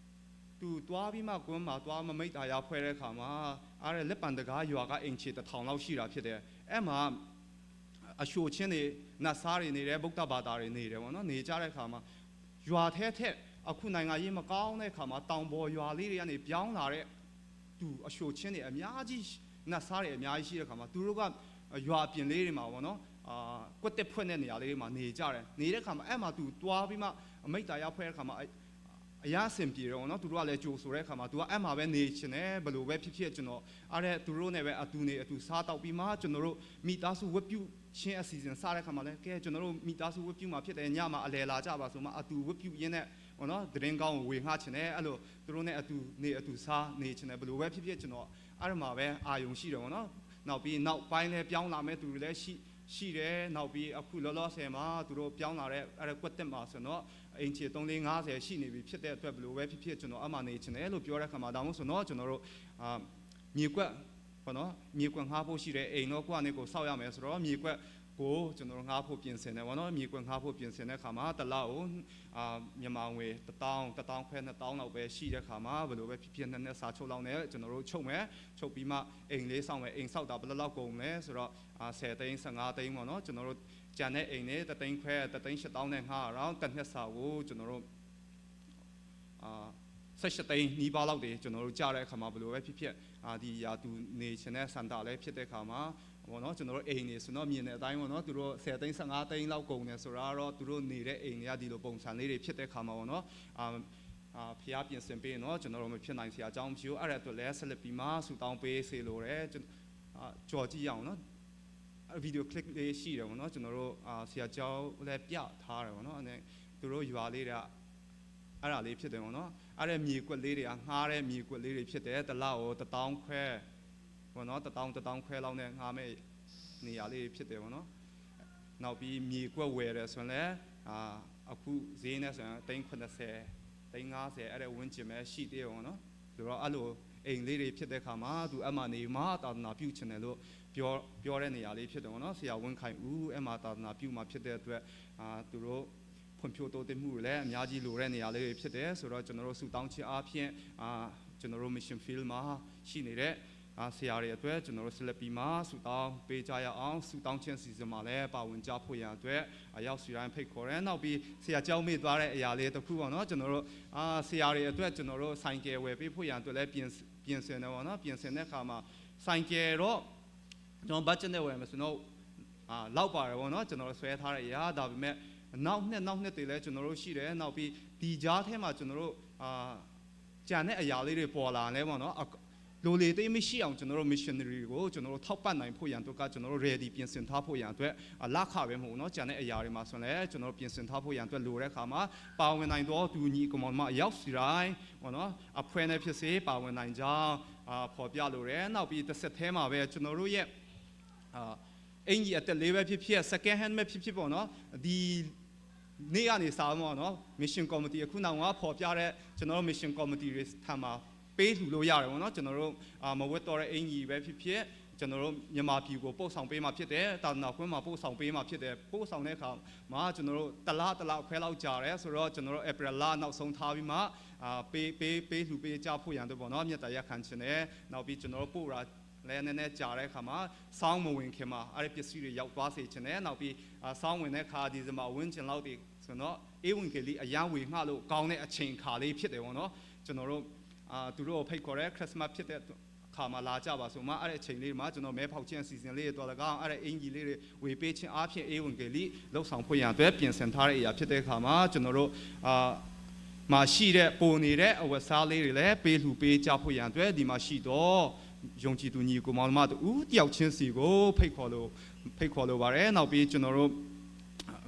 သူတွားပြီးမှကွန်းမှာတွားမမိတ်တာရဖွဲတဲ့ခါမှာအားရလက်ပံတကားရွာကအိမ်ချေတစ်ထောင်လောက်ရှိတာဖြစ်တယ်အဲ့မှာအရှိုချင်းတွေနတ်စားတွေနေတယ်ဗုဒ္ဓဘာသာတွေနေတယ်ပေါ့နော်နေကြတဲ့ခါမှာရွာထဲထက်အခုနိုင်ငံရေးမကောင်းတဲ့ခါမှာတောင်ပေါ်ရွာလေးတွေကနေပြောင်းလာတဲ့သူအရှိုချင်းတွေအများကြီးနတ်စားတွေအများကြီးရှိတဲ့ခါမှာသူတို့ကရွာပြင်လေးတွေမှာပေါ့နော်အာကွက်တက်ဖွင့်တဲ့နေရာလေးတွေမှာနေကြတယ်နေတဲ့ခါမှာအဲ့မှာသူတွားပြီးမှအမိတ်တာရဖွဲတဲ့ခါမှာအရာအဆင်ပြေတော့နော်သူတို့ကလည်းကြိုဆိုတဲ့အခါမှာသူကအဲ့မှာပဲနေချင်တယ်ဘလို့ပဲဖြစ်ဖြစ်ကျွန်တော်အဲ့တဲ့သူတို့နဲ့ပဲအတူနေအတူစားတောက်ပြီးမှကျွန်တော်တို့မိသားစုဝတ်ပြုချင်းအစီအစဉ်စားတဲ့အခါမှာလည်းကဲကျွန်တော်တို့မိသားစုဝတ်ပြုမှာဖြစ်တယ်ညမှာအလဲလာကြပါဆိုမှအတူဝတ်ပြုရင်းနဲ့ဟောနော်သတင်းကောင်းကိုဝေငှချင်တယ်အဲ့လိုသူတို့နဲ့အတူနေအတူစားနေချင်တယ်ဘလို့ပဲဖြစ်ဖြစ်ကျွန်တော်အဲ့မှာပဲအာယုံရှိတယ်ဗောနော်နောက်ပြီးနောက်ပိုင်းလည်းပြောင်းလာမဲ့သူတွေလည်းရှိရှိတယ်နောက်ပြီးအခုလောလောဆယ်မှာသူတို့ပြောင်းလာတဲ့အဲ့ကွက်တက်မှာဆိုတော့အိမ်ချေ3 4 50ရှိနေပြီဖြစ်တဲ့အတွက်ဘလို့ပဲဖြစ်ဖြစ်ကျွန်တော်အမှနေချင်တယ်လို့ပြောတဲ့ခါမှာဒါမှမဟုတ်ဆိုတော့ကျွန်တော်တို့အာမြေကွက်ပေါ့နော်မြေကွက်ငှားဖို့ရှိတဲ့အိမ်တော့ကိုယ့်အနေကိုစောက်ရမယ်ဆိုတော့မြေကွက်ကိုကျွန်တော်တို့ငှားဖို့ပြင်ဆင်တယ်ပေါ့နော်မြေကွက်ငှားဖို့ပြင်ဆင်တဲ့ခါမှာတလောက်ကိုအာမြန်မာငွေ1000 1000ခွဲ2000လောက်ပဲရှိတဲ့ခါမှာဘယ်လိုပဲဖြစ်ဖြစ်နှစ်နှစ်စာချုပ်လောက်နဲ့ကျွန်တော်တို့ချုပ်မယ်ချုပ်ပြီးမှအိမ်လေးဆောက်မယ်အိမ်ဆောက်တာဘယ်လောက်ကုန်လဲဆိုတော့အာ10သိန်း15သိန်းပေါ့နော်ကျွန်တော်တို့ကြံတဲ့အိမ်လေးတသိန်းခွဲတသိန်း8000နဲ့ငှားအောင်တစ်နှစ်စာကိုကျွန်တော်တို့အာ18သိန်းနီးပါးလောက်တွေကျွန်တော်တို့ကြားတဲ့အခါမှာဘယ်လိုပဲဖြစ်ဖြစ်အာဒီရာသူနေချင်တဲ့စန္ဒလည်းဖြစ်တဲ့အခါမှာပေါ့နော်ကျွန်တော်တို့အိမ်နေဆိုတော့မြင်တဲ့အတိုင်းပေါ့နော်သူတို့10သိန်း15သိန်းလောက်ကုန်တယ်ဆိုတာတော့သူတို့နေတဲ့အိမ်တွေကဒီလိုပုံစံလေးတွေဖြစ်တဲ့အခါမှာပေါ့နော်အာအာဖျားပြင်ဆင်ပေးနော်ကျွန်တော်တို့မဖြစ်နိုင်စရာအကြောင်းမရှိဘူးအဲ့ဒါအတွက်လည်းဆက်လက်ပြီးမှဆူတောင်းပေးစေလိုတယ်ကျွန်အာကြော်ကြည့်ရအောင်နော်ဗီဒီယိုကလစ်လေးရှိတယ်ပေါ့နော်ကျွန်တော်တို့အာဆရာကျောင်းလည်းပြထားတယ်ပေါ့နော်အဲ့သူတို့ရွာလေးတွေကအဲ့ဒါလေးဖြစ်တယ်ပေါ့နော်အဲ့ဒါမြေကွက်လေးတွေကငှားတဲ့မြေကွက်လေးတွေဖြစ်တယ်တလောက်ကို1000ခွဲပေါ့နော်1000 1000ခွဲလောက်နဲ့ငှားမဲ့နေရာလေးဖြစ်တယ်ပေါ့နော်နောက်ပြီးမြေကွက်ဝယ်တယ်ဆိုရင်လည်းအာအခုဈေးနဲ့ဆိုရင်380 350အဲ့ဒါဝန်းကျင်ပဲရှိသေးတယ်ပေါ့နော်ဆိုတော့အဲ့လိုအိမ်လေးတွေဖြစ်တဲ့ခါမှာသူအမှနေမှာသာသနာပြုချင်တယ်လို့ပြောပြောတဲ့နေရာလေးဖြစ်တယ်ပေါ့နော်ဆရာဝင်းခိုင်ဦးအမှသာသနာပြုမှာဖြစ်တဲ့အတွက်အာသူတို့ဖွံ့ဖြိုးတိုးတက်မှုတွေလည်းအများကြီးလိုတဲ့နေရာလေးတွေဖြစ်တယ်ဆိုတော့ကျွန်တော်တို့ဆုတောင်းခြင်းအားဖြင့်အာကျွန်တော်တို့ mission field မှာရှိနေတဲ့အာဆရာတွေအတွက်ကျွန်တော်တို့ဆက်လက်ပြီးမှဆုတောင်းပေးကြရအောင်ဆုတောင်းခြင်းစီစဉ်မှာလည်းပါဝင်ကြဖို့ရန်အတွက်အရောက်စီတိုင်းဖိတ်ခေါ်ရဲနောက်ပြီးဆရာကြောင်းမေ့သွားတဲ့အရာလေးတစ်ခုပေါ့နော်ကျွန်တော်တို့အာဆရာတွေအတွက်ကျွန်တော်တို့ဆိုင်ကယ်ဝယ်ပေးဖို့ရန်အတွက်လည်းပြင်ပြင်ဆင်တယ်ပေါ့နော်ပြင်ဆင်တဲ့အခါမှာဆိုင်ကယ်တော့ကျွန်တော် budget နဲ့ဝယ်မယ်ဆိုတော့အာလောက်ပါတယ်ပေါ့နော်ကျွန်တော်တို့ဆွဲထားတဲ့အရာဒါပေမဲ့နောက်နှစ်နောက်နှစ်တွေလည်းကျွန်တော်တို့ရှိတယ်နောက်ပြီးဒီ ဒီကြားထဲမှာကျွန်တော်တို့အာကြံတဲ့အရာလေးတွေပေါ်လာလဲပေါ့နော်လိုလေသိမရှိအောင်ကျွန်တော်တို့ missionary ကိုကျွန်တော်တို့ထောက်ပံ့နိုင်ဖို့ရန်အတွက်ကကျွန်တော်တို့ ready ပြင်ဆင်ထားဖို့ရန်အတွက်လက်ခပဲမဟုတ်နော်ကြံတဲ့အရာတွေမှာဆိုရင်လည်းကျွန်တော်တို့ပြင်ဆင်ထားဖို့ရန်အတွက်လိုတဲ့အခါမှာပါဝင်နိုင်တော့သူညီကောင်မရောက်စီတိုင်းပေါ့နော်အဖွဲ့နဲ့ဖြစ်စေပါဝင်နိုင်ကြောင်းအာဖော်ပြလိုတယ်နောက်ပြီးတစ်ဆက်သေးမှာပဲကျွန်တော်တို့ရဲ့အာအင်ကြီးအတက်လေးပဲဖြစ်ဖြစ် second hand ပဲဖြစ်ဖြစ်ပေါ့နော်ဒီနေ့ကနေစားမှာနော် mission committee အခုနောက်ကဖော်ပြတဲ့ကျွန်တော်တို့ mission committee တွေထံမှာပေးလှူလို့ရတယ်ပေါ့နော်ကျွန်တော်တို့အာမဝတ်တော်တဲ့အင်ကြီးပဲဖြစ်ဖြစ်ကျွန်တော်တို့မြန်မာပြည်ကိုပို့ဆောင်ပေးမှာဖြစ်တယ်တာနာခွင်းမှာပို့ဆောင်ပေးမှာဖြစ်တယ်ပို့ဆောင်တဲ့အခါမှာကျွန်တော်တို့တလားတလားခွဲလောက်ကြာတယ်ဆိုတော့ကျွန်တော်တို့ April လနောက်ဆုံးထားပြီးမှအာပေးပေးပေးလှူပေးကြဖို့ရန်တို့ပေါ့နော်မြတ်တရက်ခံချင်တယ်နောက်ပြီးကျွန်တော်တို့ပို့တာလဲနည်းနည်းကြာတဲ့အခါမှာစောင်းမဝင်ခင်မှာအဲ့ဒီပစ္စည်းတွေရောက်သွားစေချင်တယ်နောက်ပြီးစောင်းဝင်တဲ့ခါဒီဇင်ဘာဝန်းကျင်လောက်တွေဆိုတော့အေးဝင်ကလေးအရန်ဝေငှလို့ကောင်းတဲ့အချိန်ခါလေးဖြစ်တယ်ပေါ့နော်ကျွန်တော်တို့အာသူတို့ကိုဖိတ်ခေါ်တဲ့ခရစ်စမတ်ဖြစ်တဲ့ခါမှာလာကြပါဆိုမှအဲ့ဒီအချိန်လေးမှာကျွန်တော်မဲဖောက်ခြင်းအစီအစဉ်လေးတွေတော်လကောင်အဲ့ဒီအင်ကြီးလေးတွေဝေပေးခြင်းအားဖြင့်အေးဝင်ကလေးလှုပ်ဆောင်ဖွင့်ရအတွက်ပြင်ဆင်ထားတဲ့အရာဖြစ်တဲ့အခါမှာကျွန်တော်တို့အာမှာရှိတဲ့ပုံနေတဲ့အဝတ်စားလေးတွေလည်းပေးလှူပေးကြဖို့ရန်အတွက်ဒီမှာရှိတော့ယုံကြည်သူညီကိုမောင်မတို့ဦးတယောက်ချင်းစီကိုဖိတ်ခေါ်လို့ဖိတ်ခေါ်လို့ပါတယ်နောက်ပြီးကျွန်တော်တို့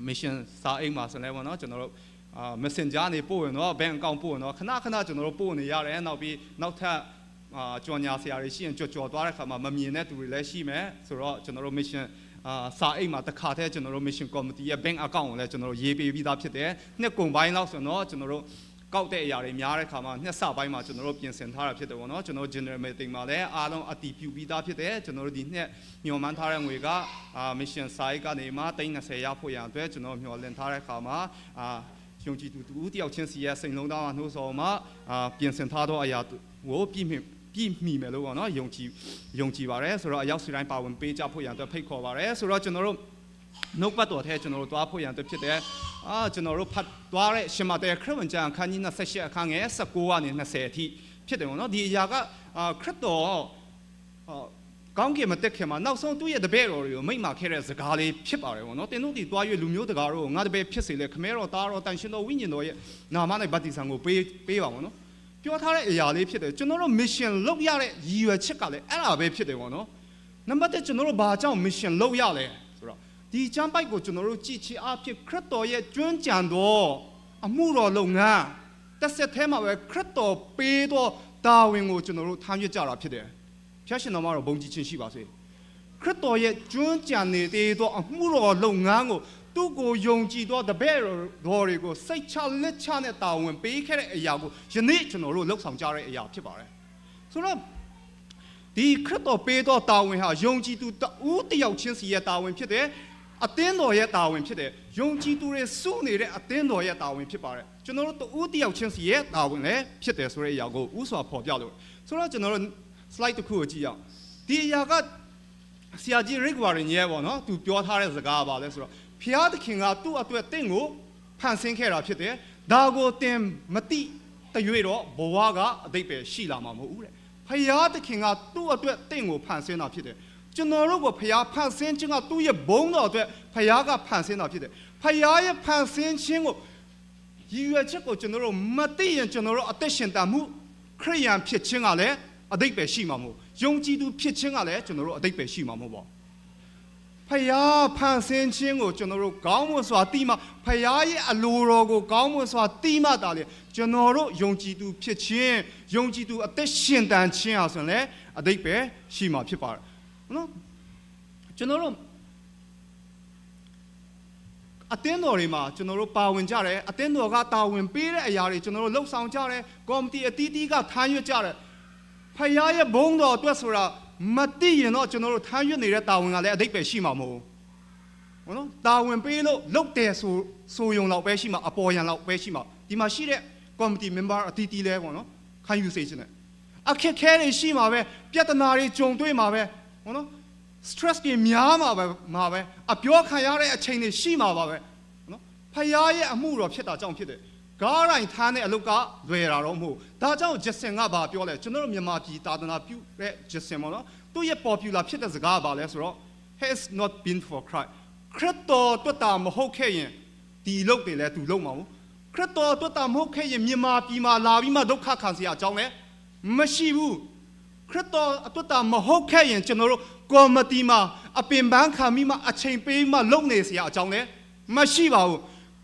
mission စာအိမ်မှာဆိုလဲပေါ့နော်ကျွန်တော်တို့အာ messenger နေပို့ရင်တော့ bank account ပို့ရင်တော့ခဏခဏကျွန်တော်တို့ပို့နေရတယ်နောက်ပြီးနောက်ထပ်အာကြော်ညာဆရာတွေရှိရင်ကြော်ကြော်သွားတဲ့ခါမှာမမြင်တဲ့သူတွေလည်းရှိမယ်ဆိုတော့ကျွန်တော်တို့ mission အာစာအိမ်မှာတခါတည်းကျွန်တော်တို့ mission committee ရဲ့ bank account ကိုလည်းကျွန်တော်တို့ရေးပေးပြီးသားဖြစ်တယ်နှစ်ကုန်ပိုင်းလောက်ဆိုတော့ကျွန်တော်တို့ကောက်တဲ့အရာတွေများတဲ့ခါမှာနှစ်ဆပိုင်းမှာကျွန်တော်တို့ပြင်ဆင်ထားတာဖြစ်တယ်ပေါ့နော်ကျွန်တော် general meeting မှာလည်းအားလုံးအတည်ပြုပြီးသားဖြစ်တယ်ကျွန်တော်တို့ဒီနှစ်မျှော်မှန်းထားတဲ့ငွေကအာ mission site ကနေမှ30ရဖို့ရန်အတွက်ကျွန်တော်မျှော်လင့်ထားတဲ့ခါမှာအာယုံကြည်သူတူတယောက်ချင်းစီရဲ့စိန်လုံးသားမှာနှိုးဆော်မှာအာပြင်ဆင်ထားသောအရာကိုပြည့်ပြည့်မိမယ်လို့ပေါ့နော်ယုံကြည်ယုံကြည်ပါတယ်ဆိုတော့အရောက်စီတိုင်းပါဝင်ပေးကြဖို့ရန်အတွက်ဖိတ်ခေါ်ပါတယ်ဆိုတော့ကျွန်တော်တို့နှုတ်ပတ်တော်ထဲကျွန်တော်တို့သွားဖို့ရန်အတွက်ဖြစ်တယ်အာကျွန်တော်တို့ဖတ်သွားတဲ့ရှင်မတဲခရစ်ဝင်ကျမ်းအခန်းကြီး28အခန်းငယ်19ကနေ20အထိဖြစ်တယ်ပေါ့နော်ဒီအရာကအာခရစ်တော်အာကောင်းကင်မတက်ခင်မှာနောက်ဆုံးသူ့ရဲ့တပည့်တော်တွေကိုမိန့်မာခဲ့တဲ့စကားလေးဖြစ်ပါတယ်ပေါ့နော်တင်တို့ဒီတွားရွေလူမျိုးတကာတို့ငါတပည့်ဖြစ်စေလေခမဲတော်သားတော်တန်ရှင်တော်ဝိညာဉ်တော်ရဲ့နာမ၌ဗတ္တိဇံကိုပေးပေးပါပေါ့နော်ပြောထားတဲ့အရာလေးဖြစ်တယ်ကျွန်တော်တို့ mission လုပ်ရတဲ့ရည်ရွယ်ချက်ကလည်းအဲ့ဒါပဲဖြစ်တယ်ပေါ့နော်နံပါတ်1ကျွန်တော်တို့ဘာကြောင့် mission လုပ်ရလဲဆိုတော့ဒီကျမ်းပိုက်ကိုကျွန်တော်တို့ကြည့်ချအားဖြင့်ခရစ်တော်ရဲ့ကျွမ်းကြံတော်အမှုတော်လုပ်ငန်းတက်ဆက်ထဲမှာပဲခရစ်တော်ပေးသောတာဝန်ကိုကျွန်တော်တို့ထမ်းရွက်ကြတာဖြစ်တယ်ဖျားရှင်တော်မှာတော့ဘုံကြည်ခြင်းရှိပါစေခရစ်တော်ရဲ့ကျွမ်းကြံနေသေးသောအမှုတော်လုပ်ငန်းကိုသူ့ကိုယုံကြည်သောတပည့်တော်တွေကိုစိတ်ချလက်ချနဲ့တာဝန်ပေးခဲ့တဲ့အရာကိုယနေ့ကျွန်တော်တို့လှုပ်ဆောင်ကြတဲ့အရာဖြစ်ပါတယ်ဆိုတော့ဒီခရစ်တော်ပေးသောတာဝန်ဟာယုံကြည်သူတဦးတယောက်ချင်းစီရဲ့တာဝန်ဖြစ်တယ်အသင်းတော်ရဲ့တာဝန်ဖြစ်တယ်ယုံကြည်သူတွေစုနေတဲ့အသင်းတော်ရဲ့တာဝန်ဖြစ်ပါတယ်ကျွန်တော်တို့တဦးတယောက်ချင်းစီရဲ့တာဝန်လည်းဖြစ်တယ်ဆိုတဲ့အရာကိုဥစွာဖော်ပြလို့ဆိုတော့ကျွန်တော်တို့ slide တစ်ခုကိုကြည့်အောင်ဒီအရာကဆရာကြီး Rick Warren ရဲ့ပေါ့နော်သူပြောထားတဲ့စကားပါလဲဆိုတော့ဖျားသခင်ကသူ့အတွက်တင့်ကိုဖန်ဆင်းခဲ့တာဖြစ်တယ်ဒါကိုတင်မတိတရွေ့တော့ဘဝကအတိတ်ပဲရှိလာမှာမဟုတ်ဘူးတဲ့ဖျားသခင်ကသူ့အတွက်တင့်ကိုဖန်ဆင်းတာဖြစ်တယ်ကျွန်တော်တို့ကဖျားဖန်ဆင်းခြင်းကသူ့ရဲ့ဘုန်းတော်အတွက်ဖျားကဖန်ဆင်းတာဖြစ်တယ်ဖျားရဲ့ဖန်ဆင်းခြင်းကိုရည်ရွယ်ချက်ကိုကျွန်တော်တို့မသိရင်ကျွန်တော်တို့အသက်ရှင်တမှုခရိယန်ဖြစ်ခြင်းကလည်းအတိတ်ပဲရှိမှာမဟုတ်ယုံကြည်သူဖြစ်ခြင်းကလည်းကျွန်တော်တို့အတိတ်ပဲရှိမှာမဟုတ်ပါဖယားဖန်ဆင်းခြင်းကိုကျွန်တော်တို့ကောင်းမွန်စွာသိမှဖယားရဲ့အလိုတော်ကိုကောင်းမွန်စွာသိမှသာလေကျွန်တော်တို့ယုံကြည်သူဖြစ်ခြင်းယုံကြည်သူအသက်ရှင်တန်ခြင်းဟာဆိုရင်လည်းအတိတ်ပဲရှိမှာဖြစ်ပါတယ်နော်ကျွန်တော်တို့အသင်းတော်တွေမှာကျွန်တော်တို့ပါဝင်ကြတယ်အသင်းတော်ကတာဝန်ပေးတဲ့အရာတွေကျွန်တော်တို့လှုပ်ဆောင်ကြတယ်ကော်မတီအတီးတီးကထမ်းရွက်ကြတယ်ဖယားရဲ့ဘုန်းတော်အတွက်ဆိုတာမသိရင်တော့ကျွန်တော်တို့ထမ်းရွက်နေတဲ့တာဝန်ကလည်းအတိတ်ပဲရှိမှာမဟုတ်ဘူးနော်တာဝန်ပေးလို့လုတ်တယ်ဆိုဆိုယုံလောက်ပဲရှိမှာအပေါ်ယံလောက်ပဲရှိမှာဒီမှာရှိတဲ့ကော်မတီ member အတီးတီးလဲပေါ့နော်ခံယူစေချင်တယ်အခက်ခဲတွေရှိမှာပဲပြဿနာတွေကြုံတွေ့မှာပဲဟုတ်နော် stress တွေများမှာပဲမှာပဲအပြောခံရတဲ့အချိန်တွေရှိမှာပါပဲနော်ဖယားရဲ့အမှုတော်ဖြစ်တာကြောင့်ဖြစ်တယ်ကားတိုင်းထားတဲ့အလုပ်ကလွယ်တာတော့မဟုတ်ဒါကြောင့်ဂျက်ဆင်ကဘာပြောလဲကျွန်တော်တို့မြန်မာပြည်တာသနာပြုတဲ့ဂျက်ဆင်ပေါ့နော်သူ့ရဲ့ popular ဖြစ်တဲ့စကားကဘာလဲဆိုတော့ has not been for Christ ခရစ်တော်တွတ်တာမဟုတ်ခဲ့ရင်ဒီလုပ်တွေလဲသူလုပ်မှာမဟုတ်ခ ခရစ်တော်အတွက်တာမဟုတ်ခဲ့ရင်မြန်မာပြည်မှာလာပြီးမှဒုက္ခခံစရာအကြောင်းလည်းမရှိဘူးခရစ်တော်အတွက်တာမဟုတ်ခဲ့ရင်ကျွန်တော်တို့ကော်မတီမှာအပင်ပန်းခံပြီးမှအချိန်ပေးမှလုပ်နေစရာအကြောင်းလည်းမရှိပါဘူး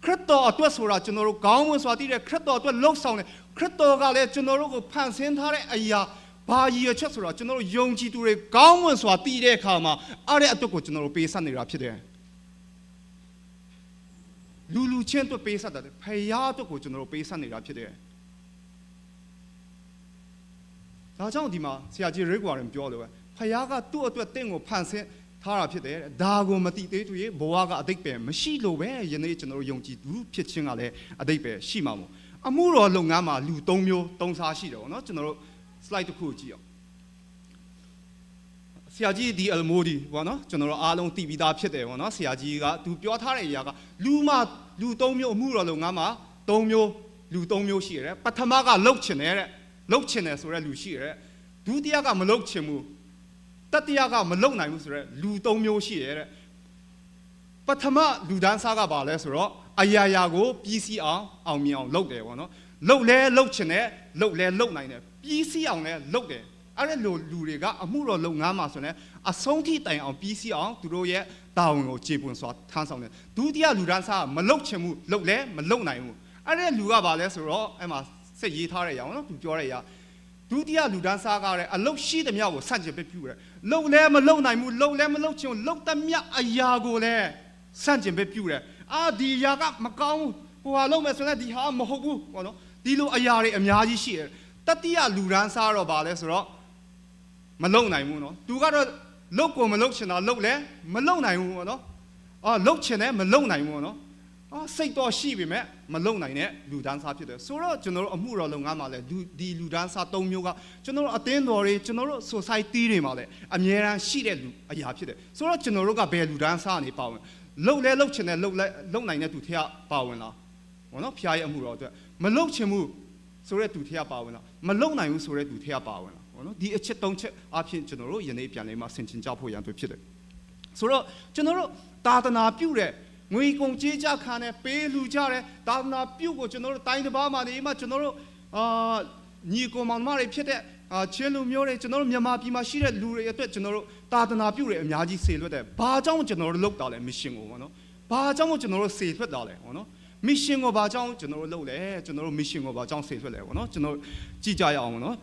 ခရစ်တော်အတွက်ဆိုတာကျွန်တော်တို့ကောင်းမွန်စွာသိတဲ့ခရစ်တော်အတွက်လှုပ်ဆောင်တယ်ခရစ်တော်ကလည်းကျွန်တော်တို့ကိုဖန်ဆင်းထားတဲ့အရာဘာရည်ရွယ်ချက်ဆိုတာကျွန်တော်တို့ယုံကြည်သူတွေကောင်းမွန်စွာသိတဲ့အခါမှာအဲ့တဲ့အတွက်ကိုကျွန်တော်တို့ပေးဆက်နေတာဖြစ်တယ်လူလူချင်းအတွက်ပေးဆက်တယ်ဖယားအတွက်ကိုကျွန်တော်တို့ပေးဆက်နေတာဖြစ်တယ်ဒါကြောင့်ဒီမှာဆရာကြီးရိတ်ကွာရင်ပြောလို့ပဲဖယားကသူ့အတွက်တင့်ကိုဖန်ဆင်းထားတာဖြစ်တယ်ဒါကိုမတိသေးသူရေဘဝကအတိတ်ပဲမရှိလို့ပဲယနေ့ကျွန်တော်တို့ယုံကြည်သူဖြစ်ခြင်းကလည်းအတိတ်ပဲရှိမှာမို့အမှုတော်လုပ်ငန်းမှာလူ၃မျိုး၃စားရှိတယ်ပေါ့နော်ကျွန်တော်တို့ slide တစ်ခုကိုကြည့်အောင်ဆရာကြီးဒီအယ်မိုဒီပေါ့နော်ကျွန်တော်တို့အားလုံးသိပြီးသားဖြစ်တယ်ပေါ့နော်ဆရာကြီးကသူပြောထားတဲ့အရာကလူမလူ၃မျိုးအမှုတော်လုပ်ငန်းမှာ၃မျိုးလူ၃မျိုးရှိရတယ်ပထမကလှုပ်ချင်တယ်တဲ့လှုပ်ချင်တယ်ဆိုတဲ့လူရှိရတယ်ဒုတိယကမလှုပ်ချင်ဘူးတတိယကမလုံနိုင်ဘူးဆိုတော့လူ၃မျိုးရှိရဲ့တဲ့ပထမလူဒန်းစားကပါလဲဆိုတော့အရာရာကိုပြီးစီးအောင်အောင်မြင်အောင်လုပ်တယ်ပေါ့နော်လှုပ်လဲလှုပ်ချင်တယ်လှုပ်လဲလှုပ်နိုင်တယ်ပြီးစီးအောင်လဲလှုပ်တယ်အဲ့ဒါလိုလူတွေကအမှုတော်လုပ်ငန်းမှာဆိုရင်အဆုံးထိတိုင်အောင်ပြီးစီးအောင်သူတို့ရဲ့တာဝန်ကိုကျေပွန်စွာထမ်းဆောင်တယ်ဒုတိယလူဒန်းစားကမလှုပ်ချင်ဘူးလှုပ်လဲမလှုပ်နိုင်ဘူးအဲ့ဒါလူကပါလဲဆိုတော့အဲ့မှာစိတ်ရေးထားတဲ့အရာပေါ့နော်သူပြောတဲ့အရာဒုတိယလူဒန်းစားကလည်းအလုတ်ရှိသမျှကိုဆန့်ကျင်ပဲပြုတယ်။လုံလဲမလုံနိုင်ဘူးလုံလဲမလုံချင်လုံတမျှအရာကိုလည်းဆန့်ကျင်ပဲပြုတယ်။အာဒီအရာကမကောင်းဘူးဟိုဟာလုံမယ်ဆိုရင်ဒီဟာမဟုတ်ဘူးပေါ့နော်။ဒီလိုအရာတွေအများကြီးရှိတယ်။တတိယလူဒန်းစားတော့ဗာလဲဆိုတော့မလုံနိုင်ဘူးနော်။သူကတော့လုံကိုမလုံချင်တာလုံလဲမလုံနိုင်ဘူးပေါ့နော်။အာလုံချင်တယ်မလုံနိုင်ဘူးပေါ့နော်။အာစိတ်တော့ရှိပြီမဲ့မလုံနိုင်တဲ့လူဒန်းစားဖြစ်တယ်ဆိုတော့ကျွန်တော်တို့အမှုတော်လုပ်ငန်းမှာလည်းလူဒီလူဒန်းစား၃မျိုးကကျွန်တော်တို့အသင်းတော်တွေကျွန်တော်တို့ society တွေမှာလည်းအမြဲတမ်းရှိတဲ့လူအရာဖြစ်တယ်ဆိုတော့ကျွန်တော်တို့ကဘယ်လူဒန်းစားနေပါဝင်လုံလဲလုံချင်တယ်လုံလဲလုံနိုင်တဲ့သူထက်ပါဝင်လားဘောနော်ဖျားရဲ့အမှုတော်အတွက်မလုံချင်ဘူးဆိုတဲ့သူထက်ပါဝင်လားမလုံနိုင်ဘူးဆိုတဲ့သူထက်ပါဝင်လားဘောနော်ဒီအချက်၃ချက်အဖြစ်ကျွန်တော်တို့ယနေ့ပြန်လေးမှာဆင်ခြင်ကြဖို့ရန်အတွက်ဖြစ်တယ်ဆိုတော့ကျွန်တော်တို့သာသနာပြုတဲ့ငွေကုန်ကြေးကြခံတယ်ပေးလူကြတယ်သာသနာပြုကိုကျွန်တော်တို့တိုင်းတစ်ပါးမှာနေမှကျွန်တော်တို့အာညီကောင်မောင်မတွေဖြစ်တဲ့အာချင်းလူမျိုးတွေကျွန်တော်တို့မြန်မာပြည်မှာရှိတဲ့လူတွေအတွက်ကျွန်တော်တို့သာသနာပြုတွေအများကြီးဆေလွတ်တယ်ဘာကြောင့်ကျွန်တော်တို့လုပ်တာလဲမရှင်ကိုပေါ့နော်ဘာကြောင့်ကျွန်တော်တို့ဆေလွတ်တာလဲပေါ့နော်မရှင်ကိုဘာကြောင့်ကျွန်တော်တို့လုပ်လဲကျွန်တော်တို့မရှင်ကိုဘာကြောင့်ဆေလွတ်လဲပေါ့နော်ကျွန်တော်ကြည့်ကြရအောင်ပေါ့နော်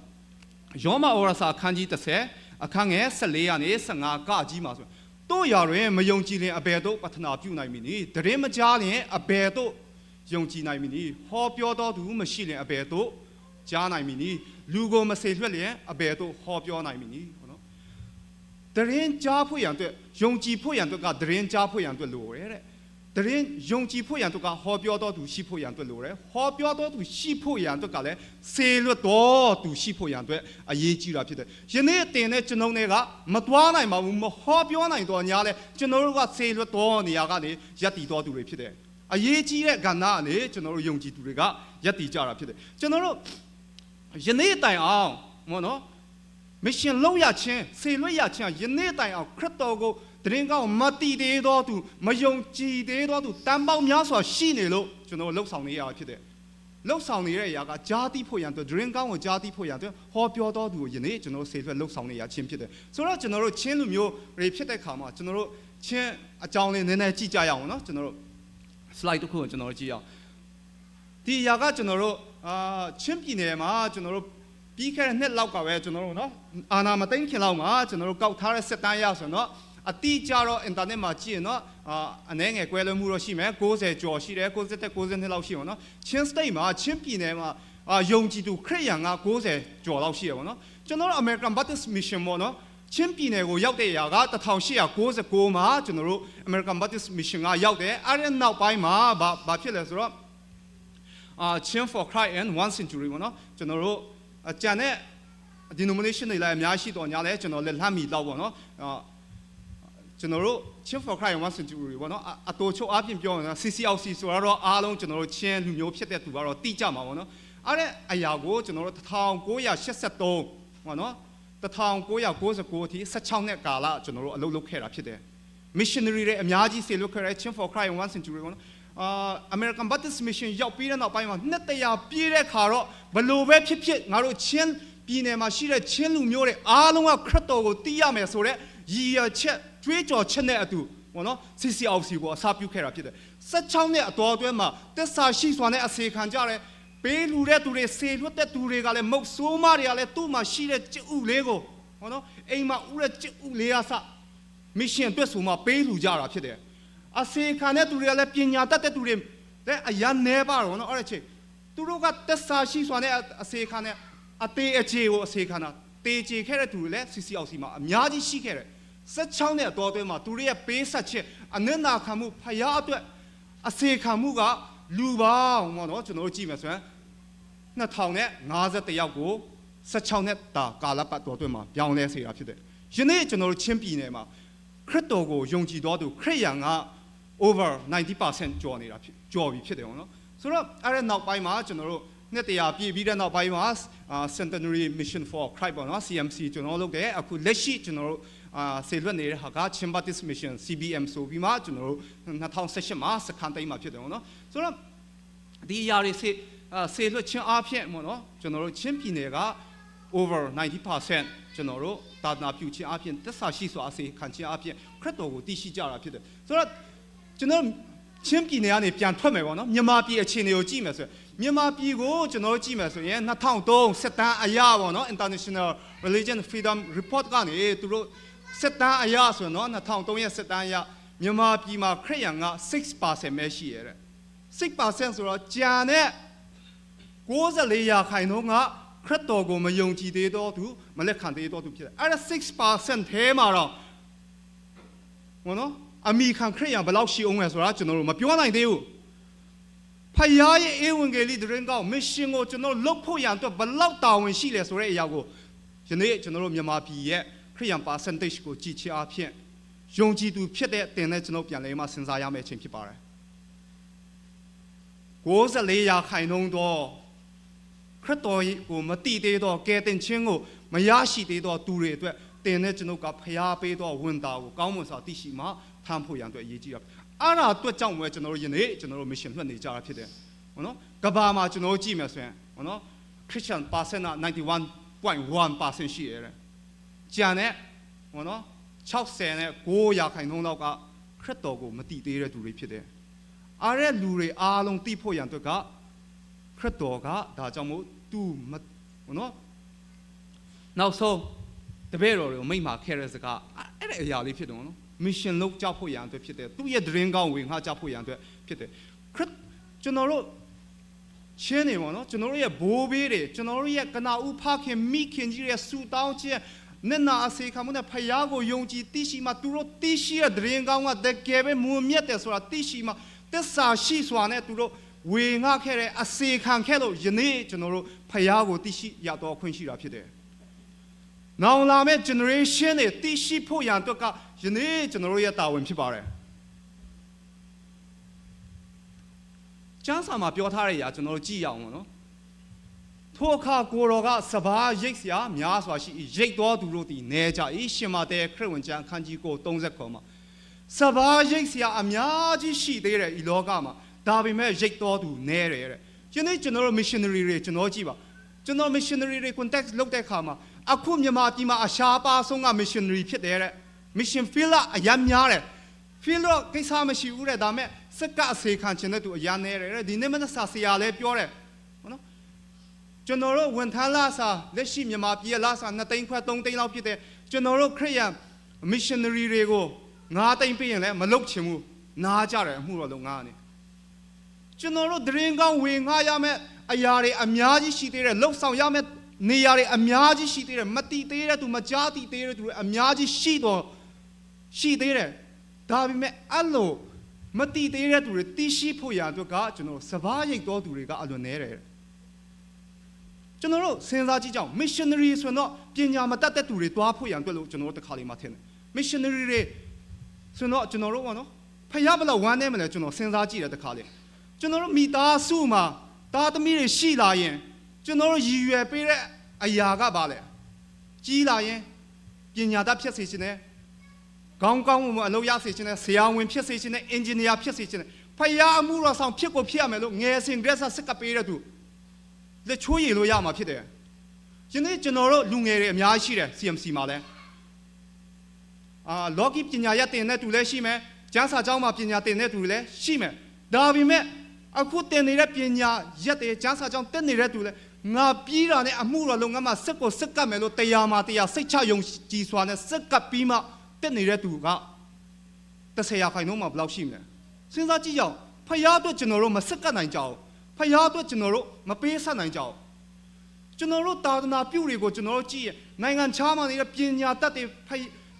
ယောမဩရစာအခန်းကြီး30အခန်းငယ်14ကနေ15ကကြီးမှာဆိုတို့ရာတွင်မယုံကြည်လင်အဘယ်သို့ပထနာပြုနိုင်မည်နည်းတရင်မကြားလင်အဘယ်သို့ယုံကြည်နိုင်မည်နည်းဟောပြောတော်သူမရှိလင်အဘယ်သို့ကြားနိုင်မည်နည်းလူကိုမစေလွှတ်လျင်အဘယ်သို့ဟောပြောနိုင်မည်နည်းဟောနော်တရင်ကြားဖို့ရန်အတွက်ယုံကြည်ဖို့ရန်အတွက်ကတရင်ကြားဖို့ရန်အတွက်လိုတယ်တဲ့တရင်ယုံကြည်ဖို့ရန်အတွက်ကဟောပြောတော်သူရှိဖို့ရန်အတွက်လိုတယ်ဟောပြောတော်သူရှိဖို့ရန်အတွက်ကလည်းစေလွတ်တော်သူရှိဖို့ရန်အတွက်အရေးကြီးတာဖြစ်တယ်ယနေ့တင်တဲ့ကျွန်ုံတွေကမသွားနိုင်ပါဘူးမဟောပြောနိုင်တော့ညာလဲကျွန်တော်တို့ကစေလွတ်တော်နေရာကနေရပ်တည်တော်သူတွေဖြစ်တယ်အရေးကြီးတဲ့ကဏ္ဍကနေကျွန်တော်တို့ယုံကြည်သူတွေကရပ်တည်ကြတာဖြစ်တယ်ကျွန်တော်တို့ယနေ့တိုင်အောင်ဘောနော်မရှင်လုံးရချင်းစေလွတ်ရချင်းယနေ့တိုင်အောင်ခရစ်တော်ကိုတရင်ကောင်းမတည်သေးသောသူမယုံကြည်သေးသောသူတန်ပေါင်းများစွာရှိနေလို့ကျွန်တော်လှုပ်ဆောင်နေရတာဖြစ်တယ်လှုပ်ဆောင်နေတဲ့အရာကဂျာတိဖို့ရန်အတွက်ဒရင်ကောင်းကိုဂျာတိဖို့ရန်အတွက်ဟောပြောတော်သူကိုယနေ့ကျွန်တော်စေလွတ်လှုပ်ဆောင်နေရခြင်းဖြစ်တယ်ဆိုတော့ကျွန်တော်တို့ချင်းလူမျိုးတွေဖြစ်တဲ့ခါမှာကျွန်တော်တို့ချင်းအကြောင်းလေးနည်းနည်းကြည့်ကြရအောင်နော်ကျွန်တော်တို့ slide တစ်ခုကိုကျွန်တော်တို့ကြည့်အောင်ဒီအရာကကျွန်တော်တို့အာချင်းပြည်နယ်မှာကျွန်တော်တို့ပြီးခဲ့တဲ့နှစ်လောက်ကပဲကျွန်တော်တို့နော်အာနာမသိမ့်ခင်လောက်မှာကျွန်တော်တို့ကောက်ထားတဲ့စက်တန်းရဆိုတော့အတိအကျတော့အင်တာနက်မှာကြည့်ရင်တော့အာအနေငယ်ကွဲလွဲမှုတော့ရှိမယ်60ကျော်ရှိတယ်60တက်92လောက်ရှိပါတော့ချင်း state မှာချင်းပြည်နယ်မှာအာယုံကြည်သူခရစ်ယာန်က60ကျော်လောက်ရှိရပါတော့ကျွန်တော်တို့ American Baptist Mission ပေါ့နော်ချင်းပြည်နယ်ကိုရောက်တဲ့အရာက1899မှာကျွန်တော်တို့ American Baptist Mission ကရောက်တယ်အဲ့ဒီနောက်ပိုင်းမှာဘာဘာဖြစ်လဲဆိုတော့အာ Chin for Christ and One Century ပေါ့နော်ကျွန်တော်တို့အကြံတဲ့ denomination တွေလည်းအများရှိတော်ညာလဲကျွန်တော်လည်းလှမ်းမီတော့ပေါ့နော်အာကျွန်တော်တို့ Chin for Christ and One Century ပေါ့နော်အတူချုပ်အပြင်ပြောရင် CCLC ဆိုတော့အားလုံးကျွန်တော်တို့ချင်းလူမျိုးဖြစ်တဲ့သူကတော့တိကြမှာပေါ့နော်အဲ့ဒါအရာကိုကျွန်တော်တို့1983ပေါ့နော်1999အထိ16နှစ်ကာလကျွန်တော်တို့အလုပ်လုပ်ခဲ့တာဖြစ်တယ် missionary တွေအများကြီးဆေလွတ်ခဲ့တယ် Chin for Christ and One Century ပေါ့နော် American Baptist Mission ရောက်ပြီးတဲ့နောက်ပိုင်းမှာနှစ်တရာပြည့်တဲ့ခါတော့ဘလို့ပဲဖြစ်ဖြစ်ငါတို့ချင်းပြည်နယ်မှာရှိတဲ့ချင်းလူမျိုးတွေအားလုံးကခရစ်တော်ကိုသိရမယ်ဆိုတော့ရည်ရချက်ကြွေးကြော်ချက်နဲ့အတူပေါ့နော် CCLC ကိုအစပြုခဲ့တာဖြစ်တယ်16နှစ်အတော်အတွင်းမှာတစ္ဆာရှိစွာနဲ့အစေခံကြတယ်ပေးလူတဲ့သူတွေဆေလွတ်တဲ့သူတွေကလည်းမုတ်ဆိုးမတွေကလည်းသူ့မှာရှိတဲ့ကြက်ဥလေးကိုဟောနော်အိမ်မှာဥတဲ့ကြက်ဥလေးအစမစ်ရှင်အတွက်ဆိုမှပေးလူကြတာဖြစ်တယ်အစေခံတဲ့သူတွေကလည်းပညာတတ်တဲ့သူတွေလည်းအရန်နေပါတော့နော်အဲ့ဒါချင်းသူတို့ကတစ္ဆာရှိစွာနဲ့အစေခံတဲ့အသေးအခြေကိုအစေခံတာတေချေခဲ့တဲ့သူတွေလည်း CCLC မှာအများကြီးရှိခဲ့တယ်16နှစ်အတော်အတွင်းမှာသူတို့ရဲ့ပေးဆက်ခြင်းအနစ်နာခံမှုဖယားအတွက်အစေခံမှုကလူပေါင်းပေါ့နော်ကျွန်တော်တို့ကြည့်မယ်ဆိုရင်2051ယောက်ကို16နှစ်တာကာလပတ်တော်အတွင်းမှာပြောင်းလဲစေတာဖြစ်တယ်။ယနေ့ကျွန်တော်တို့ချင်းပြည်နယ်မှာခရစ်တော်ကိုယုံကြည်တော်သူခရစ်ယာန်က over 90%ကျော်နေတာဖြစ်ကျော်ပြီဖြစ်တယ်ပေါ့နော်။ဆိုတော့အဲ့ဒီနောက်ပိုင်းမှာကျွန်တော်တို့နှစ်တရာပြည့်ပြီးတဲ့နောက်ပိုင်းမှာ Centenary Mission for Christ ပေါ့နော် CMC ကျွန်တော်လုပ်တယ်အခုလက်ရှိကျွန်တော်တို့အာဆေလွတ်နေတဲ့ဟာက Chin Baptist Mission CBM ဆိုပြီးမှကျွန်တော်တို့2018မှာစခန်းသိမ်းမှာဖြစ်တယ်ပေါ့နော်ဆိုတော့ဒီအရာတွေဆေဆေလွတ်ချင်းအားဖြင့်ပေါ့နော်ကျွန်တော်တို့ချင်းပြည်နယ်က over 90%ကျွန်တော်တို့တာသနာပြုခြင်းအပြင်သစ္စာရှိစွာအစေခံခြင်းအပြင်ခရစ်တော်ကိုတည်ရှိကြတာဖြစ်တယ်ဆိုတော့ကျွန်တော်ချင်းပြည်နယ်ကနေပြန်ထွက်မယ်ပေါ့နော်မြန်မာပြည်အခြေအနေကိုကြည့်မယ်ဆိုရင်မြန်မာပြည်ကိုကျွန်တော်ကြည့်မယ်ဆိုရင်2003စစ်တမ်းအရပေါ့နော် International Religion Freedom Report ကနေသူတို့စစ်တမ်းအရဆိုရင်နော်2003ရဲ့စစ်တမ်းအရမြန်မာပြည်မှာခရစ်ယာန်က6%ပဲရှိရတဲ့6%ဆိုတော့ကျန်တဲ့64ရာခိုင်နှုန်းကခရစ်တော်ကိုမယုံကြည်သေးတော့သူမလက်ခံသေးတော့သူဖြစ်တယ်အဲ့ဒါ6%ထဲမှာတော့ဟောနော်အမိခံခရစ်ယာန်ဘယ်လောက်ရှိအောင်လဲဆိုတာကျွန်တော်တို့မပြောနိုင်သေးဘူးဖယားရဲ့ဧဝံဂေလိသတင်းကောင်းမစ်ရှင်ကိုကျွန်တော်လုပ်ဖို့ရန်အတွက်ဘယ်လောက်တာဝန်ရှိလဲဆိုတဲ့အရာကိုယနေ့ကျွန်တော်တို့မြန်မာပြည်ရဲ့ခရစ်ယာန် percentage ကိုကြည့်ချအားဖြင့်ယုံကြည်သူဖြစ်တဲ့တင်တဲ့ကျွန်တော်ပြန်လဲမှစဉ်းစားရမယ့်အချိန်ဖြစ်ပါတယ်64ရာခိုင်နှုန်းတော့ခရစ်တော်ကိုမတိသေးတော့ကယ်တင်ခြင်းကိုမရရှိသေးတော့သူတွေအတွက်တင်တဲ့ကျွန်ုပ်ကဖျားပေးတော့ဝန်တာကိုကောင်းမွန်စွာသိရှိမှထမ်းဖို့ရန်အတွက်အရေးကြီးတာအဲ့ဒါအတွက်ကြောင့်ပဲကျွန်တော်တို့ယနေ့ကျွန်တော်တို့ mission လွှတ်နေကြတာဖြစ်တယ်ဟုတ်နော်ကဘာမှာကျွန်တော်တို့ကြည့်မယ်ဆိုရင်ဟုတ်နော် Christian percent က91.1%ရှိရတယ်ကျန်တဲ့ဟုတ်နော်60နဲ့9ရာခိုင်နှုန်းလောက်ကခရစ်တော်ကိုမတိသေးတဲ့သူတွေဖြစ်တယ်အားတဲ့လူတွေအားလုံးတိဖို့ရန်အတွက်ကခရစ်တော်ကဒါကြောင့်မို့သူမဟုတ်နော်နောက်ဆုံးတပည့်တော်တွေကိုမိန့်မှာခဲ့တဲ့စကားအဲ့တဲ့အရာလေးဖြစ်တယ်နော် mission လုပ်ကြဖို့ရန်အတွက်ဖြစ်တယ်သူ့ရဲ့သတင်းကောင်းဝင်ငှကြဖို့ရန်အတွက်ဖြစ်တယ်ခရစ်ကျွန်တော်တို့ချင်းနေပါတော့ကျွန်တော်တို့ရဲ့ဘိုးဘေးတွေကျွန်တော်တို့ရဲ့ကနာဦးဖခင်မိခင်ကြီးရဲ့ဆူတောင်းခြင်းနစ်နာအစေခံမှုနဲ့ဖယားကိုယုံကြည်သိရှိမှသူတို့သိရှိတဲ့သတင်းကောင်းကတကယ်ပဲမွန်မြတ်တယ်ဆိုတာသိရှိမှသစ္စာရှိစွာနဲ့သူတို့ဝေငှခဲ့တဲ့အစေခံခဲ့လို့ယနေ့ကျွန်တော်တို့ဖယားကိုသိရှိရတော့ခွင့်ရှိတာဖြစ်တယ်။နောင်လာမယ့် generation တွေသိရှိဖို့ရန်အတွက်ကယနေ့ကျွန်တော်တို့ရဲ့တာဝန်ဖြစ်ပါတယ်။ကျမ်းစာမှာပြောထားတဲ့အရာကျွန်တော်တို့ကြည့်ရအောင်နော်။ထိုအခါကိုတော်ကစပါးရိတ်စရာများစွာရှိ၏ရိတ်တော်သူတို့သည်နေကြ၏ရှင်မာတဲခရစ်ဝင်ကျမ်းအခန်းကြီး9 30ခေါ်မှာစပါးရိတ်စရာအများကြီးရှိသေးတယ်ဤလောကမှာဒါပေမဲ့ရိတ်တော်သူနေတယ်တဲ့။ဒီနေ့ကျွန်တော်တို့ missionary တွေကျွန်တော်ကြည့်ပါကျွန်တော် missionary တွေ contact လုပ်တဲ့အခါမှာအခုမြန်မာပြည်မှာအရှားပါဆုံးက missionary ဖြစ်တယ်တဲ့ mission field ကအရမ်းများတယ် field တော့ကိစ္စမရှိဘူးတဲ့ဒါမဲ့စက္ကအစေခံခြင်းတဲ့သူအရမ်းနေတယ်တဲ့ဒီနေ့မနက်စာဆရာလည်းပြောတယ်ဟုတ်နော်ကျွန်တော်တို့ဝန်ထမ်းလာစာလက်ရှိမြန်မာပြည်ရဲ့လာစာ2သိန်းခွဲ3သိန်းလောက်ဖြစ်တယ်ကျွန်တော်တို့ခရစ်ယာန် missionary တွေကို9သိန်းပေးရင်လည်းမလုပ်ချင်ဘူးနားကြတယ်အမှုတော်လုပ်ငန်းကနေကျွန်တော်တို့သတင်းကောင်းဝင်ငှားရမယ့်အရာတွေအများကြီးရှိသေးတယ်လှုပ်ဆောင်ရမယ့်နေရာတွေအများကြီးရှိသေးတယ်မတိသေးတဲ့သူမကြားတိသေးတဲ့သူတွေအများကြီးရှိတော့ရှိသေးတယ်ဒါပေမဲ့အဲ့လိုမတိသေးတဲ့သူတွေတိရှိဖို့ရအတွက်ကကျွန်တော်စပါးရိတ်တော်သူတွေကအလွန်နေတယ်ကျွန်တော်တို့စဉ်းစားကြည့်ကြအောင် missionary ဆိုတော့ပညာမတတ်တဲ့သူတွေတွားဖို့ရန်အတွက်လို့ကျွန်တော်တို့တစ်ခါလေးမှထင်တယ် missionary တွေဆိုတော့ကျွန်တော်တို့ပေါ့နော်ဖယားဘလောက်ဝမ်းနေမလဲကျွန်တော်စဉ်းစားကြည့်တယ်တစ်ခါလေးကျွန်တော်တို့မိသားစုမှာသားသမီးတွေရှိလာရင်ကျွန်တော်တို့ရည်ရွယ်ပေးတဲ့အရာကဘာလဲကြီးလာရင်ပညာတတ်ဖြစ်စေခြင်းနဲ့ကောင်းကောင်းမွန်မွန်အလုပ်ရစေခြင်းနဲ့ဆရာဝန်ဖြစ်စေခြင်းနဲ့အင်ဂျင်နီယာဖြစ်စေခြင်းနဲ့ ဖယားအမှုတော်ဆောင်ဖြစ်ကိုဖြစ်ရမယ်လို့ငယ်စဉ်ကတည်းကစက်ကပ်ပေးတဲ့သူလက်ချိုးရည်လို့ရမှာဖြစ်တယ်။ယနေ့ကျွန်တော်တို့လူငယ်တွေအများကြီးရှိတယ် CMC မှာလဲအာလောကီပညာရတင်တဲ့သူလည်းရှိမယ်ကျန်းစာကျောင်းမှာပညာတင်တဲ့သူလည်းရှိမယ်ဒါပေမဲ့အခုတင်နေတဲ့ပညာရက်တွေကျန်းစာကျောင်းတက်နေတဲ့သူလည်းငါပြီးတာနဲ့အမှုတော်လုပ်ငန်းမှာစက်ကိုစက်ကပ်မယ်လို့တရားမှာတရားစိတ်ချယုံကြည်စွာနဲ့စက်ကပ်ပြီးမှတက်နေတဲ့သူက30ရာခိုင်နှုန်းမှာဘယ်လောက်ရှိမလဲစဉ်းစားကြည့်ကြအောင်ဖယားအတွက်ကျွန်တော်တို့မစက်ကပ်နိုင်ကြအောင်ဖယားအတွက်ကျွန်တော်တို့မပေးဆက်နိုင်ကြအောင်ကျွန်တော်တို့တာသနာပြုတွေကိုကျွန်တော်တို့ကြည့်ရနိုင်ငံခြားမှာနေတဲ့ပညာတတ်တွေဖ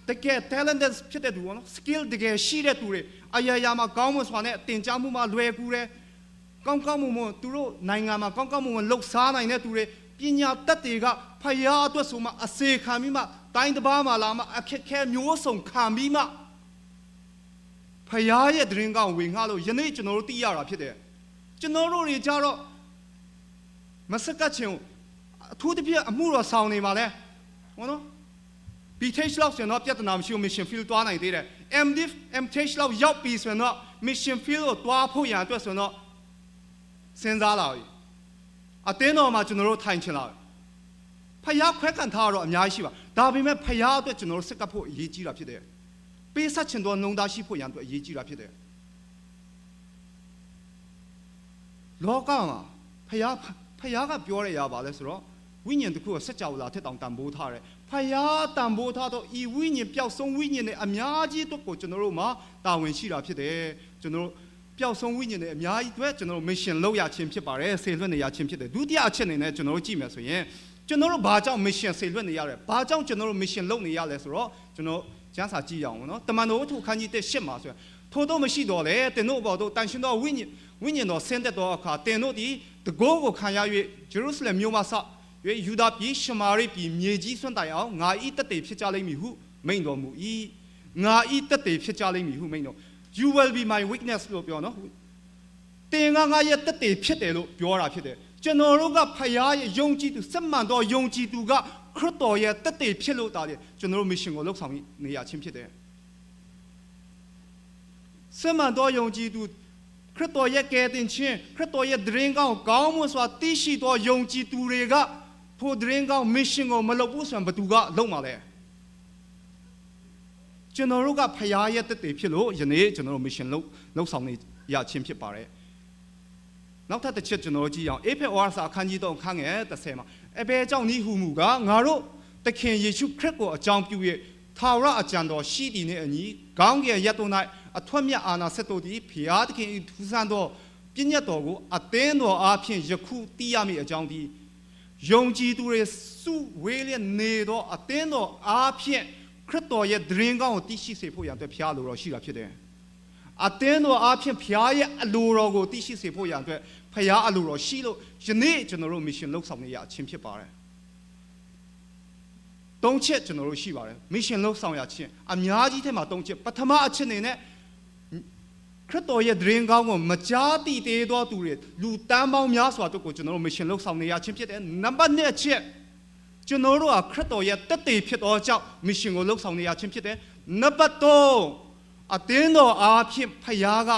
တကယ် talented ဖြစ်တဲ့သူပေါ့နော် skill တကယ်ရှိတဲ့သူတွေအရာရာမှာကောင်းမွန်စွာနဲ့တင်ကြားမှုမှာလွယ်ကူတယ်ကောင်းကောင်းမွန်မွန်သူတို့နိုင်ငံမှာကောင်းကောင်းမွန်မွန်လှုပ်ရှားနိုင်တဲ့သူတွေပညာတတ်တွေကဖယားအတွက်ဆိုမှအစေခံပြီးမှတိုင်းတစ်ပါးမှာလာမှအခက်ခဲမျိုးစုံခံပြီးမှဖယားရဲ့တရင်ကောင်ဝင်ငှလို့ယနေ့ကျွန်တော်တို့သိရတာဖြစ်တယ်ကျွန်တော်တို့တွေကြတော့မစကတ်ချင်အထူးသဖြင့်အမှုတော်ဆောင်နေပါလဲဟုတ်နော် BTH လောက်ဆိုရင်တော့ပြဿနာမရှိဘူး mission field တွားနိုင်သေးတယ် MDiv MTH လောက်ရောက်ပြီဆိုရင်တော့ mission field ကိုတွားဖို့ရန်အတွက်ဆိုရင်တော့စဉ်းစားလာပြီအတင်းတော်မှာကျွန်တော်တို့ထိုင်ချင်လာပြီဖျားခွဲကန်ထားတော့အများကြီးရှိပါဒါပေမဲ့ဖျားအတွက်ကျွန်တော်တို့စက်ကပ်ဖို့အရေးကြီးတာဖြစ်တယ်ပေးဆက်ချင်တော့နှုံသားရှိဖို့ရန်အတွက်အရေးကြီးတာဖြစ်တယ်လောကမှာဖျားဖျားကပြောရရပါလဲဆိုတော့ဝိညာဉ်တစ်ခုကိုစัจ java လာထက်တောင်တန်ဖိုးထားတယ်ဖယားတန်ဖိုးထားတော့ဤဝိညာဉ်ပျောက်ဆုံးဝိညာဉ်နဲ့အများကြီးအတွက်ကိုကျွန်တော်တို့မှာတာဝန်ရှိတာဖြစ်တယ်ကျွန်တော်တို့ပျောက်ဆုံးဝိညာဉ်နဲ့အများကြီးအတွက်ကျွန်တော်တို့ mission လုပ်ရခြင်းဖြစ်ပါတယ်ဆေလွတ်နေရခြင်းဖြစ်တယ်ဒုတိယအချက်အနေနဲ့ကျွန်တော်တို့ကြည့်မယ်ဆိုရင်ကျွန်တော်တို့ဘာကြောင့် mission ဆေလွတ်နေရလဲဘာကြောင့်ကျွန်တော်တို့ mission လုပ်နေရလဲဆိုတော့ကျွန်တော်ကျမ်းစာကြည့်ရအောင်နော်တမန်တော်ဝတ္ထုခန်းကြီး1မှာဆိုရင်ထို့တော့မရှိတော့လေတင်တို့ဘောတို့တန်ရှင်တော်ဝိညာဉ်ဝိညာဉ်တော်ဆင်းသက်တော်အခါတင်တို့သည်တကိုးကိုခံရ၍ဂျေရုရှလင်မြို့မှစ၍ယူဒာပြည်ရှမာရိပြည်မြေကြီးစွန့်တိုင်အောင်ငါဤတက်တေဖြစ်ကြလိမ့်မည်ဟုမိန့်တော်မူ၏ငါဤတက်တေဖြစ်ကြလိမ့်မည်ဟုမိန့်တော် You will be my witness လို့ပြောနော်တင်ကငါရဲ့တက်တေဖြစ်တယ်လို့ပြောတာဖြစ်တယ်ကျွန်တော်တို့ကဖယားရဲ့ယုံကြည်သူစက်မှန်သောယုံကြည်သူကခရစ်တော်ရဲ့တက်တေဖြစ်လို့တာတယ်ကျွန်တော်တို့ mission ကိုလုပ်ဆောင်နေရခြင်းဖြစ်တယ်စက်မှန်သောယုံကြည်သူခရစ်တော်ရဲ့ကယ်တင်ခြင်းခရစ်တော်ရဲ့သတင်းကောင်းကောင်းမွန်စွာသိရှိသောယုံကြည်သူတွေကထိုသတင်းကောင်း mission ကိုမလုပ်ဘူးဆိုရင်ဘသူကလုပ်မှာလဲကျွန်တော်တို့ကဖရားရဲ့တက်တည်ဖြစ်လို့ယနေ့ကျွန်တော်တို့ mission လုပ်လုပ်ဆောင်နေရခြင်းဖြစ်ပါတယ်နောက်ထပ်တစ်ချက်ကျွန်တော်တို့ကြည့်အောင်အေဖေဩဝါစာအခန်းကြီး3အခန်းငယ်30မှာအဘဲကြောင့်ဤဟုမူကငါတို့သခင်ယေရှုခရစ်ကိုအကြောင်းပြု၍ထာဝရအကြံတော်ရှိသည်နှင့်အညီကောင်းကင်ရက်တို့၌အထွတ်မြတ်အာနာဆက်တို့သည်ဖျားသခင်၏ထူးဆန်းသောပြည့်ညတ်တော်ကိုအသင်းတော်အားဖြင့်ယခုသိရမည်အကြောင်းသည်ယုံကြည်သူတွေစုဝေးလျက်နေသောအသင်းတော်အားဖြင့်ခရစ်တော်ရဲ့သတင်းကောင်းကိုသိရှိစေဖို့ရန်အတွက်ဖျားလိုတော်ရှိတာဖြစ်တယ်။အသင်းတော်အားဖြင့်ဖျားရဲ့အလိုတော်ကိုသိရှိစေဖို့ရန်အတွက်ဖျားအလိုတော်ရှိလို့ယနေ့ကျွန်တော်တို့ mission လုပ်ဆောင်နေရခြင်းဖြစ်ပါတယ်။သုံးချက်ကျွန်တော်တို့ရှိပါတယ် mission လုပ်ဆောင်ရခြင်းအများကြီးထဲမှာသုံးချက်ပထမအချက်အနေနဲ့ခရစ်တော်ရဲ့သတင်းကောင်းကိုမကြားသိသေးသောသူတွေလူတန်းပေါင်းများစွာတို့ကိုကျွန်တော်တို့ mission လုပ်ဆောင်နေရခြင်းဖြစ်တယ်နံပါတ်2အချက်ကျွန်တော်တို့ဟာခရစ်တော်ရဲ့တက်တည်ဖြစ်သောကြောင့် mission ကိုလုပ်ဆောင်နေရခြင်းဖြစ်တယ်နံပါတ်3အသင်းတော်အားဖြင့်ဖခင်က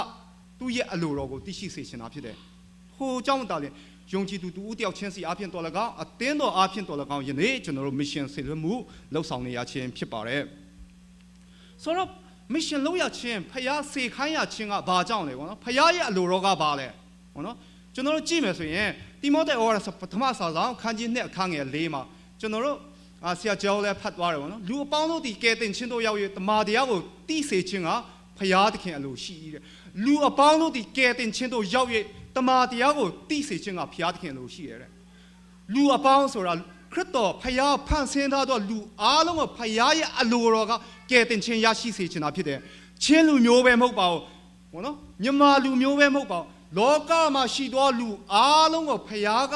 သူ့ရဲ့အလိုတော်ကိုသိရှိစေချင်တာဖြစ်တယ်ဟိုကြောင့်တာလေယုံကြည်သူတူတယောက်ချင်းစီအားဖြင့်တော်၎င်းအသင်းတော်အားဖြင့်တော်၎င်းယနေ့ကျွန်တော်တို့ mission ဆေလွတ်မှုလုပ်ဆောင်နေရခြင်းဖြစ်ပါတယ်ဆိုတော့ mission လုပ်ရခြင်းဖျားစေခိုင်းရခြင်းကဘာကြောင့်လဲပေါ့နော်ဖျားရဲ့အလိုတော်ကဘာလဲပေါ့နော်ကျွန်တော်တို့ကြည့်မယ်ဆိုရင်တိမောသေဩဝါဒပထမစာဆောင်ခန်းကြီး2အခန်းငယ်4မှာကျွန်တော်တို့အာဆရာကျောင်းလည်းဖတ်သွားတယ်ပေါ့နော်လူအပေါင်းတို့ဒီကဲတင်ချင်းတို့ရောက်ရတမာတရားကိုတိစေခြင်းကဖျားသခင်အလိုရှိ၏တဲ့လူအပေါင်းတို့ဒီကဲတင်ချင်းတို့ရောက်ရတမာတရားကိုတိစေခြင်းကဖျားသခင်အလိုရှိရတဲ့လူအပေါင်းဆိုတာခရစ်တော်ဖျားဖန်ဆင်းထားသောလူအားလုံးကိုဖျားရဲ့အလိုတော်ကကယ်တင်ခြင်းရရှိစေချင်တာဖြစ်တယ်။ချင်းလူမျိုးပဲမဟုတ်ပါဘူး။ဘောနော်မြန်မာလူမျိုးပဲမဟုတ်ပါဘူး။လောကမှာရှိသောလူအားလုံးကိုဖျားက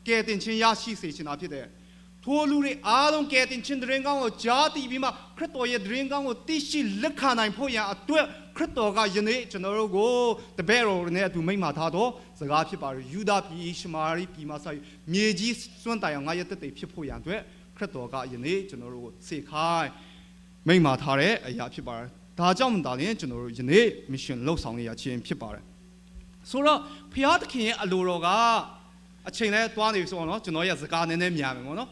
ကယ်တင်ခြင်းရရှိစေချင်တာဖြစ်တယ်။ထိုလူတွေအားလုံးကယ်တင်ခြင်းသတင်းကောင်းကိုကြားသိပြီးမှခရစ်တော်ရဲ့သတင်းကောင်းကိုသိရှိလက်ခံနိုင်ဖို့ရန်အတွက်ခရစ်တော်ကယနေ့ကျွန်တော်တို့ကိုတပည့်တော်နဲ့အတူမိန့်မာထားသောစကားဖြစ်ပါတယ်ယူဒာပြည်ရှမာရိပြည်မှာဆိုင်မြေကြီးစွန့်တိုင်အောင်ငါရဲ့တက်တည်ဖြစ်ဖို့ရန်အတွက်ခရစ်တော်ကယနေ့ကျွန်တော်တို့ကိုစေခိုင်းမိန့်မာထားတဲ့အရာဖြစ်ပါတယ်ဒါကြောင့်ဒါလည်းကျွန်တော်တို့ယနေ့ mission လုပ်ဆောင်နေရခြင်းဖြစ်ပါတယ်။ ဆိုတော့ဖျားသခင်ရဲ့အလိုတော်ကအချိန်လဲသွားနေပြီဆိုတော့နော်ကျွန်တော်ရဲ့စကားနည်းနည်းမြန်မယ်ပေါ့နော်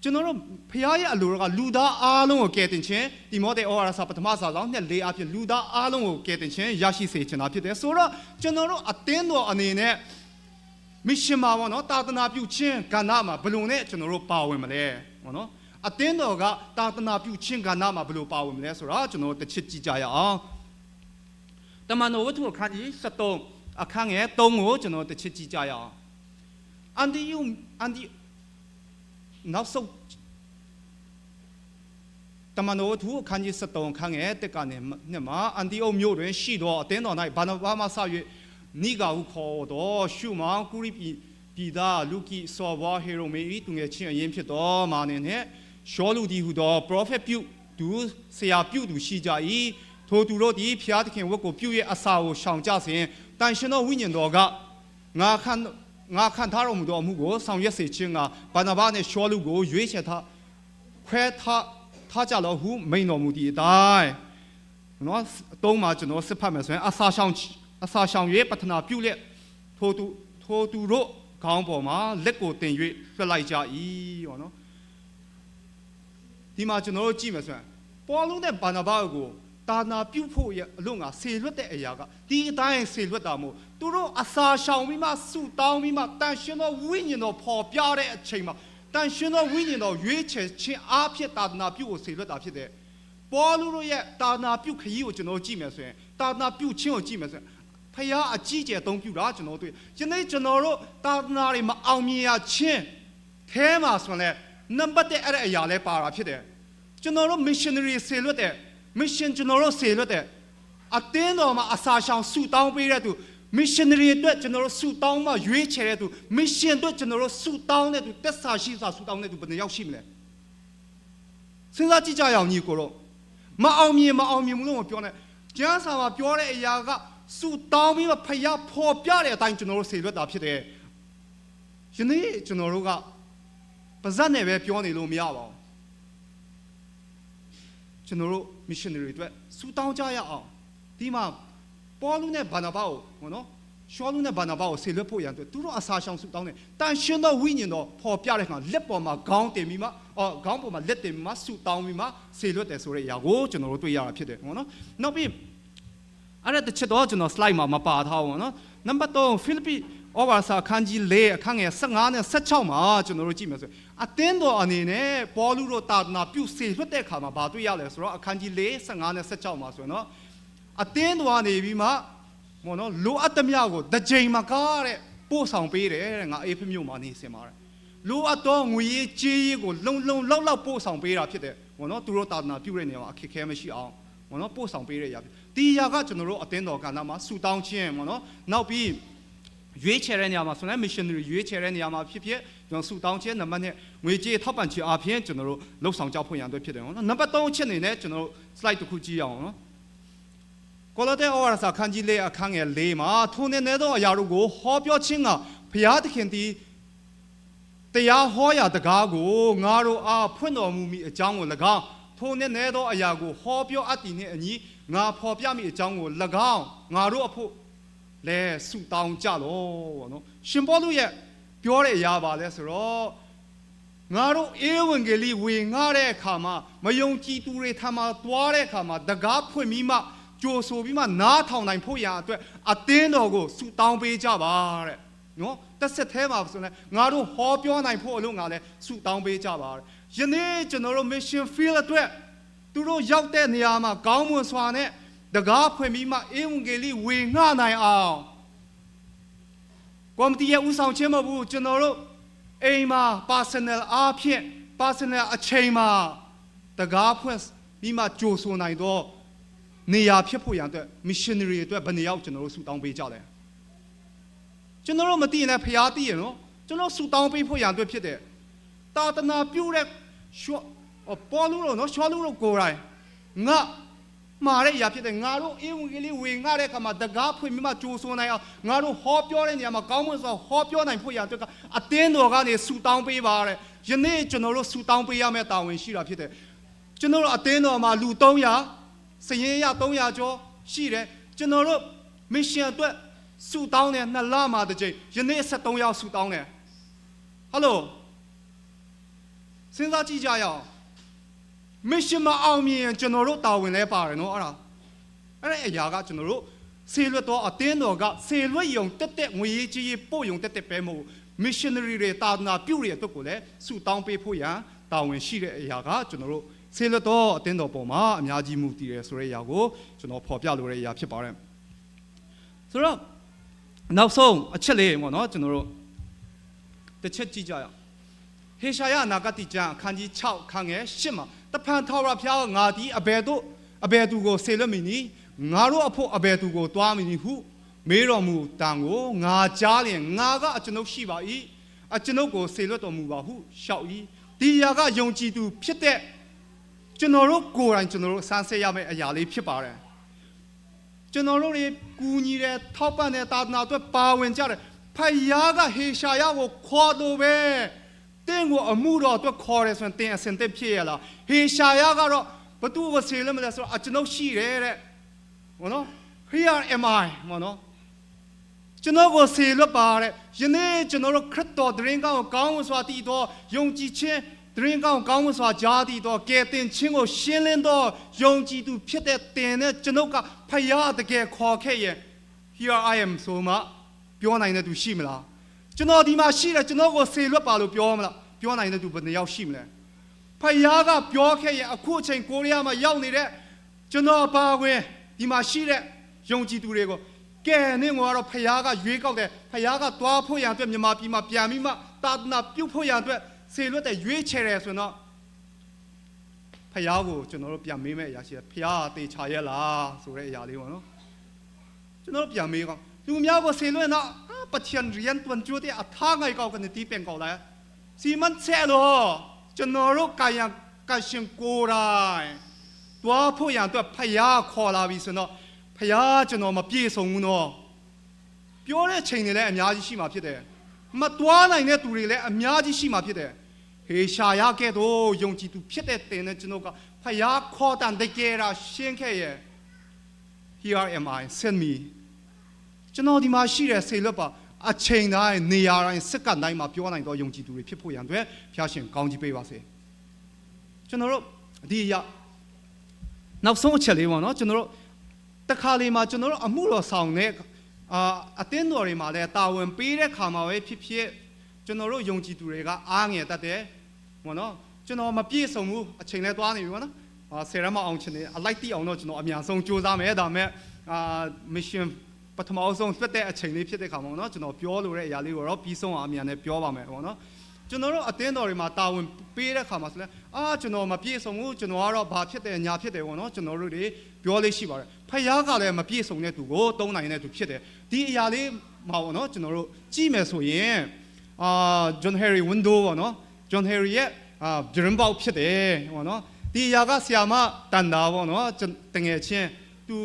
ကျွန်တော်တို့ဖျားရဲ့အလိုတော်ကလူသားအားလုံးကိုကယ်တင်ခြင်းတိမောသေဩဝါဒစာပထမစာဆောင်နှစ်လေးအဖြစ်လူသားအားလုံးကိုကယ်တင်ခြင်းရရှိစေချင်တာဖြစ်တယ်ဆိုတော့ကျွန်တော်တို့အသင်းတော်အနေနဲ့မစ်ရှင်မှာပေါ့နော်တာသနာပြုခြင်းကဏ္ဍမှာဘယ်လိုနဲ့ကျွန်တော်တို့ပါဝင်မလဲပေါ့နော်အသင်းတော်ကတာသနာပြုခြင်းကဏ္ဍမှာဘယ်လိုပါဝင်မလဲဆိုတော့ကျွန်တော်တို့တစ်ချက်ကြည့်ကြရအောင်တမန်တော်ဝတ္ထုအခန်းကြီး73အခန်းငယ်3ကိုကျွန်တော်တစ်ချက်ကြည့်ကြရအောင်အန်ဒီယုအန်ဒီနောက်ဆုံးတမန်တော်ဝတ္ထုအခန်းကြီး73အခန်းငယ်1ကနေနှစ်မှာအန်ဒီအုတ်မြို့တွင်ရှိသောအသင်းတော်၌ဘာနဘာမှဆ၍နိဂါဟုခေါ်သောရှုမောင်ကုရိပြည်ပြည်သားလူကီစောဘွားဟေရိုမေ၏သူငယ်ချင်းအရင်ဖြစ်သောမာနေနှင့်ရှောလူဒီဟုသောပရောဖက်ပြုသူဆရာပြုသူရှိကြ၏ထိုသူတို့သည်ဖျားသခင်ဝတ်ကိုပြု၍အစာကိုရှောင်ကြစဉ်တန်ရှင်သောဝိညာဉ်တော်ကငါခံငါခံထားတော်မူသောအမှုကိုဆောင်ရွက်စေခြင်းကဘာနာဘာနှင့်ရှောလူကိုရွေးချယ်ထားခွဲထားထားကြလောဟုမိန်တော်မူသည့်အတိုင်းနော်တုံးမှာကျွန်တော်စစ်ဖတ်မယ်ဆိုရင်အစာရှောင်အစာရှောင်၍ပထနာပြုလက်ထိုသူထိုသူတို့ခေါင်းပေါ်မှာလက်ကိုတင်၍လွှတ်လိုက်ကြ၏ဟောနော်ဒီမှာကျွန်တော်တို့ကြည့်မယ်ဆိုရင်ပေါလုနဲ့ဘာနာဘာကိုတာနာပြုတ်ဖို့ရအလို့ငါဆေလွတ်တဲ့အရာကဒီအတိုင်းဆေလွတ်တာမို့သူတို့အစာရှောင်ပြီးမှဆူတောင်းပြီးမှတန်ရှင်သောဝိညာဉ်တော်ပေါ်ပြတဲ့အချိန်မှာတန်ရှင်သောဝိညာဉ်တော်ရွေးချယ်ခြင်းအားဖြင့်တာနာပြုတ်ကိုဆေလွတ်တာဖြစ်တယ်ပေါလုတို့ရဲ့တာနာပြုတ်ခရီးကိုကျွန်တော်ကြည့်မယ်ဆိုရင်တာနာပြုတ်ခြင်းကိုကြည့်မယ်ဆိုရင်ဖယားအကြီးကျယ်အသုံးပြုတာကျွန်တော်တွေ့။ယနေ့ကျွန်တော်တို့တာနာတွေမအောင်မြင်ရခြင်းထဲမှာဆိုရင်လည်းနံပါတ်1အဲ့တဲ့အရာလဲပါတာဖြစ်တယ်။ကျွန်တော်တို့ missionary ဆေလွတ်တယ် mission ကျွန်တော်တို့ဆေလွတ်တယ်အတင်းတော်မှာအစာရှောင်ဆူတောင်းပေးတဲ့သူ missionary အတွက်ကျွန်တော်တို့ဆူတောင်းမှရွေးချယ်တဲ့သူ mission အတွက်ကျွန်တော်တို့ဆူတောင်းတဲ့သူတက်ဆာရှိစွာဆူတောင်းတဲ့သူဘယ်နှယောက်ရှိမလဲစဉ်းစားကြည့်ကြရအောင်ညီကိုတို့မအောင်မြင်မအောင်မြင်ဘူးလို့မပြောနဲ့ကျမ်းစာမှာပြောတဲ့အရာကဆူတောင်းပြီးမှဖျားဖော်ပြတဲ့အတိုင်းကျွန်တော်တို့ဆေလွတ်တာဖြစ်တယ်ယနေ့ကျွန်တော်တို့ကပါဇက်နဲ့ပဲပြောနေလို့မရပါဘူးကျွန်တော်တို့ missionary အတွက်ဆူတောင်းကြရအောင်ဒီမှာပေါလုနဲ့ဘာနာဘာကိုနော်ရှောလူနဲ့ဘာနာဘာကိုဆေလွတ်ဖို့ရန်အတွက်သူတို့အစာရှောင်ဆူတောင်းတယ်တန်ရှင်သောဝိညာဉ်တော်ဖော်ပြတဲ့အခါလက်ပေါ်မှာခေါင်းတင်ပြီးမှအော်ခေါင်းပေါ်မှာလက်တင်ပြီးမှဆူတောင်းပြီးမှဆေလွတ်တယ်ဆိုတဲ့အရာကိုကျွန်တော်တို့တွေ့ရတာဖြစ်တယ်နော်နောက်ပြီးအဲ့ဒါတစ်ချက်တော့ကျွန်တော် slide မှာမပါထားဘူးနော်နံပါတ်3ဖိလိပ္ပိဩဝါစာခန်းကြီး၄အခန်းငယ်15နဲ့16မှာကျွန်တော်တို့ကြည့်မယ်ဆိုရင်အသင်းတော်အနေနဲ့ပေါလုတို့တာသနာပြုစေလွတ်တဲ့အခါမှာဘာတွေ့ရလဲဆိုတော့အခန်းကြီး၄15နဲ့16မှာဆိုရင်နော်အသင်းတော်ကနေပြီးမှမော်နော်လိုအပ်သမျှကိုတကြိမ်မကားတဲ့ပို့ဆောင်ပေးတယ်တဲ့ငါအေဖမြို့မှာနေစင်ပါတယ်လိုအပ်တော့ငွေရေးကြေးရေးကိုလုံလုံလောက်လောက်ပို့ဆောင်ပေးတာဖြစ်တယ်မော်နော်သူတို့တာသနာပြုတဲ့နေရာမှာအခက်ခဲမရှိအောင်မော်နော်ပို့ဆောင်ပေးတဲ့အရာဖြစ်ဒီအရာကကျွန်တော်တို့အသင်းတော်ကဏ္ဍမှာဆူတောင်းခြင်းမော်နော်နောက်ပြီးရွေးချယ်တဲ့နေရာမှာဆိုရင် missionary ရွေးချယ်တဲ့နေရာမှာဖြစ်ဖြစ်ကျွန်တော်ဆူတောင်းခြင်းနံပါတ်1ငွေကြေးထောက်ပံ့ခြင်းအပြင်ကျွန်တော်တို့လှုပ်ဆောင်ကြဖို့ရန်အတွက်ဖြစ်တယ်နော်နံပါတ်3အချက်အနေနဲ့ကျွန်တော်တို့ slide တစ်ခုကြည့်အောင်နော်ကောလသဲဩဝါဒစာခန်းကြီးလေးအခန်းငယ်၄မှာထိုနေနေသောအရာတို့ကိုဟောပြောခြင်းကဘုရားသခင်သည်တရားဟောရာတကားကိုငါတို့အားဖွင့်တော်မူမိအကြောင်းကို၎င်းထိုနေနေသောအရာကိုဟောပြောအပ်သည်နှင့်အညီငါဖော်ပြမိအကြောင်းကို၎င်းငါတို့အဖို့လဲဆုတောင်းကြလောပေါ့နော်ရှင်ပေါလုရဲ့ပြောတဲ့အရာပါလဲဆိုတော့ငါတို့ဧဝံဂေလိဝေငှတဲ့အခါမှာမယုံကြည်သူတွေထံမှာသွားတဲ့အခါမှာတကားဖွင့်ပြီးမှကြိုဆိုပြီးမှနားထောင်နိုင်ဖို့ရာအတွက်အသင်းတော်ကိုဆုတောင်းပေးကြပါတဲ့နော်တက်ဆက်သေးပါဆိုရင်ငါတို့ဟောပြောနိုင်ဖို့အလို့ငါလည်းဆုတောင်းပေးကြပါတဲ့ယနေ့ကျွန်တော်တို့ mission field အတွက်သူတို့ရောက်တဲ့နေရာမှာကောင်းမွန်စွာနဲ့တကားဖွင့်ပြီးမှဧဝံဂေလိဝေငှနိုင်အောင်ကော်မတီရဲ့ဦးဆောင်ခြင်းမဟုတ်ဘူးကျွန်တော်တို့အိမ်မှာ personal အားဖြင့် personal အချိန်မှာတကားဖွင့်ပြီးမှကြိုဆိုနိုင်တော့နေရာဖြစ်ဖို့ရန်အတွက် missionary အတွက်ဘယ်နေရာကိုကျွန်တော်တို့ဆုတောင်းပေးကြလဲကျွန်တော်တို့မသိရင်လည်းဖျားသိရနော်ကျွန်တော်ဆုတောင်းပေးဖို့ရန်အတွက်ဖြစ်တယ်တာသနာပြုတဲ့ရှောပေါ်လူတို့နော်ရှောလူတို့ကိုယ်တိုင်ငါမှားတဲ့အရာဖြစ်တယ်ငါတို့ဧဝံဂေလိဝေငါတဲ့အခါမှာတကားဖွင့်ပြီးမှကြိုးဆိုနိုင်အောင်ငါတို့ဟောပြောတဲ့နေရာမှာကောင်းမွန်စွာဟောပြောနိုင်ဖို့ရန်အတွက်ကအသင်းတော်ကနေဆုတောင်းပေးပါတဲ့ယနေ့ကျွန်တော်တို့ဆုတောင်းပေးရမယ့်တာဝန်ရှိတာဖြစ်တယ်ကျွန်တော်တို့အသင်းတော်မှာလူ300စရင်ရ300ကျော်ရှိတယ်ကျွန်တော်တို့ Mission အတွက်ဆုတောင်းတယ်နှစ်လမှတစ်ကြိမ်ယနေ့73ယောက်ဆုတောင်းတယ်ဟယ်လိုစဉ်းစားကြည့်ကြရအောင် mission မအောင်မြင်ရင်ကျွန်တော်တို့တာဝန်လဲပါတယ်နော်အဲ့ဒါအဲ့ဒါအရာကကျွန်တော်တို့ဆေလွတ်တော့အတင်းတော်ကဆေလွတ်ယုံတက်တက်ငွေရေးကြီးရေးပို့ယုံတက်တက်ပဲမဟုတ် missionary တွေတာနာပြုတဲ့အတွက်ကိုလည်းဆုတောင်းပေးဖို့ရန်တာဝန်ရှိတဲ့အရာကကျွန်တော်တို့ဆေလွတ်တော့အတင်းတော်ပေါ်မှာအများကြီးမူတည်တယ်ဆိုတဲ့အရာကိုကျွန်တော်ဖော်ပြလိုတဲ့အရာဖြစ်ပါတယ်ဆိုတော့နောက်ဆုံးအချက်လေးပေါ့နော်ကျွန်တော်တို့တစ်ချက်ကြည့်ကြရအောင်ဟေရှာယအနာဂတိကျမ်းအခန်းကြီး6ခန်းငယ်8မှာတဖန်ထာဝရဘုရားကငါသည်အဘယ်သို့အဘယ်သူကိုဆေလွတ်မည်နည်းငါတို့အဖို့အဘယ်သူကိုတွားမည်နည်းဟုမေးတော်မူတန်ကိုငါကြားလျင်ငါကအကျွန်ုပ်ရှိပါ၏အကျွန်ုပ်ကိုဆေလွတ်တော်မူပါဟုရှောက်၏ဒီຢာကယုံကြည်သူဖြစ်တဲ့ကျွန်တော်တို့ကိုယ်တိုင်ကျွန်တော်တို့စမ်းစစ်ရမယ့်အရာလေးဖြစ်ပါတယ်ကျွန်တော်တို့တွေကူညီတဲ့ထောက်ပံ့တဲ့သာသနာအတွက်ပါဝင်ကြတယ်ဖယားကဟေရှာယကိုခေါ်လို့ပဲတင်းကိုအမှုတော်အတွက်ခေါ်တယ်ဆိုရင်တင်းအစင်တက်ဖြစ်ရလားဟေရှာယကတော့ဘသူ့ကိုဆေလို့မလဲဆိုတော့အကျွန်ုပ်ရှိတယ်တဲ့ဟောနော် Here am I ဟောနော်ကျွန်တော်ကိုဆေလွတ်ပါတဲ့ယနေ့ကျွန်တော်တို့ခရစ်တော်တရင်ကောင်းကောင်းစွာတည်တော်ယုံကြည်ခြင်းတရင်ကောင်းကောင်းစွာကြားတည်တော်ကယ်တင်ခြင်းကိုရှင်းလင်းတော်ယုံကြည်သူဖြစ်တဲ့တင်နဲ့ကျွန်ုပ်ကဖယားတကယ်ခေါ်ခဲ့ရင် Here I am ဆိုမှပြောနိုင်တဲ့သူရှိမလားကျွန်တော်ဒီမှာရှိတယ်ကျွန်တော်ကိုဆေလွတ်ပါလို့ပြောမလားပြောနိုင်တဲ့သူဘယ်နှယောက်ရှိမလဲဖယားကပြောခဲ့ရင်အခုအချိန်ကိုရီးယားမှာရောက်နေတဲ့ကျွန်တော်ပါဝင်ဒီမှာရှိတဲ့ယုံကြည်သူတွေကိုကဲနင့်ကတော့ဖယားကရွေးကောက်တယ်ဖယားကတွားဖို့ရန်အတွက်မြန်မာပြည်မှာပြန်ပြီးမှတာသနာပြုတ်ဖို့ရန်အတွက်ဆေလွတ်တဲ့ရွေးချယ်တယ်ဆိုတော့ဖယားကိုကျွန်တော်တို့ပြန်မေးမဲ့အရာရှိတယ်ဖယားတေချာရဲ့လားဆိုတဲ့အရာလေးပေါ့နော်ကျွန်တော်တို့ပြန်မေးကောလူများကိုဆေလွတ်တော့ပချန်ရီယန်တွန်ကျိုတဲ့အထားငိုင်ကောက်ကနေတီးပင်ကောက်လာစီမန်ချဲလို့ကျွန်တော်တို့ကာယကရှင်ကိုယ်တိုင်တွားဖို့ရန်အတွက်ဖယားခေါ်လာပြီဆိုတော့ဖယားကျွန်တော်မပြေဆုံးဘူးနော်ပြောတဲ့ချိန်တွေလည်းအများကြီးရှိမှာဖြစ်တယ်မတွားနိုင်တဲ့သူတွေလည်းအများကြီးရှိမှာဖြစ်တယ်ဟေရှာယကဲ့သို့ယုံကြည်သူဖြစ်တဲ့တင်တဲ့ကျွန်တော်ကဖယားခေါ်တန်တကယ်တာရှင်းခဲ့ရဲ့ Here am I send me ကျွန်တော်ဒီမှာရှိတဲ့ဆေလွတ်ပါအချိန်တိုင်းနေရာတိုင်းစက္ကန့်တိုင်းမှာပြောနိုင်တော့ယုံကြည်သူတွေဖြစ်ဖို့ရန်အတွက်ဖျားရှင်ကောင်းကြီးပေးပါစေကျွန်တော်တို့ဒီအရာနောက်ဆုံးအချက်လေးပေါ့နော်ကျွန်တော်တို့တခါလေမှာကျွန်တော်တို့အမှုတော်ဆောင်တဲ့အာအတင်းတော်တွေမှာလည်းတာဝန်ပေးတဲ့ခါမှာပဲဖြစ်ဖြစ်ကျွန်တော်တို့ယုံကြည်သူတွေကအားငယ်တတ်တယ်ပေါ့နော်ကျွန်တော်မပြည့်စုံဘူးအချိန်လဲသွားနေပြီပေါ့နော်အာဆယ်ရမအောင်ချင်တယ်အလိုက်တိအောင်တော့ကျွန်တော်အများဆုံးစူးစမ်းမယ်ဒါမဲ့အာ mission ပထမအဆုံးလွတ်တဲ့အချိန်လေးဖြစ်တဲ့ခါမှာပေါ့နော်ကျွန်တော်ပြောလိုတဲ့အရာလေးကိုတော့ပြီးဆုံးအောင်အမြန်နဲ့ပြောပါမယ်ပေါ့နော်ကျွန်တော်တို့အတင်းတော်တွေမှာတာဝန်ပေးတဲ့ခါမှာဆိုလဲအာကျွန်တော်မပြည့်စုံဘူးကျွန်တော်ကတော့ဘာဖြစ်တယ်ညာဖြစ်တယ်ပေါ့နော်ကျွန်တော်တို့တွေပြောလေးရှိပါတယ်ဖယားကလည်းမပြည့်စုံတဲ့သူကိုတုံးနိုင်တဲ့သူဖြစ်တယ်ဒီအရာလေးမှာပေါ့နော်ကျွန်တော်တို့ကြည့်မယ်ဆိုရင်အာ John Henry Window ပေါ့နော် John Henry ရဲ့အာ dream box ဖြစ်တယ်ပေါ့နော်ဒီအရာကဆီယာမတန်တာပေါ့နော်တငယ်ချင်းသူ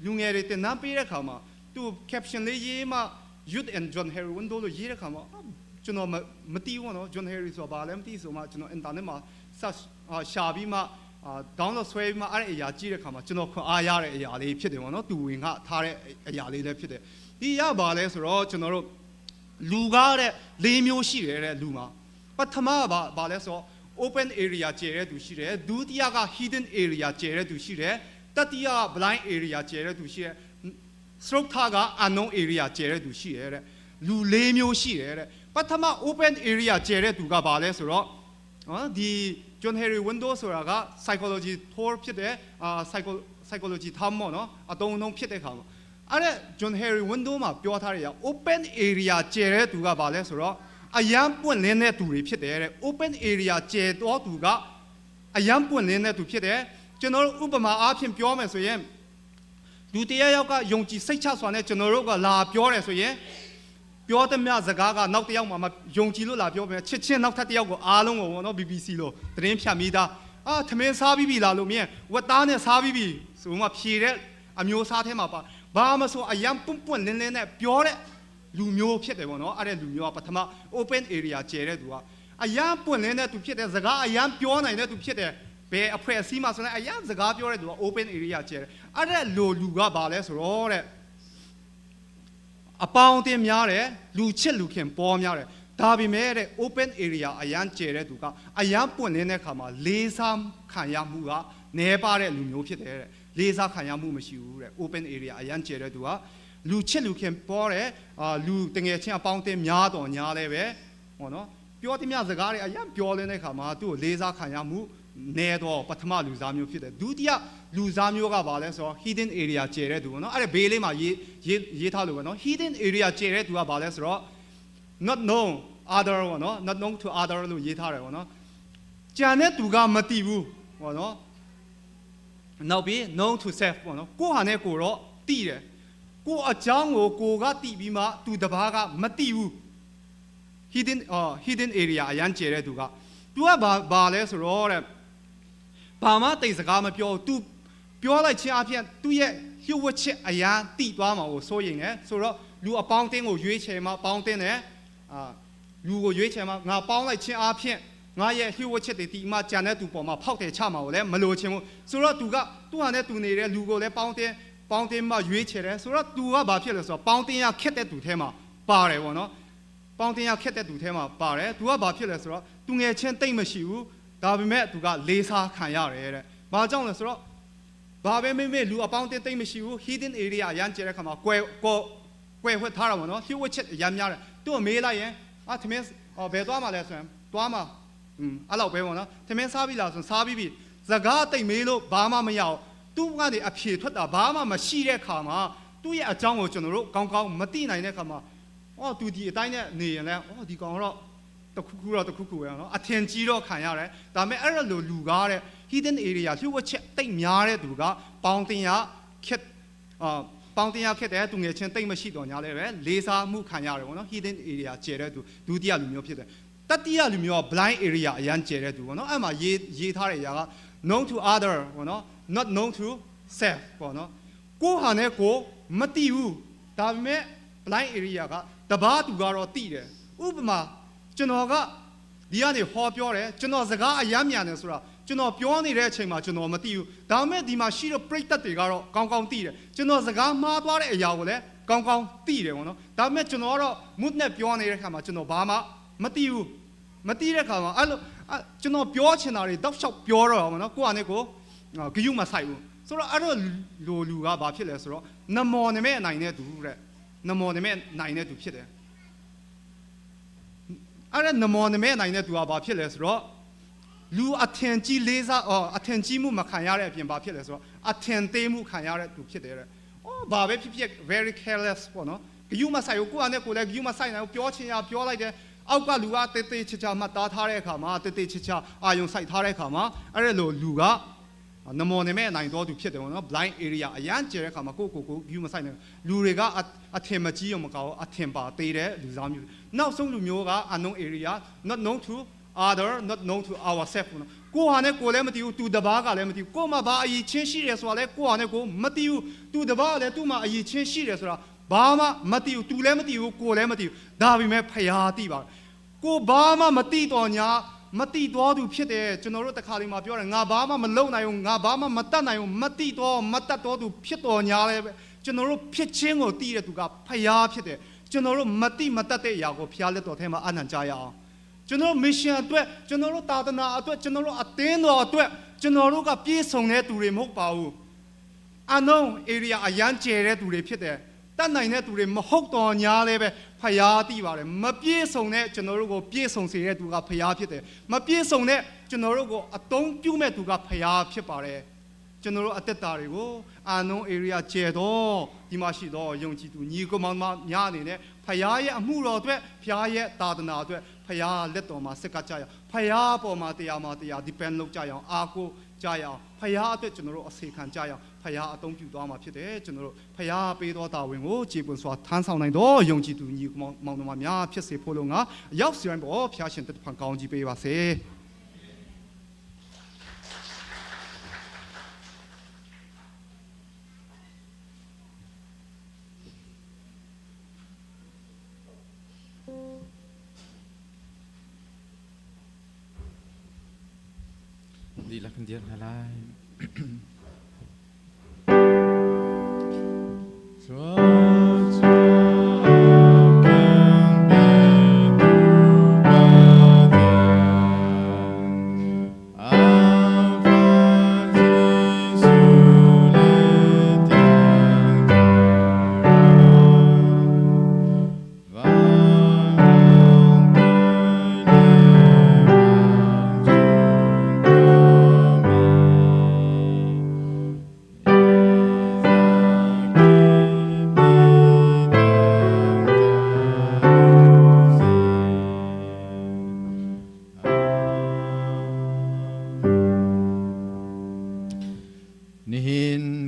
လူငယ်တွေတင်နန်းပေးတဲ့ခါမှာသူ caption လေးရေးမှ Youth and John Henry Window လို့ရေးတဲ့ခါမှာကျွန်တော်မသိဘူးနော် John Henry ဆိုတာဘာလဲမသိဆိုမှကျွန်တော် internet မှာ search ရှာပြီးမှ download ဆွဲပြီးမှအဲ့ဒီအရာကြည့်တဲ့ခါမှာကျွန်တော်ခွန်အားရတဲ့အရာလေးဖြစ်တယ်ပေါ့နော်သူဝင်ကထားတဲ့အရာလေးလည်းဖြစ်တယ်ဒီရပါလဲဆိုတော့ကျွန်တော်တို့လူကားတဲ့၄မျိုးရှိတယ်တဲ့လူမှာပထမကဘာလဲဆိုတော့ open area ကျယ်တဲ့သူရှိတယ်ဒုတိယက hidden area ကျယ်တဲ့သူရှိတယ်တတိယက blind area ကျယ်တဲ့သူရှိတယ် stroke ထားက unknown area ကျယ်တဲ့သူရှိတယ်တဲ့လူ၄မျိုးရှိတယ်တဲ့ပထမ open area ကျယ်တဲ့သူကဘာလဲဆိုတော့နော်ဒီ John Henry Window ဆိုတာက psychology tour ဖြစ်တဲ့အာ psycho psychology သမောနော်အတုံးအလုံးဖြစ်တဲ့ခါမှာအဲ့ဒါ John Henry Window မှာပြောထားတဲ့ရ open area ကျယ်တဲ့သူကဘာလဲဆိုတော့အရန်ပွင့်လင်းတဲ့သူတွေဖြစ်တယ်တဲ့ open area ကျယ်တော့သူကအရန်ပွင့်လင်းတဲ့သူဖြစ်တယ်ကျွန်တော်တို့ဥပမာအားဖြင့်ပြောမယ်ဆိုရင်လူတရားယောက်ကယုံကြည်စိတ်ချစွာနဲ့ကျွန်တော်တို့ကလာပြောတယ်ဆိုရင်ပြောသမျှစကားကနောက်တစ်ယောက်မှမယုံကြည်လို့လာပြောမယ်ချစ်ချင်းနောက်ထပ်တစ်ယောက်ကိုအားလုံးကိုဘောနော် BBC လို့သတင်းဖြတ်မိသားအာထမင်းစားပြီးပြီလားလို့မြင်ဝက်သားနဲ့စားပြီးပြီဆိုမှဖြေတဲ့အမျိုးစားထဲမှာပါဘာမဆိုအယံပွန့်ပွန့်လင်းလင်းနဲ့ပြောတဲ့လူမျိုးဖြစ်တယ်ပေါ့နော်အဲ့တဲ့လူမျိုးကပထမ open area ကျယ်တဲ့သူကအယံပွင့်လင်းတဲ့သူဖြစ်တယ်စကားအယံပြောနိုင်တဲ့သူဖြစ်တယ်ဘယ်အဖွဲ့အစည်းမှာဆိုရင်အယံစကားပြောတဲ့သူက open area ကျယ်တယ်အဲ့တဲ့လူလူကဘာလဲဆိုတော့တဲ့ အပေါင်းအသင်းများတယ်လူချစ်လူခင်ပေါ်များတယ်ဒါပေမဲ့တဲ့ open area အရန်ကျဲတဲ့သူကအရန်ပွင့်လင်းတဲ့ခါမှာလေးစားခံရမှုကနည်းပါတဲ့လူမျိုးဖြစ်တယ်တဲ့လေးစားခံရမှုမရှိဘူးတဲ့ open area အရန်ကျဲတဲ့သူကလူချစ်လူခင်ပေါ်တယ်အာလူတငယ်ချင်းအပေါင်းအသင်းများတော်ညာလည်းပဲဟောနော်ပြောသည်မြစကားတွေအရန်ပြောလင်းတဲ့ခါမှာသူ့ကိုလေးစားခံရမှုနဲတော့ပထမလူစားမျိုးဖြစ်တယ်ဒုတိယလူစားမျိုးကဘာလဲဆိုတော့ hidden area ကျဲတဲ့သူပေါ့နော်အဲ့ဒါဘေးလေးမှာရေးရေးရေးထားလို့ပဲနော် hidden area ကျဲတဲ့သူကဘာလဲဆိုတော့ not known other ပေါ့နော် not known to other လို့ရေးထားတယ်ပေါ့နော်ကြံတဲ့သူကမသိဘူးပေါ့နော်နောက်ပြီး known to self ပေါ့နော်ကိုဟာနဲ့ကိုတော့သိတယ်ကိုအကြောင်းကိုကိုကသိပြီးမှသူတပားကမသိဘူး hidden hidden area အရန်ကျဲတဲ့သူက तू ကဘာဘာလဲဆိုတော့တဲ့ဘာမှတိတ်စကားမပြော तू ပြောလိုက်ချင်းအဖြစ်သူ့ရဲ့လျှို့ဝှက်ချက်အရာတိသွားမှာကိုစိုးရင်တယ်ဆိုတော့လူအပေါင်းတင်းကိုရွေးချယ်မှာပေါင်းတင်းတယ်အာလူကိုရွေးချယ်မှာငါပေါင်းလိုက်ချင်းအဖြစ်ငါရဲ့လျှို့ဝှက်ချက်တွေတီမှကြံတဲ့သူပေါ်မှာဖောက်တယ်ချမှာကိုလည်းမလိုချင်ဘူးဆိုတော့ तू ကသူ့ဟာနဲ့သူနေတဲ့လူကိုလည်းပေါင်းတင်းပေါင်းတင်းမှရွေးချယ်တယ်ဆိုတော့ तू ကဘာဖြစ်လဲဆိုတော့ပေါင်းတင်းရခက်တဲ့သူထဲမှာပါတယ်ပေါ့နော်ပေါင်းတင်ရခက်တဲ့သူထဲမှာပါတယ်။ तू ကဘာဖြစ်လဲဆိုတော့သူငယ်ချင်းတိတ်မရှိဘူး။ဒါပေမဲ့ तू ကလေးစားခံရတယ်တဲ့။ဘာကြောင့်လဲဆိုတော့ဘာပဲမေ့မေ့လူအပေါင်းတင်တိတ်မရှိဘူး hidden area ရမ်းကျတဲ့ခါမှာကွယ်ကိုကွယ်ဝှက်ထားတာပေါ့နော်။လျှို့ဝှက်ချက်ရမ်းများတယ်။သူ့ကိုမေးလိုက်ရင်အာသမင်းအော်ဘယ်သွားမှာလဲဆိုရင်သွားမှာอืมအဲ့လောက်ပဲပေါ့နော်။သမင်းစားပြီလားဆိုရင်စားပြီးပြီ။စကားတိတ်မေးလို့ဘာမှမရအောင်။သူ့ကနေအဖြေထွက်တာဘာမှမရှိတဲ့ခါမှာသူ့ရဲ့အကြောင်းကိုကျွန်တော်တို့ကောင်းကောင်းမသိနိုင်တဲ့ခါမှာအော်သူဒီအတိုင်းနဲ့နေရင်လဲအော်ဒီကောင်တော့တခုခုတော့တခုခုပဲနော်အထင်ကြီးတော့ခံရတယ်ဒါပေမဲ့အဲ့လိုလူကားတဲ့ hidden area လျှို့ဝှက်ချက်တိတ်များတဲ့သူကပေါင်းတင်ရခက်အာပေါင်းတင်ရခက်တဲ့သူငယ်ချင်းတိတ်မရှိတော့ညာလဲပဲလေးစားမှုခံရတယ်ပေါ့နော် hidden area ကျဲတဲ့သူဒုတိယလူမျိုးဖြစ်တယ်တတိယလူမျိုးက blind area အရန်ကျဲတဲ့သူပေါ့နော်အဲ့မှာရေးရေးထားတဲ့အရာက known to other ပေါ့နော် not known to self ပေါ့နော်ကိုဟာနဲ့ကိုမတိဘူးဒါပေမဲ့ blind area ကတပားသူကတော့တိတယ်ဥပမာကျွန်တော်ကဒီကနေဟောပြောတယ်ကျွန်တော်စကားအယမ်းမြန်တယ်ဆိုတာကျွန်တော်ပြောနေတဲ့အချိန်မှာကျွန်တော်မသိဘူးဒါပေမဲ့ဒီမှာရှိတဲ့ပရိသတ်တွေကတော့ကောင်းကောင်းသိတယ်ကျွန်တော်စကားမှားသွားတဲ့အရာကိုလည်းကောင်းကောင်းသိတယ်ပေါ့နော်ဒါပေမဲ့ကျွန်တော်ကတော့မုတ်နဲ့ပြောနေတဲ့ခါမှာကျွန်တော်ဘာမှမသိဘူးမသိတဲ့ခါမှာအဲ့လိုကျွန်တော်ပြောချင်တာတွေတောက်လျှောက်ပြောတော့ပါနော်ကိုကနဲ့ကိုဂယုမဆိုင်ဘူးဆိုတော့အဲ့တော့လူလူကဘာဖြစ်လဲဆိုတော့နမောနမဲနိုင်တဲ့သူတဲ့နမောနမဲနိုင်တဲ့သူဖြစ်တယ်အဲ့ဒါနမောနမဲနိုင်တဲ့သူကဘာဖြစ်လဲဆိုတော့လူအထင်ကြီးလေးစားအော်အထင်ကြီးမှုမခံရတဲ့အပြင်ဘာဖြစ်လဲဆိုတော့အထင်သေးမှုခံရတဲ့သူဖြစ်တယ်တဲ့။အော်ဘာပဲဖြစ်ဖြစ် very careless ပေါ့နော်။ဂယုမဆိုင်ကိုကိုကနဲ့ကိုလည်းဂယုမဆိုင်နိုင်ကိုပြောချင်ရပြောလိုက်တယ်။အောက်ကလူကတေးသေးချာချာမှတ်သားထားတဲ့အခါမှာတေးသေးချာချာအာယုံစိုက်ထားတဲ့အခါမှာအဲ့ဒါလိုလူကနမောနမဲနိုင်တော်သူဖြစ်တယ်ပေါ့နော် blind area အရန်ကျတဲ့အခါမှာကိုကိုကို view မဆိုင်နိုင်လူတွေကအထင်မကြီးအောင်မကောက်အထင်ပါသေးတဲ့လူစားမျိုးနောက်ဆုံးလူမျိုးက unknown area not known to other not known to ourselves ပေါ့နော်ကိုဟာနဲ့ကိုလည်းမသိဘူးသူတပားကလည်းမသိဘူးကိုမှဘာအရေးချင်းရှိတယ်ဆိုတာလဲကိုဟာနဲ့ကိုမသိဘူးသူတပားကလည်းသူ့မှာအရေးချင်းရှိတယ်ဆိုတာဘာမှမသိဘူးသူလည်းမသိဘူးကိုလည်းမသိဘူးဒါပေမဲ့ဖယားသိပါကိုဘာမှမသိတော့ညာမတိတော်သူဖြစ်တယ်ကျွန်တော်တို့တခါလေးမှာပြောတယ်ငါဘာမှမလုံနိုင်ဘူးငါဘာမှမတတ်နိုင်ဘူးမတိတော်မတတ်တော်သူဖြစ်တော်ညာလဲပဲကျွန်တော်တို့ဖြစ်ချင်းကိုတီးတဲ့သူကဖယားဖြစ်တယ်ကျွန်တော်တို့မတိမတတ်တဲ့အရာကိုဖျားလက်တော်ထဲမှာအနံ့ကြရအောင်ကျွန်တော် mission အတွက်ကျွန်တော်တို့တာသနာအတွက်ကျွန်တော်တို့အသင်းတော်အတွက်ကျွန်တော်တို့ကပြည့်စုံတဲ့သူတွေမဟုတ်ပါဘူးအနုံ area အရန်ကျဲတဲ့သူတွေဖြစ်တယ်တတ်နိုင်တဲ့သူတွေမဟုတ်တော်ညာလဲပဲဖယားသိပါတယ်မပြည့်စုံတဲ့ကျွန်တော်တို့ကိုပြည့်စုံစေတဲ့သူကဖယားဖြစ်တယ်မပြည့်စုံတဲ့ကျွန်တော်တို့ကိုအတုံးပြုမဲ့သူကဖယားဖြစ်ပါတယ်ကျွန်တော်တို့အသက်တာတွေကိုအာနုံ area ကျဲတော့ဒီမှာရှိတော့ယုံကြည်သူညီကောင်မောင်မများအနေနဲ့ဖယားရဲ့အမှုတော်အတွက်ဖယားရဲ့တာသနာအတွက်ဖယားလက်တော်မှာစက်ကကြရအောင်ဖယားပေါ်မှာတရားမှာတရား depend လုပ်ကြရအောင်အားကိုးကြရအောင်ဖယားအတွက်ကျွန်တော်တို့အစေခံကြရအောင်ဖယားအသုံးပြုသွားမှာဖြစ်တယ်ကျွန်တော်တို့ဖယားပေးတော်တာဝန်ကိုခြေပွန်စွာထမ်းဆောင်နိုင်တော့ယုံကြည်သူညီကောင်မောင်နှမများဖြစ်စေဖို့လို့ငါရောက်စီရင်ပေါ်ဖျားရှင်တဖန်ကောင်းကြီးပေးပါစေ ဒီလkan dir na lai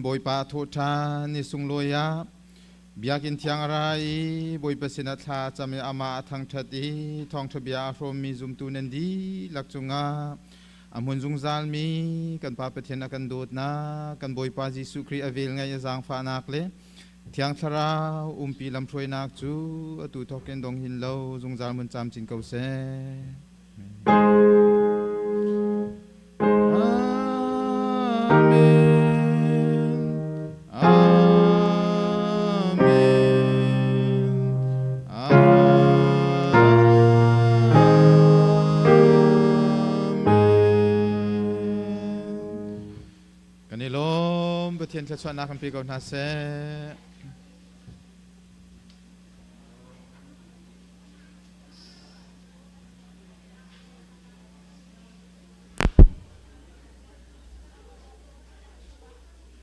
Bawipa a thawh ṭhan ni sunglawi ah Biakinn thiang a ra i Bawipa sinah thla a cam i amah a thangṭhat i thawngṭha bia a hrawmmi zumtu nan dihlak cungah a hmun zungzalmi kan Pa Pathian a kan dawtnak, kan Bawipa Jesuh Khrih a velngeih a zaangfahnak le Thiang Thlarau umpi lamhruainak cu atu thawk in dong hin lo zungzal mun camcin ko seh. Amen. Amen. Amen. Kan i lawm Pathian thluachuahnak kan pe ko hna seh.